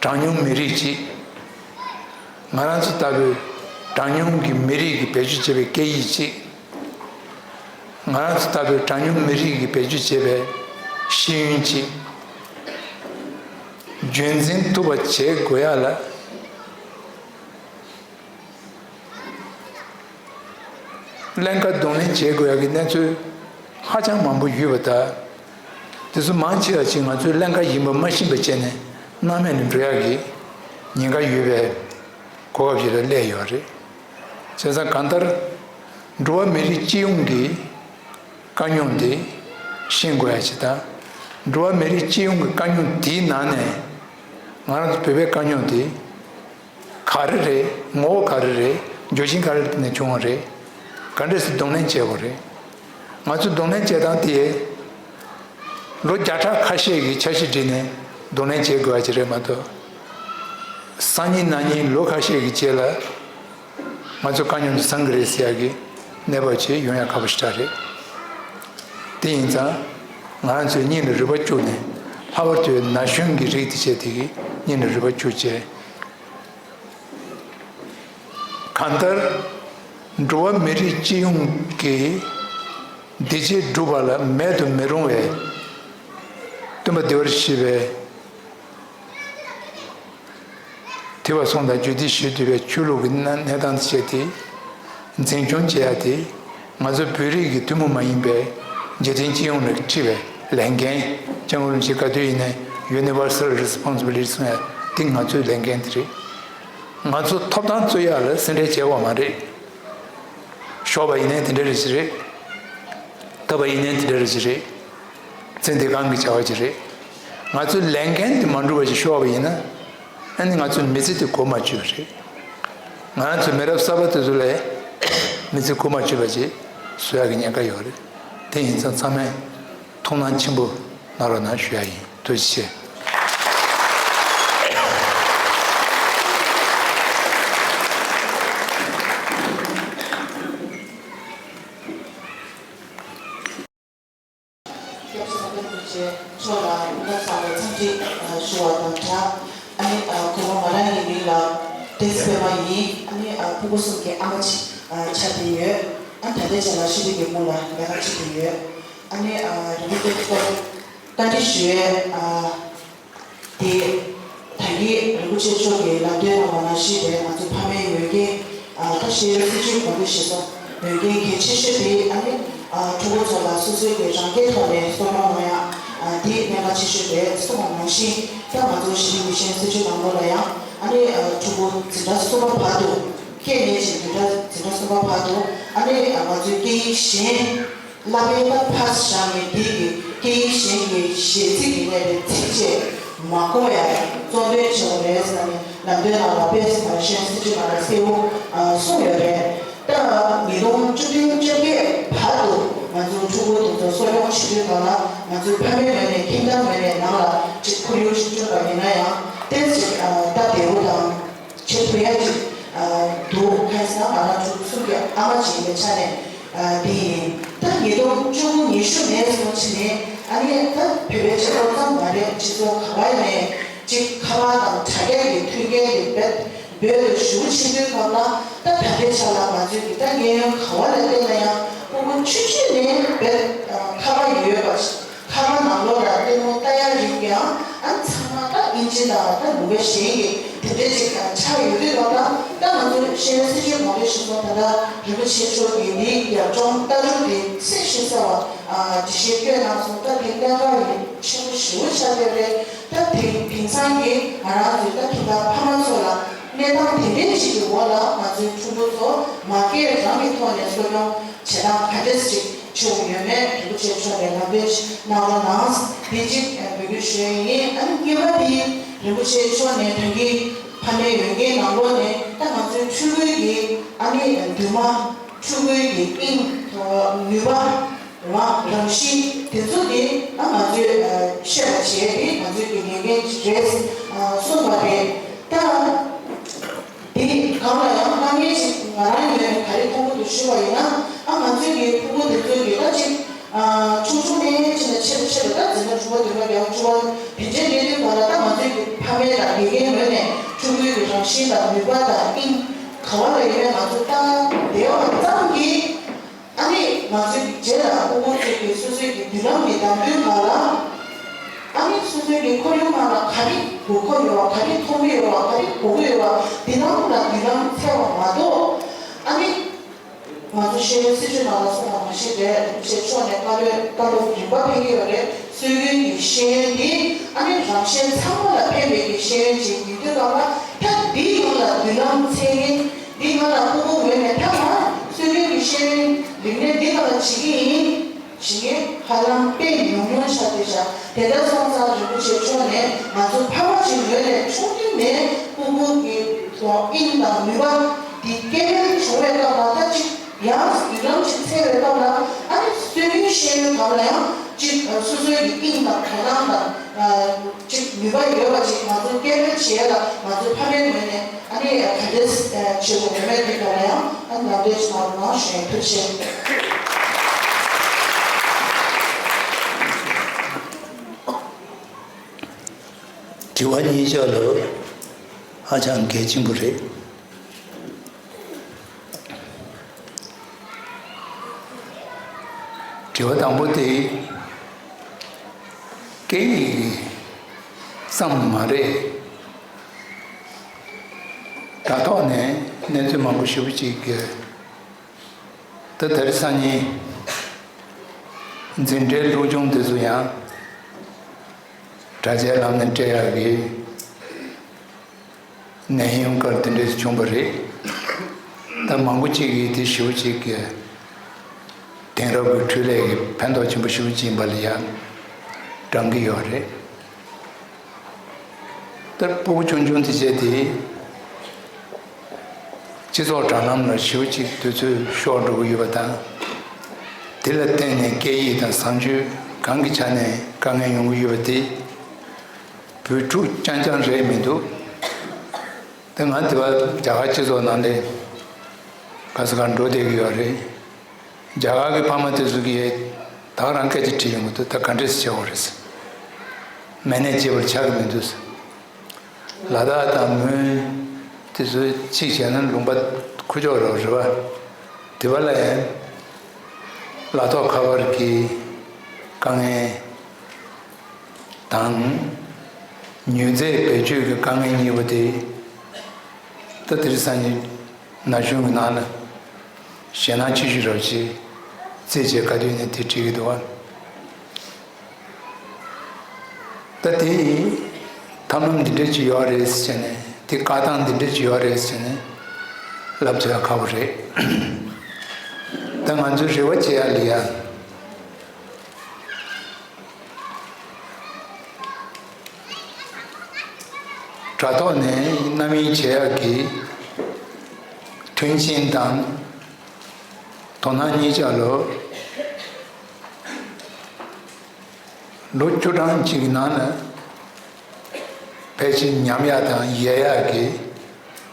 གྲངས་ཉུང་མི་རིགས་ཅིག་ང་རང་ཚོ་ལྟ་བུའི་གྲངས་ཉུང་གི་མི་རིགས་ཀྱིས་བེད་སྤྱོད་བྱེད་པའི་སྐད་ཡིག་ཅིག་ང་རང་ཚོ་ལྟ་བུའི་གྲངས་ཉུང་མི་རིགས་ཀྱིས་བེད་སྤྱོད་བྱེད་པའི་ཤེས་ཡོན་ཅིག་རྒྱུན་འཛིན་ཐུབ་པ་བྱེད་དགོས་ཡ་ལ། ཀླན་ཀ་གདོང་ལེན་བྱེད་དགོས་ཡག་གི་གནས་ཚུལ་ཧ་ཅང་མང་པོ་ཡོད་པ་དང་། དེ་ཚོ་མང་ཆེ་བ་ཅིག་ང་ཚོས་ཀླན་ཀ་ཡིན་པ་མ་ཤེས་པ་བྱས་ནས་སྣང་མེད་ལ་འགྲོ་ཡག་གི་ཉེན་ཁ་ཡོད་པའི་གོ་སྐབས་ཤིག་ལ་སླེབས་ཡོད་རེད། བྱས་ཙང་གང་ལྟར་འགྲོ་བ་མི་རིགས་སྤྱི་ཡོངས་ཀྱི་དཀའ་རྙོག་འདི་ཤེས་དགོས་ཡ་ཅིག་དང་། འགྲོ་བ་མི་རིགས་སྤྱི་ཡོངས་ཀྱི་དཀའ་རྙོག་འདིའི་ནང་ནས་ང་རང་ཚོ་བོད་པའི་དཀའ་རྙོག་འདི། ག་རེ་རེད། ངོ་བོ་ག་རེ་རེད། རྒྱུ་རྐྱེན་ག་རེ་ནས་བྱུང་བ་རེད། ག་འདྲས་སེ་གདོང་ལེན་བྱེད་དགོས་རེད། ང་ཚོ་གདོང་ལེན་བྱེད་སྟངས་དེ་ལོ་བརྒྱ་ཕྲག་ཁ་ཤས་ཀྱི་འཆར་གཞི་བསྒྲིགས་ནས་གདོང་ལེན་བྱེད་དགོས་པ་ཅིག་རེད་མ་གཏོགས། སང་ཉིན་གནངས་ཉིན་ལོ་ཁ་ཤས་ཀྱི་རྗེས་ལ་ང་ཚོ་དཀའ་རྙོག་འདི་སངས་ཀྱི་རེད་ཟེར་ཡག་གི་གནས་བབ་ཅིག་ཡོང་ཡག་ཁག་པོ་ཞེ་དྲག་རེད། དེ་ཡིན་ཙང་ང་རང་ཚོས་སྙིང་ལ་རུས་པ་བཅུག་ནས། ལྷག་པར་དུ་ན་གཞོན་གྱི་རིགས་དེ་བྱས་དེ་གི་སྙིང་ལ་རུས་པ་བཅུག་བྱས། གང་ལྟར་འགྲོ་བ་མི་རིགས་སྤྱི་ཡོངས་ཀྱི་བདེ་སྐྱིད་སྒྲུབ་པ་ལ་མེད་དུ་མི་རུང་བའི་སྟོན་པ་བདེ་བར་གཤེགས་པའི་ ཐོས་པ་སོང་དང་རྒྱུད་སྡེ་ཞུས་བསྡུས་པའི་ཆོས་ལུགས་ཀྱི་གནས་གནས་སྟངས་དེ་བྱས་ཏེ། འཛིན་སྐྱོང་བྱེད་ཡ་དེ་ང་ཚོ་བོད་རིགས་ཀྱི་ཐུན་མོང་མ་ཡིན་པའི་འཇིག་རྟེན་སྤྱི་ཡོངས་ལ་འཁྲི་བའི་ལས་འགན། སྐྱབས་མགོན་རིན་པོ་ཆེ་ག་དུས་ཡིན་ནའི་Universal Responsibility གསུང་ཡ་དེ་ང་ཚོའི་ལས་འགན་དེ་རེད། ང་ཚོ་ཐོབ་ཐང་རྩོད་ཡ་ལ་སེམས་ཁྲལ་བྱེད་དགོས་མ་རེད། ཤོར་བ་ཡིན་ནའི་དེ་འདྲ་རེད་ཅི་རེད། ཐོབ་པ་ཡིན་ནའི་དེ་འདྲ་རེད་ཅི་རེད། ཚེ་འདི་གང་གི་བྱ་བ་ཅི་རེད། ང་ཚོའི་ལས་འགན་དེ་མ་འགྲུབ་པ་ཞིག་ཤོར་བ་ཡིན་ན། ཨ་ནི་ང་ཚོའི་མི་ཚེ་དེ་གོ་མ་ཆོད་པ་རེད། ང་ཚོའི་མི་རབས་གསར་པ་དེ་ཚོ་ལ་མི་ཚེ་གོ་མ་ཆོད་པ་ཅིག་བཟོ་ཡག་གི་ཉེན་ཁ་ཡོད་རེད། དེ་ཡིན་ཙང་ཚང་མས་ཐུགས་སྣང་ཆེན་པོ་གནང་རོགས་གནང་ཞུ་ཡ་ཡིན། ཐུགས་རྗེ་ཆེ། སྐྱབས་མགོན་རིན་པོ་ཆེ་མཆོག་ལ་སྐུ་ཁམས་བཟང་བའི་འཚམས་འདྲི་ཞུ་བ་དང་སྦྲགས། ཨ་ནི་ཨ་དགོང་མོ་ང་རང་གི་མིང་ལ་བདེ་སྐྱིད་པད་མ་ཡིན། ཨ་ནི་ཨ་ཕྲུ་གུ་གསུམ་གྱི་ཨ་མ་ཅིག་ཨ་ཆགས་བསྡད་ཡོད། ཨ་ད་ལྟའི་ཆ་ལ་ཤེས་རིག་གི་སྐོར་ལ་ལས་ཀ་བྱེད་བསྡད་ཡོད། ཨ་ནི་ཨ་རིན་པོ་ཆེ་མཆོག་བཀའ་འདྲི་ཞུ་ཡས་ཨ། དེ། ད་གིན་རིན་པོ་ཆེ་མཆོག་གིས་ལམ་སྟོན་གནང་བ་ནང་བཞིན་རེད། ང་ཚོ་ཕ་མའི་འོས་འགན། ཨ་ད་ཤེས་ཡོན་སྲིད་བྱུས་གོང་འཕེལ་གཞིར་བཟུང་འོས་འགན་གལ་ཆེ་ཤོས་དེ་ཨ་ནི་ཨ་ཕྲུ་གུ་ཚོ་ལ་སོ་སོའི་གི་རང་སྐྱེས་ཐོག་ནས་གསོ་སྐྱོང་གནང་ཡག་ཨ་དེ་གནད་འགག་ཆེ་ཤོས་རེད་གསུངས་པ་ནང་བཞིན། ད་ང་ཚོ་གཞི་རིམ་མི་ཤེས་སྲིད་བྱུས་ནང་ལོགས་ལ་ཡང་ཨ་ནི་ཨ་ཕྲུ་གུ་འཛིན་གྲྭ་གསུམ་པ་བར་དུ། སྐྱེས་ནས་ཀྱི་འཛིན་གྲྭ་འཛིན་གྲྭ་གསུམ་པ་བར་དུ་ཨ་ནི་ང་ཚོའི་སྐད་ཡིག་གཞན། བསླབ་པའི་ད་ཕར་བཞག་ནས་དེ་གི་སྐད་ཡིག་གཞན་གྱི་གཞས་ཚིག་གི་སླད་པའི་ཚིགས་བཅད་མ་གོ་ཡ་གཙོ་འདོན་བྱེད་དགོས་རེད་ཟེར་ནས་ལམ་སྟོན་ནང་ལ་དཔེ་ཤེས་ཡོན་སྲིད་བྱུས་ནང་ལ་གསལ་བོ་གསུངས་ཡོད་རེད། ད་ཉིས་སྟོང་བཅུ་བདུན་བཅོ་བརྒྱད་བར་དུ་ང་ཚོ་ཕྲུ་གུ་དེ་ཚོ་གསོ་སྐྱོང་བྱེད་དུས་གང་ལ་ང་ཚོའི་ཕ་མའི་ངོས་ནས་ཁྱིམ་བདག་ངོས་ནས་ནང་ལ་ཅིག་ཁོར་ཡུག་ཅིག་བསྐྲུན་པ་ཡིན་ན་ཡང་ཏོག་ཙམ་སྟབས་བདེ་བོ་དང་། བྱེད་ཐུབ་ཡ་ཅིག་འདུག་ཁ་སང་ང་རང་ཕྲུ་གུ་གསུམ་གྱི་ཨ་མ་ཅིག་ཡིན་པའི་ཆ་ནས་དེ་ཡིན། ད་ཉིས་སྟོང་བཅུ་དགུ་ཉི་ཤུ་ནས་བཟུང་བྱས་ནས་ཨ་ནི་ད་བོད་པའི་སྤྱི་ཚོགས་ཙམ་མ་རེད། སྤྱི་ཚོགས་ག་བ་ནས་ཅིག་ཁ་པར་དང་དྲ་རྒྱ་གི་མཐུན་རྐྱེན་དེ་བོད་བོད་དུ་ཞུགས་ཕྱིན་དུས་སྐབས་ལ་ད་ད་ལྟའི་ཆ་ལ་ང་ཚོའི་གི་ད་གཡས་གཡོན་ག་བ་ལ་བལྟས་ན་ཡང་ཕྲུ་གུ་ཆུང་ཆུང་ནས་བོད་ཁ་པར་ཡོད་པ་ཞིག་ཁ་པར་ནང་ལོགས་ལ་ལྟད་མོ་ལྟ་ཡ་རིགས་ཀྱང་ཨ་ཚང་མ་ད་ཨིན་ཇི་དང་ད་ལུང་པ་གཞན་གྱི་དེ་འདྲས་ཅིག་ཆགས་ཡོད་དུས་ལ་ད་ད་ང་ཚོ་ཤེས་ཡོན་སྲིད་བྱུས་གོང་འཕེལ་གཞིར་བཟུང་ད་ལྟ་རིན་པོ་ཆེ་མཆོག་གིས་འདིའི་རྒྱབ་ལྗོངས་ལྟ་གྲུབ་དེ་ཚད་གཞི་གསར་བ་འགྲེལ་བཤད་བཀོད་གནང་སོང་། ད་དེ་གནད་འགག་ཡིན་ཆེན་པོ་ཞེ་པོ་ཆགས་བསྡད་རེད། ད་དེ་དེང་སང་གི་ང་རང་ཚོའི་ད་ཁྱིམ་བདག་ཕ་མ་ཚོ་ལ་གནས་སྟངས་དེ་འདྲས་ཅིག་གི་འོག་ལ་ང་ཚོའི་ཕྲུ་གུ་ཚོ་མ་སྐྱེས་རང་གི་ཐོག་ནས་གསོ་སྐྱོང་བྱེད་སྟངས་ག་འདྲས་ཅིག་བྱེད་དགོས་ཡོད་མེད་རིན་པོ་ཆེ་མཆོག་ནས་ལམ་སྟོན་གནང་རོགས་གནང་། དེ་གཅིག་འབོད་སྐུལ་ཞུ་ཡ་ཡིན། ཨ་ནི་གཉིས་པ་དེ་རིན་པོ་ཆེ་མཆོག་ནས་ད་གིན་ཕ་མའི་འོས་འགན་ནང་ལོགས་ནས་ད་ང་ཚོའི་ཕྲུ་གུའི་གི་ཨ་ནི་འདུན་མ་ཕྲུ་གུའི་གི་དབྱིངས་ནུས་པ་རང་རང་བཞིན་དེ་ཚོ་དེ་ཨ་ང་ཚོས་ཤེས་པ་བྱས་ཏེ་ང་ཚོའི་གི་ལས་འགན་ཅིག་རེད་གསུངས་པ་རེད། ད། དེ་གང་ལ་ཡང་དཀའ་ངལ་ཞིག་ང་རང་ཡིན་ནའི་ག་རེ་མཐོང་གི་འདུག་ཞུ་བ་ཡིན་ན། ཨ་ང་ཚོའི་གི་ཕྲུ་གུ་དེ་ཚོའི་གི་ད་ཅིག་ཆུང་ཆུང་ནས་ཕྱིན་ན་ཆེ་རུ་ཆེ་རུ་ད་འཛིན་གྲྭ་དྲུག་པ་བདུན་པ་བརྒྱད་པ་བཅུ་པ་དེ་འདྲའི་སླེབས་དུས་ག་ལ་ད་ང་ཚོའི་གི་ཕ་མའི་དང་དགེ་རྒན་ངོས་ནས་ཕྲུ་གུའི་གི་རང་བཞིན་དང་ནུས་པ་དང་དབྱིངས་ག་བ་ལ་ཡོད་མེད་ང་ཚོ་ལྟ་བསྡད་པ་ཙམ་གྱིས། ཨ་ནི་ང་ཚོའི་རྗེས་ལ་ཕྲུ་གུ་ཚོའི་གི་སོ་སོའི་གི་མདུན་ལམ་གི་གདམ་དུས་ག་ལ། ཨ་ནི་སོ་སོའི་གི་ཁོར་ཡུག་ནང་ལ་ག་རེ་དགོས་མཁོ་ཡོད་པ་ག་རེ་མཐོང་གི་ཡོད་པ་ག་རེ་དགོས་ཀྱི་ཡོད་པ་འདི་ལམ་ལ་མདུན་ལམ་འཚོལ་བ་མ་གཏོགས། ཨ་ནི་ང་ཚོ་ཤེས་ཡོན་སྲིད་བྱུས་ནང་ལ་གསུངས་པ་ནང་བཞིན་རེད། རིན་པོ་ཆེ་མཆོག་ནས་བཀའ་སློབ་བཀའ་སློབ་རིམ་པ་ཕེབས་ཀྱི་ཡོད་རེད། སྲོལ་རྒྱུན་གྱི་ཤེས་ཡོན་འདི་ཨ་ནི་རང་གཞན་ཚང་མ་ལ་ཕན་པའི་གི་ཤེས་ཡོན་ཅིག་ཡིན་དུས་ག་ལ་ད་འདི་ཡོངས་ལ་མདུན་ལམ་འཚོལ་མཁན། འདི་ང་ལ་ཕྲུ་གུ་ངོས་ནས་ཐ་མ་སྲོལ་རྒྱུན་གྱི་ཤེས་ཡོན་རིག་གནས་འདི་ང་ལ་བྱེད་ཀྱི་ཡིན། བྱེད་མཁན་ཧ་ལམ་དཔེ་ཉུང་ཉུང་ཆགས་བསྡད་ཤག་དེ་ལྟར་སོང་ཙང་རིན་པོ་ཆེ་མཆོག་ནས་ང་ཚོ་ཕ་མ་ཅིག་ངོས་ནས་ཆུང་དུས་ནས་ཕྲུ་གུ་གི་དབྱིངས་དང་ནུས་པ་འདི་སྐྱེ་འཕེལ་བྱུང་བའི་སྐབས་ལ་ད་ཅིག་ཡང་མདུན་ལམ་ཅིག་འཚོལ་བའི་སྐབས་ལ་ཨ་ནི་སྲོལ་རྒྱུན་ཤེས་ཡོན་སྒང་ལ་ཡང་ཅིག་སོ་སོའི་གི་དབྱིངས་དང་དོ་སྣང་དང་། ཅིག་ནུས་པ་ཡོད་པ་ཅིག་ང་ཚོ་སྐད་འབོད་བྱེད་ཡ་ལ་ང་ཚོ་ཕ་མའི་ངོས་ནས་ཨ་ནི་ག་འདྲས་བྱེད་དགོས་ཡོད་མེད་དེ་ག་ལ་ཡང་ཨ་ནི་ལམ་སྟོན་ཞིག་གནང་རོགས་གནང་ཞུ་ཡིན། ཐུགས་རྗེ་ཆེ། དྲི་བ་གཉིས་ཆ་ལ་ཧ་ཅང་གལ་ཆེན་པོ་རེད། དྲི་བ་དང་པོ་དེ་སྐད་ཡིག་ཙམ་མ་རེད། དྲ་ཐོག་ནས་གནས་ཚུལ་མང་པོ་ཞེ་པོ་ཅིག་གི། ད་དེ་རིང་སང་ཉིན་འཛིན་གྲྭའི་སློབ་སྦྱོང་དེ་ཚོ་ཡང་དྲ་རྒྱའི་ལམ་ནས་སྤྲད་ཡག་གི་ནད་ཡམས་སྐབས་དེ་འདྲས་བྱུང་བ་རེད། ད་མང་པོ་ཅིག་གིས་དེ་ཞེ་པོ་ཅིག་གི་དེང་རབས་ཀྱི་འཕྲུལ་ལས་ཀྱི་ཕན་ཐོགས་ཆེན་པོ་ཞེ་པོ་ཅིག་ཡིན་པ་ལ་ཡང་བགྲང་གི་ཡོད་རེད། ད་སྤུ་གུ་ཆུང་ཆུང་དེ་བྱས་ཏེ། སྤྱི་ཚོགས་དྲ་ལམ་ལ་ཞེ་པོ་ཅིག་དུས་ཚོད་ཤོར་འགྲོ་གི་ཡོད་པ་དང་། དེ་ལ་བརྟེན་ནས་སྐད་ཡིག་དང་བཟང་སྤྱོད་གང་གི་ཆ་ནས་དཀའ་ངལ་ཡོང་གི་ཡོད་པ་དེ་བོད་ཕྲུག་རྐྱང་རྐྱང་རེད་མི་འདུག་ད་ང་དེ་བ་རྒྱ་གར་སྤྱི་ཚོགས་ནང་ལ་ག་ས་ག་འགྲོ་བསྡད་ཀྱི་ཡོད་རེད། རྒྱ་གར་གྱི་ཕ་མ་དེ་ཚོ་གིས་ད་ག་རང་སྐད་ཆ་དྲིས་ཡོང་གི་འདུག་ད་ག་འདྲས་བྱེད་དགོས་རེད། མི་ནད་བྱེད་པར་ཆགས་ཀྱི་མི་འདུག་ལ་དྭགས་དང་མོན་དེ་ཚོ་གཅིག་བྱས་ན་ལུང་པ་ཁུ་ཅོག་རོ་རེད་བ། དེ་བ་ལ་ཡང་ལ་ཐོག་ཁ་པར་གྱི་དཀའ་ངལ་དང་། མྱོས་རྫས་བེད་སྤྱོད་ཀྱི་དཀའ་ངལ་གཉིས་པོ་དེ། ད་དེ་རིང་སང་ཉིན་ན་གཞོན་གྱི་ནང་ལ་ཞེད་སྣང་ཆེ་ཤོས་རབ་ཅིག་རྩིས་བྱས་ག་དུས་ནས་དེ་འགྲིག་གི་འདུག་བ། ད་དེ་ཐབས་ལམ་འདི་འདྲ་ཅིག་ཡོད་རེད་ཟེར་ནས་དེ་བཀག་སྟངས་འདི་འདྲ་ཅིག་ཡོད་རེད་ཟེར་ནས་ལབ་ཐུབ་ཡ་ཁག་པོ་རེད། ད་ང་ཚོས་རེ་བ་བྱེད་ཡ་ལ་ཡ། དྲ་ཐོག་ནས་རྣམ་གཡེང་བྱེད་ཡག་གི་མཐུན་རྐྱེན་དང་དོ་སྣང་གཉིས་ཆ་ལོ་ལོ་བཅུ་གྲངས་གཅིག་གི་ནང་ན་ཕལ་ཆེར་ཉམས་ཡག་དང་ཡལ་ཡག་གི་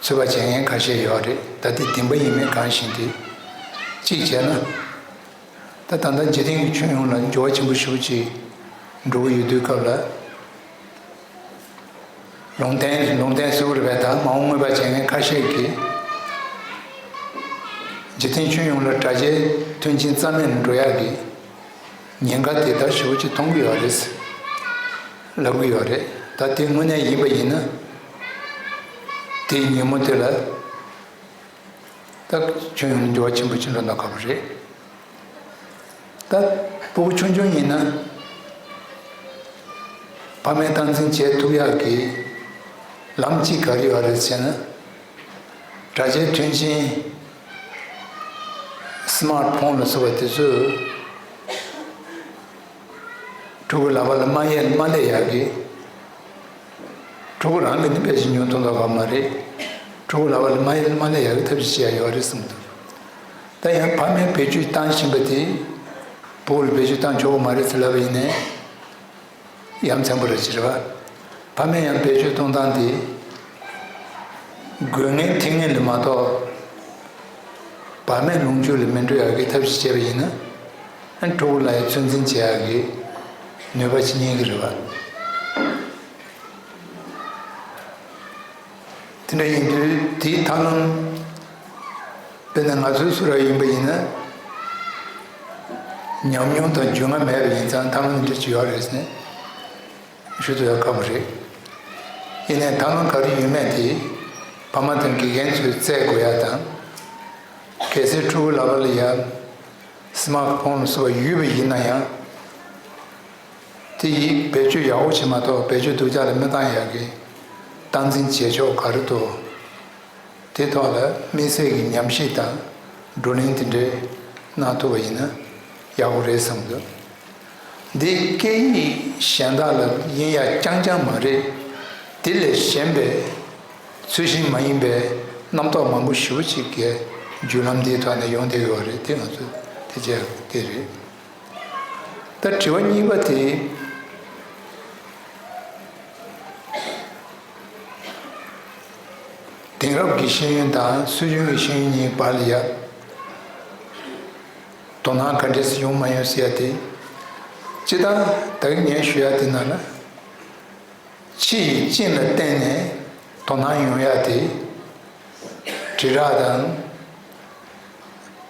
ཚོད་དཔག་བྱེད་མཁན་ཁ་ཤས་ཡོད་རེད། ད་དེ་བདེན་པ་ཡིན་མིན་གང་ཤེས་ཏེ་གཅིག་བྱས་ན། ད་ད་ལྟ་འཇིག་རྟེན་གྱི་ཁྱོན་ཡོངས་ལ་འགྱུར་བ་ཆེན་པོ་ཞེ་པོ་ཅིག་འགྲོ་གི་ཡོད་དུས་སྐབས་ལ། ལུང་བསྟན་ལུང་བསྟན་ཟེར་བ་རེད་པས། ད་མ་འོངས་མངོན་པ་བྱེད་མཁན་ཁ་ཤས་ཀྱིས་འཇིག་རྟེན་ཁྱོན་ཡོངས་ལ་དྲ་རྒྱའི་མཐུན་རྐྱེན་རྩ་མེད་ལ་འགྲོ་ཡག་གི་ཉེན་ཁ་དེ་ལྟར་ཞེ་པོ་ཅིག་མཐོང་གི་ཡོད་རེད་ལབ་ཀྱི་ཡོད་རེད། ད་དེ་དངོས་གནས་ཡིན་པ་ཡིན་ན། དེའི་ཉིན་མོ་དེ་ལ། ད་ཁྱོན་ཡོངས་ནས་འགྱུར་བ་ཆེན་པོ་ཕྱིན་འགྲོ་ན་ཁག་པོ་རེད། ད་སྤུ་གུ་ཆུང་ཆུང་ཡིན་ན་ཕ་མས་སྟངས་འཛིན་བྱེད་ཐུབ་ཡག་གི་ལམ་གཅིག་ག་རེ་ཡོད་རེད་ཟེར་ན། དྲ་རྒྱའི་མཐུན་རྐྱེན་སི་མཱར་ཕོན་ལ་སོགས་པ་དེ་ཚོས། ཕྲུ་གུ་ལག་པ་ལ་མ་ཡལ་མ་སླེབས་ཡག་གི། ཕྲུ་གུ་རང་གིས་ནི་དཔེ་ཞིག་ཉོ་ཐུབ་མདོག་ཁ་མ་རེད། ཕྲུ་གུ་ལག་པ་ལ་མ་ཡལ་མ་སླེབས་ཡག་གི་ཐབས་ཤེས་བྱས་ཡོད་རེད་བསམ་འདུག་ད་ཡང་ཕ་མས་བེད་སྤྱོད་བཏང་བཞིན་པ་དེ་བུ་ལ་བེད་སྤྱོད་བཏང་ཆོག་གི་མ་རེད་ཟེར་ལབ་པ་ཡིན་ནའི་ཡ་མཚན་པོ་རེད་ཅེས་རེད་བ། ཕ་མས་ཡང་བེད་སྤྱོད་གཏོང་སྟངས་དེ་དགོས་ངེས་ཐིག་ངེས་ལ་མ་གཏོགས། བག་མེད་ལོངས་སྤྱོད་ལ་མི་འགྲོ་ཡག་གི་ཐབས་ཤིག་བྱས་པ་ཡིན་ན། ཕྲུ་གུ་ལ་ཡང་ཚོད་འཛིན་བྱེད་ཡག་གི་ནུས་པ་ཞིག་རྙེད་ཀྱི་རེད་བ། དེ་འདྲ་ཡིན་དུས་དེའི་ཐབས་ལམ། དཔེར་ན་ང་ཚོའི་སུ་ར་ཡིན་པ་ཡིན་ན། ཉམས་མྱོང་དང་རྒྱུས་མངའ་མེད་པ་ཡིན་ཙང་ཐབས་ལམ་འདི་ཅི་ཡོད་རེད་ཟེར་ནས། ཞུ་ཐུབ་ཡག་ཁག་པོ་རེད། ཡིན་ནའི་ཐབས་ལམ་ག་རེ་ཡོད་མེད་དེ་ཕ་མ་དང་དགེ་རྒན་ཚོས་བཙལ་དགོས་ཡག་དང་། གལ་སྲིད་ཕྲུ་གུ་ལག་པ་ལ་ཡ་སི་མཱར་ཕོན་སོགས་ཡོད་པ་ཡིན་ན་ཡང་། དེ་ཡིས་བེད་སྤྱོད་ཡག་པོ་བྱེད་མ་གཏོགས་བེད་སྤྱོད་སྡུག་ཅག་ལ་མི་བཏང་ཡག་གི་སྟངས་འཛིན་བྱེད་ཕྱོགས་ག་རེ་འདུག་དེ་ཐོག་ལ་དམིགས་བསལ་གྱི་ཉམས་ཞིབ་དང་བགྲོ་གླེང་དེ་འདྲའི་གནང་ཐུབ་པ་ཡིན་ན་ཡག་པོ་རེད་བསམ་འདུག་འདི་སྐད་ཡིག་གཞན་དག་ལ་དབྱིན་ཡག་རྐྱང་རྐྱང་མ་རེད། དེ་ལས་གཞན་པའི་ཚུལ་བཞིན་མ་ཡིན་པའི་རྣམ་རྟོག་མང་པོ་ཞེ་པོ་ཅིག་གི་བརྒྱུད་ལམ་འདིའི་ཐོག་ནས་ཡོང་བསྡད་ཡོད་རེད། དེ་ང་ཚོས་དེ་བྱས་དེ་རེད། ད་དྲི་བ་གཉིས་པ་དེ། དེང་རབས་ཀྱི་ཤེས་ཡོན་དང་སྲོལ་རྒྱུན་གྱི་ཤེས་ཡོན་གཉིས་བར་ལ་ཡ། དོ་སྣང་ག་འདྲས་ཡོང་མ་ཡོང་ཟེར་ཡ་དེ། སྤྱིར་བཏང་ད་གིན་ངས་ཞུ་ཡ་དེ་ནང་ན། ཕྱི་ཡི་རྐྱེན་ལ་བརྟེན་ནས་དོ་སྣང་ཡོང་ཡ་དེ། དྲིལ་བསྒྲགས་དང་།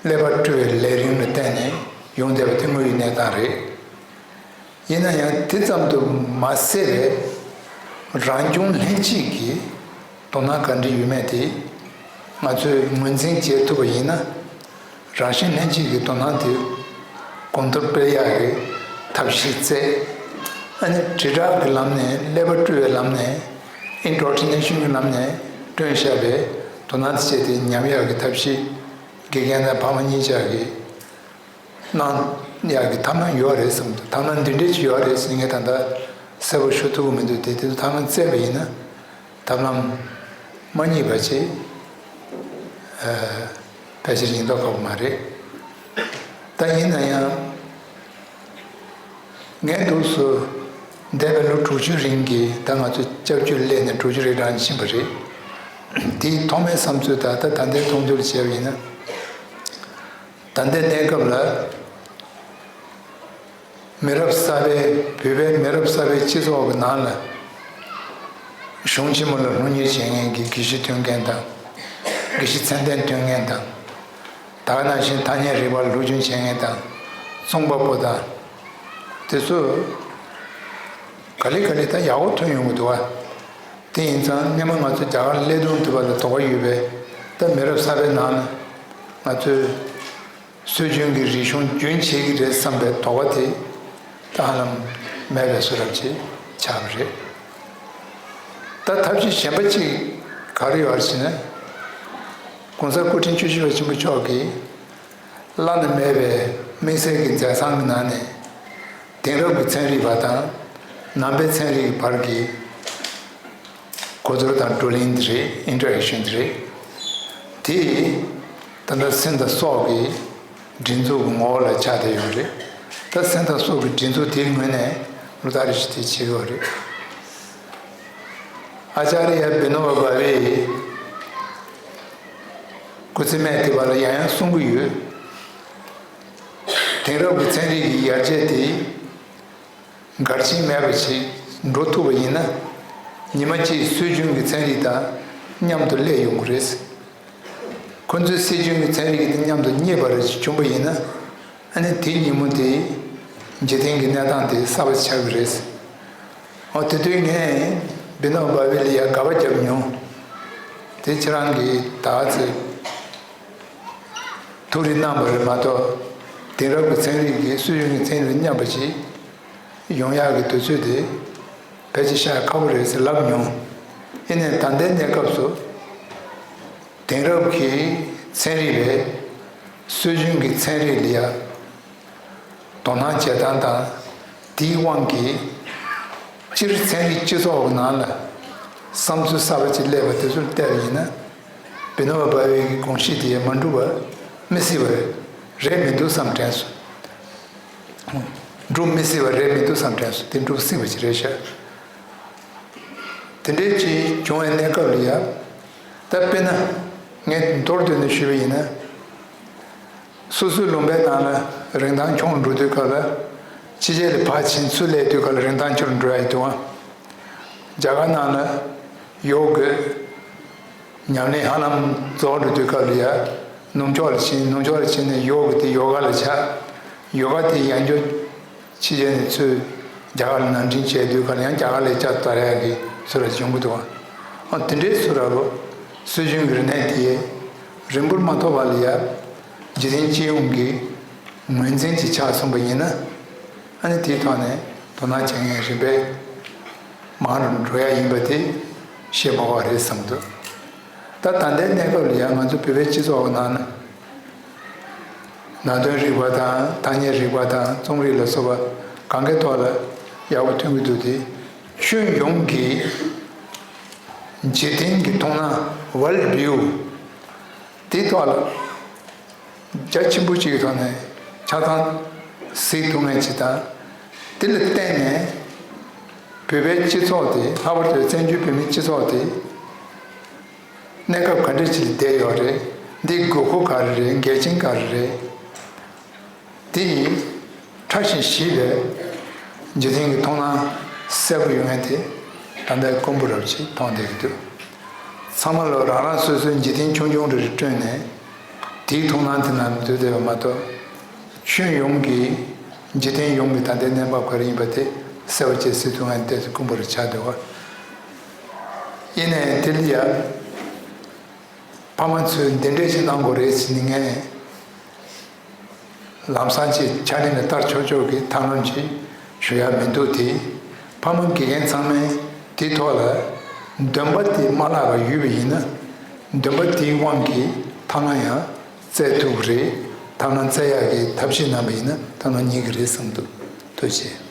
ཀླད་པ་བཀྲུ་བའི་ལས་རིམ་ལ་བརྟེན་ནས་ཡོང་བསྡད་པ་དེ་དངོས་ཡོད་གནས་སྟངས་རེད། ཡིན་ན་ཡང་དེ་ཙམ་དུ་མ་ཟད་པའི་རང་བྱུང་ལྷན་སྐྱེས་ཀྱི་དོ་སྣང་ག་འདྲ་ཡོད་མེད་དེ་ ང་ཚོས་ངོས་འཛིན་བྱེད་ཐུབ་པ་ཡིན་ན། རང་བཞིན་ལྷན་སྐྱེས་ཀྱི་དོ་སྣང་དེ་གོང་མཐོར་སྤེལ་ཡག་གི་ཐབས་ཤེས་བཙལ། ཨ་ནི་དྲིལ་བསྒྲགས་ཀྱི་ལམ་ནས། ཀླད་པ་བཀྲུ་བའི་ལམ་ནས། ཨིན་ཌོག་ཊི་རི་ནེ་ཤན་གྱི་ལམ་ནས་བསྐྲུན་བཞག་པའི་དོ་སྣང་དེ་བྱས་ཏེ་ཉམས་ཡག་གི་ཐབས་ཤེས། དགེ་རྒན་དང་ཕ་མ་གཉིས་ཆ་གིས་གནང་ཡག་གི་ཐབས་ལམ་ཡོད་རེད་བསམ་འདུག་ཐབས་ལམ་འདི་འདྲས་ཅིག་ཡོད་རེད་ཟེར་ངས་ད་ལྟ་གསལ་པོ་ཞུ་ཐུབ་ཀྱི་མི་འདུག་དེ་དེ་ཚོ་ཐབས་ལམ་བཙལ་བ་ཡིན་ན། ཐབས་ལམ་མ་རྙེད་པ་ཅིག་ཕལ་ཆེར་ཡིན་མདོག་ཁ་པོ་མ་རེད། ད་ཡིན་ན་ཡང་། ངས་འདུག་སེ་འདས་པའི་ལོ་དྲུག་ཅུ་རིང་གི། ད་ང་ཚོ་སྐྱབས་བཅོལ་སླེབས་ནས་དྲུག་ཅུ་རེ་གྲངས་ཕྱིན་པ་རེད། དེའི་ཐོག་མའི་བསམ་ཚུལ་དང་ད་ད་ལྟའི་མཐོང་ཚུལ་བྱས་པ་ཡིན་ན། ད་ལྟའི་གནས་སྐབས་ལ་མི་རབས་གསར་པའི། བོད་པའི་མི་རབས་གསར་པའི་སྤྱི་ཚོགས་ཀྱི་ནང་ལ། གཞུང་ཆེན་མོ་ལ་སློབ་གཉེར་བྱེད་མཁན་གྱི་དགེ་བཤེས་ཐོན་མཁན་དང་། དགེ་བཤེས་ཚད་ལྡན་ཐོན་མཁན་དང་། ད་ག་ནང་བཞིན་ཐ་སྙད་རིག་པ་ལ་སློབ་སྦྱོང་བྱེད་མཁན་དང་། རྩོམ་པ་པོ་དང་། དེ་ཚོ་ག་ལེ་ག་ལེ་ད་ཡག་པོ་ཐོན་ཡོང་གི་འདུག་བ། དེ་ཡིན་ཙང་སྔོན་མ་ང་ཚོ་རྒྱ་གར་ལ་སླེབས་དུས་དུས་བ་ལ་དོགས་པ་ཡོད་པས། ད་མི་རབས་གསར་པའི་ནང་ལ་ང་ཚོས་སྲོལ་རྒྱུན་གྱི་རིག་གཞུང་རྒྱུན་ཆད་ཀྱི་རེད་བསམ་པའི་དོགས་པ་དེ་ད་ཧ་ལམ་མེད་པའི་བཟོ་འདྲ་ཅིག་ཆགས་པ་རེད། ད་ཐབས་ཤེས་གཞན་པ་ཅིག་ག་རེ་ཡོད་ཟེར་ན། ༸གོང་ས་སྐུ་ཕྲེང་བཅུ་བཞི་པ་ཆེན་པོ་མཆོག་གིས་བླ་ན་མེད་པའི་དམིགས་བསལ་གྱི་མཛད་བཟང་གི་ནང་ནས། དེང་རབས་ཀྱི་ཚན་རིག་པ་དང་ནང་པའི་ཚན་རིག་བར་གྱི་གོ་བསྡུར་དང་བགྲོ་གླེང་འདི་རེད། ཨིན་ཊར་ཨེག་ཤན་འདི་རེད། དེ་ད་ལྟ་སེམས་དང་སྲོག་གི་སྒྲིག་འཛུགས་ཀྱི་ངོ་བོ་ལ་ཆགས་བསྡད་ཡོད་རེད། ད་སེམས་དང་སྲོག་གི་སྒྲིག་འཛུགས་དེའི་ངོས་ནས་ལོ་ལྟར་རེ་བཞིན་དེ་བྱེད་ཀྱི་ཡོད་རེད། ཨ་ཅཱརྱ་བི་ནོ་བ་བྷ་ཝེ་ཡིས་སྐུ་ཚེ་སྨད་དེ་བ་ལ་ཡང་ཡང་གསུང་གི་ཡོད། དེང་རབས་ཀྱི་ཚན་རིག་གི་ཡར་རྒྱས་དེ། འགལ་རྐྱེན་མེད་པ་ཞིག་འགྲོ་ཐུབ་པ་ཡིན་ན། ཉི་མ་གཅིག་སྲོལ་རྒྱུན་གྱི་ཚན་རིག་དང་མཉམ་དུ་སླེབས་ཡོང་གི་རེད། ཁོ་ཚོས་སྲོལ་རྒྱུན་གྱི་ཚན་རིག་དེ་མཉམ་དུ་རྙེད་པ་རེ་ཞིག་བྱུང་པ་ཡིན་ན། ཨ་ནི་དེའི་ཉིན་མོ་དེ་འཇིག་རྟེན་གྱི་གནས་སྟངས་དེ་གསར་པ་ཆགས་ཀྱི་རེད། འོ་དེ་དུས་ངས་བི་ནོ་བྷ་ཝེ་ལ་ཡ་དགག་པ་བརྒྱབ་མྱོང་། དེ་ཁྱེད་རང་གིས་ད་ཚོད་ཐུགས་རེ་གནང་བ་རེད་མ་གཏོགས། དེང་རབས་ཀྱི་ཚན་རིག་གིས་སྲོལ་རྒྱུན་གྱི་ཚན་རིག་མཉམ་པ་ཞིག་ཡོང་ཡག་གི་དུས་ཚོད་དེ་ཕལ་ཆེར་ཤར་ཁག་པོ་རེད་ཟེར་ལབ་མྱོང་། ཡིན་ནའི་ད་ལྟའི་གནས་སྐབས་སུ་དེང་རབས་ཀྱི་ཚན་རིག་པས་སྲོལ་རྒྱུན་གྱི་ཚན་རིག་ལ་ཡ་དོ་སྣང་བྱེད་སྟངས་དང་། དེའི་དབང་གིས་སྤྱིར་ཚན་རིག་སྤྱི་ཚོགས་ཀྱི་ནང་ལ་བསམ་ཚུལ་གསར་པ་ཅིག་སླེབས་པ་དེ་ཚོར་བལྟས་པ་ཡིན་ན། བི་ནོ་བ་བྷ་ཝེ་གི་དགོངས་གཞི་དེ་མ་འགྲུབ་པ་མི་སྲིད་པ་རེད་མི་འདུག་བསམ་དྲན་སོང་། འགྲུབ་མི་སྲིད་པ་རེད་མི་འདུག་བསམ་དྲན་སོང་། དེ་འགྲུབ་སྲིད་པ་ཅིག་རེད་ཤག་དེ་འདྲའི་ཅིག་བྱུང་བའི་གནས་སྐབས་ལ་ཡ། ད་དཔེར་ན་ངས་མདོར་བསྡུས་ནས་ཞུས་པ་ཡིན་ན། སོ་སོའི་ལུང་པའི་ནང་ལ་རིན་ཐང་ཆུང་རུ་འགྲོ་དུས་སྐབས་ལ། ཕྱི་རྒྱལ་ལ་ཕར་ཕྱིན་ཚུར་སླེབས་དུས་སྐབས་ལ་རིན་ཐང་ཆེ་རུ་འགྲོ་ཡ་ཡོད་དུས། རྒྱ་གར་ནང་ལ་ཡོ་ག་གི་ཉམས་ལེན་ཧ་ལམ་རྫོགས་འགྲོ་དུས་སྐབས་ལ་ཡ། ནུབ་ཕྱོགས་ལ་ཕྱིན། ནུབ་ཕྱོགས་ལ་ཕྱིན་ནས་ཡོ་ག་དེ་ཡོ་ག་ལ་ཆགས། ཡོ་ག་དེ་ཡང་བསྐྱར་ཕྱི་རྒྱལ་ནས་ཚུར་རྒྱ་གར་ལ་ནང་འདྲེན་བྱས་དུས་སྐབས་ལ་ཡང་རྒྱ་གར་ལ་ལྕགས་དར་ཡག་གི་ཚུལ་ལ་བྱུང་གི་འདུག་ཨ་དེ་འདྲའི་ཚུལ་ར་ལོ། སྲོལ་རྒྱུན་གྱི་རིག་གནས་དེ་རིང་པོར་མ་ཐོགས་པ་ལ་ཡ། འཇིག་རྟེན་སྤྱི་ཡོངས་ཀྱི་ངོས་འཛིན་ཅིག་ཆགས་སོང་པ་ཡིན་ན། ཨ་ནི་དེའི་ཐོག་ནས་དོ་སྣང་བྱེད་མཁན་རིམ་པས་མང་རུ་འགྲོ་ཡ་ཡིན་པ་དེ་བཤད་མ་དགོས་པ་རེད་བསམ་འདུག་ད་ད་ལྟའི་གནས་སྐབས་ལ་ཡང་ང་ཚོ་བོད་པའི་སྤྱི་ཚོགས་ནང་ན། ནང་དོན་རིག་པ་དང་། ཐ་སྙད་རིག་པ་དང་། རྩོམ་རིག་ལ་སོགས་པ་གང་གའི་ཐོག་ལ་ཡག་པོ་ཐོན་གྱི་འདུག་སྟེ། ཁྱོན་ཡོངས་ཀྱི་འཇིག་རྟེན་གྱི་མཐོང་སྣང་། ཝརལ་ཌི་བིའུ་དེའི་ཐོག་ལ་རྒྱ་ཆེན་པོ་གཅིག་གི་ཐོག་ནས་ཆ་ཚང་གཟིགས་ཐུབ་མཁན་ཅིག་དང་། དེ་ལ་བརྟེན་ནས་བོད་པའི་སྤྱི་ཚོགས་དེ། ལྷག་པར་དུ་བཙན་བྱོལ་བོད་མིའི་སྤྱི་ཚོགས་དེ་གནས་སྐབས་ག་འདྲ་ཅིག་ལ་བསྡད་ཡོད་རེད། འདིའི་དགོས་མཁོ་ག་རེ་རེད། འགལ་རྐྱེན་ག་རེ་རེད། དེ་ཡིས་ཕྲ་ཞིང་ཞིབ་པའི་འཇིག་རྟེན་གྱི་མཐོང་སྣང་གསལ་པོ་ཡོང་མཁན་དེ་ད་ལྟའི་དཀོན་པོ་རབ་ཅིག་མཐོང་བསྡད་ཀྱི་འདུག་ཚང་མ་ལོ་རང་རང་སོ་སོའི་འཇིག་རྟེན་ཆུང་ཆུང་རེ་རེ་བསྐྲུན་ནས། དེའི་མཐོང་སྣང་དེ་ནང་སྡོད་བསྡད་པ་མ་གཏོགས། ཁྱོན་ཡོངས་ཀྱི་འཇིག་རྟེན་ཡོངས་ཀྱི་ད་ལྟའི་གནས་བབ་ག་རེ་ཡིན་པ་དེ་གསལ་པོ་བྱས་གཟིགས་ཐུབ་མཁན་ཏོག་ཙམ་དཀོན་པོ་རེ་ཆགས་འདུག་ག་ཡིན་ནའི་དེ་ལ་ཡ། ཕ་མ་ཚོས་འདི་འདྲས་ཞིག་གནང་དགོས་རེད་ཟེར་ནས་ངས་ལམ་སང་ཅིག་ཆ་ནས་ནས་ལྟར་ཆོག་ཆོག་གི་ཐབས་ལམ་ཅིག་ཞུ་ཡ་མི་འདུག་དེ་ཕ་མ་དགེ་རྒན་ཚང་མས་དེའི་ཐོག་ལ་འདུན་པ་དེ་མ་བརླག་པར་ཡོད་པ་ཡིན་ན། འདུན་པ་དེའི་དབང་གིས་ཐབས་ལམ་ཡང་བཙལ་ཐུབ་ཀྱི་རེད། ཐབས་ལམ་བཙལ་ཡག་གི་ཐབས་ཤེས་གནང་པ་ཡིན་ན་ཐབས་ལམ་རྙེད་ཀྱི་རེད་བསམ་འདུག་ཐུགས་རྗེ་ཆེ།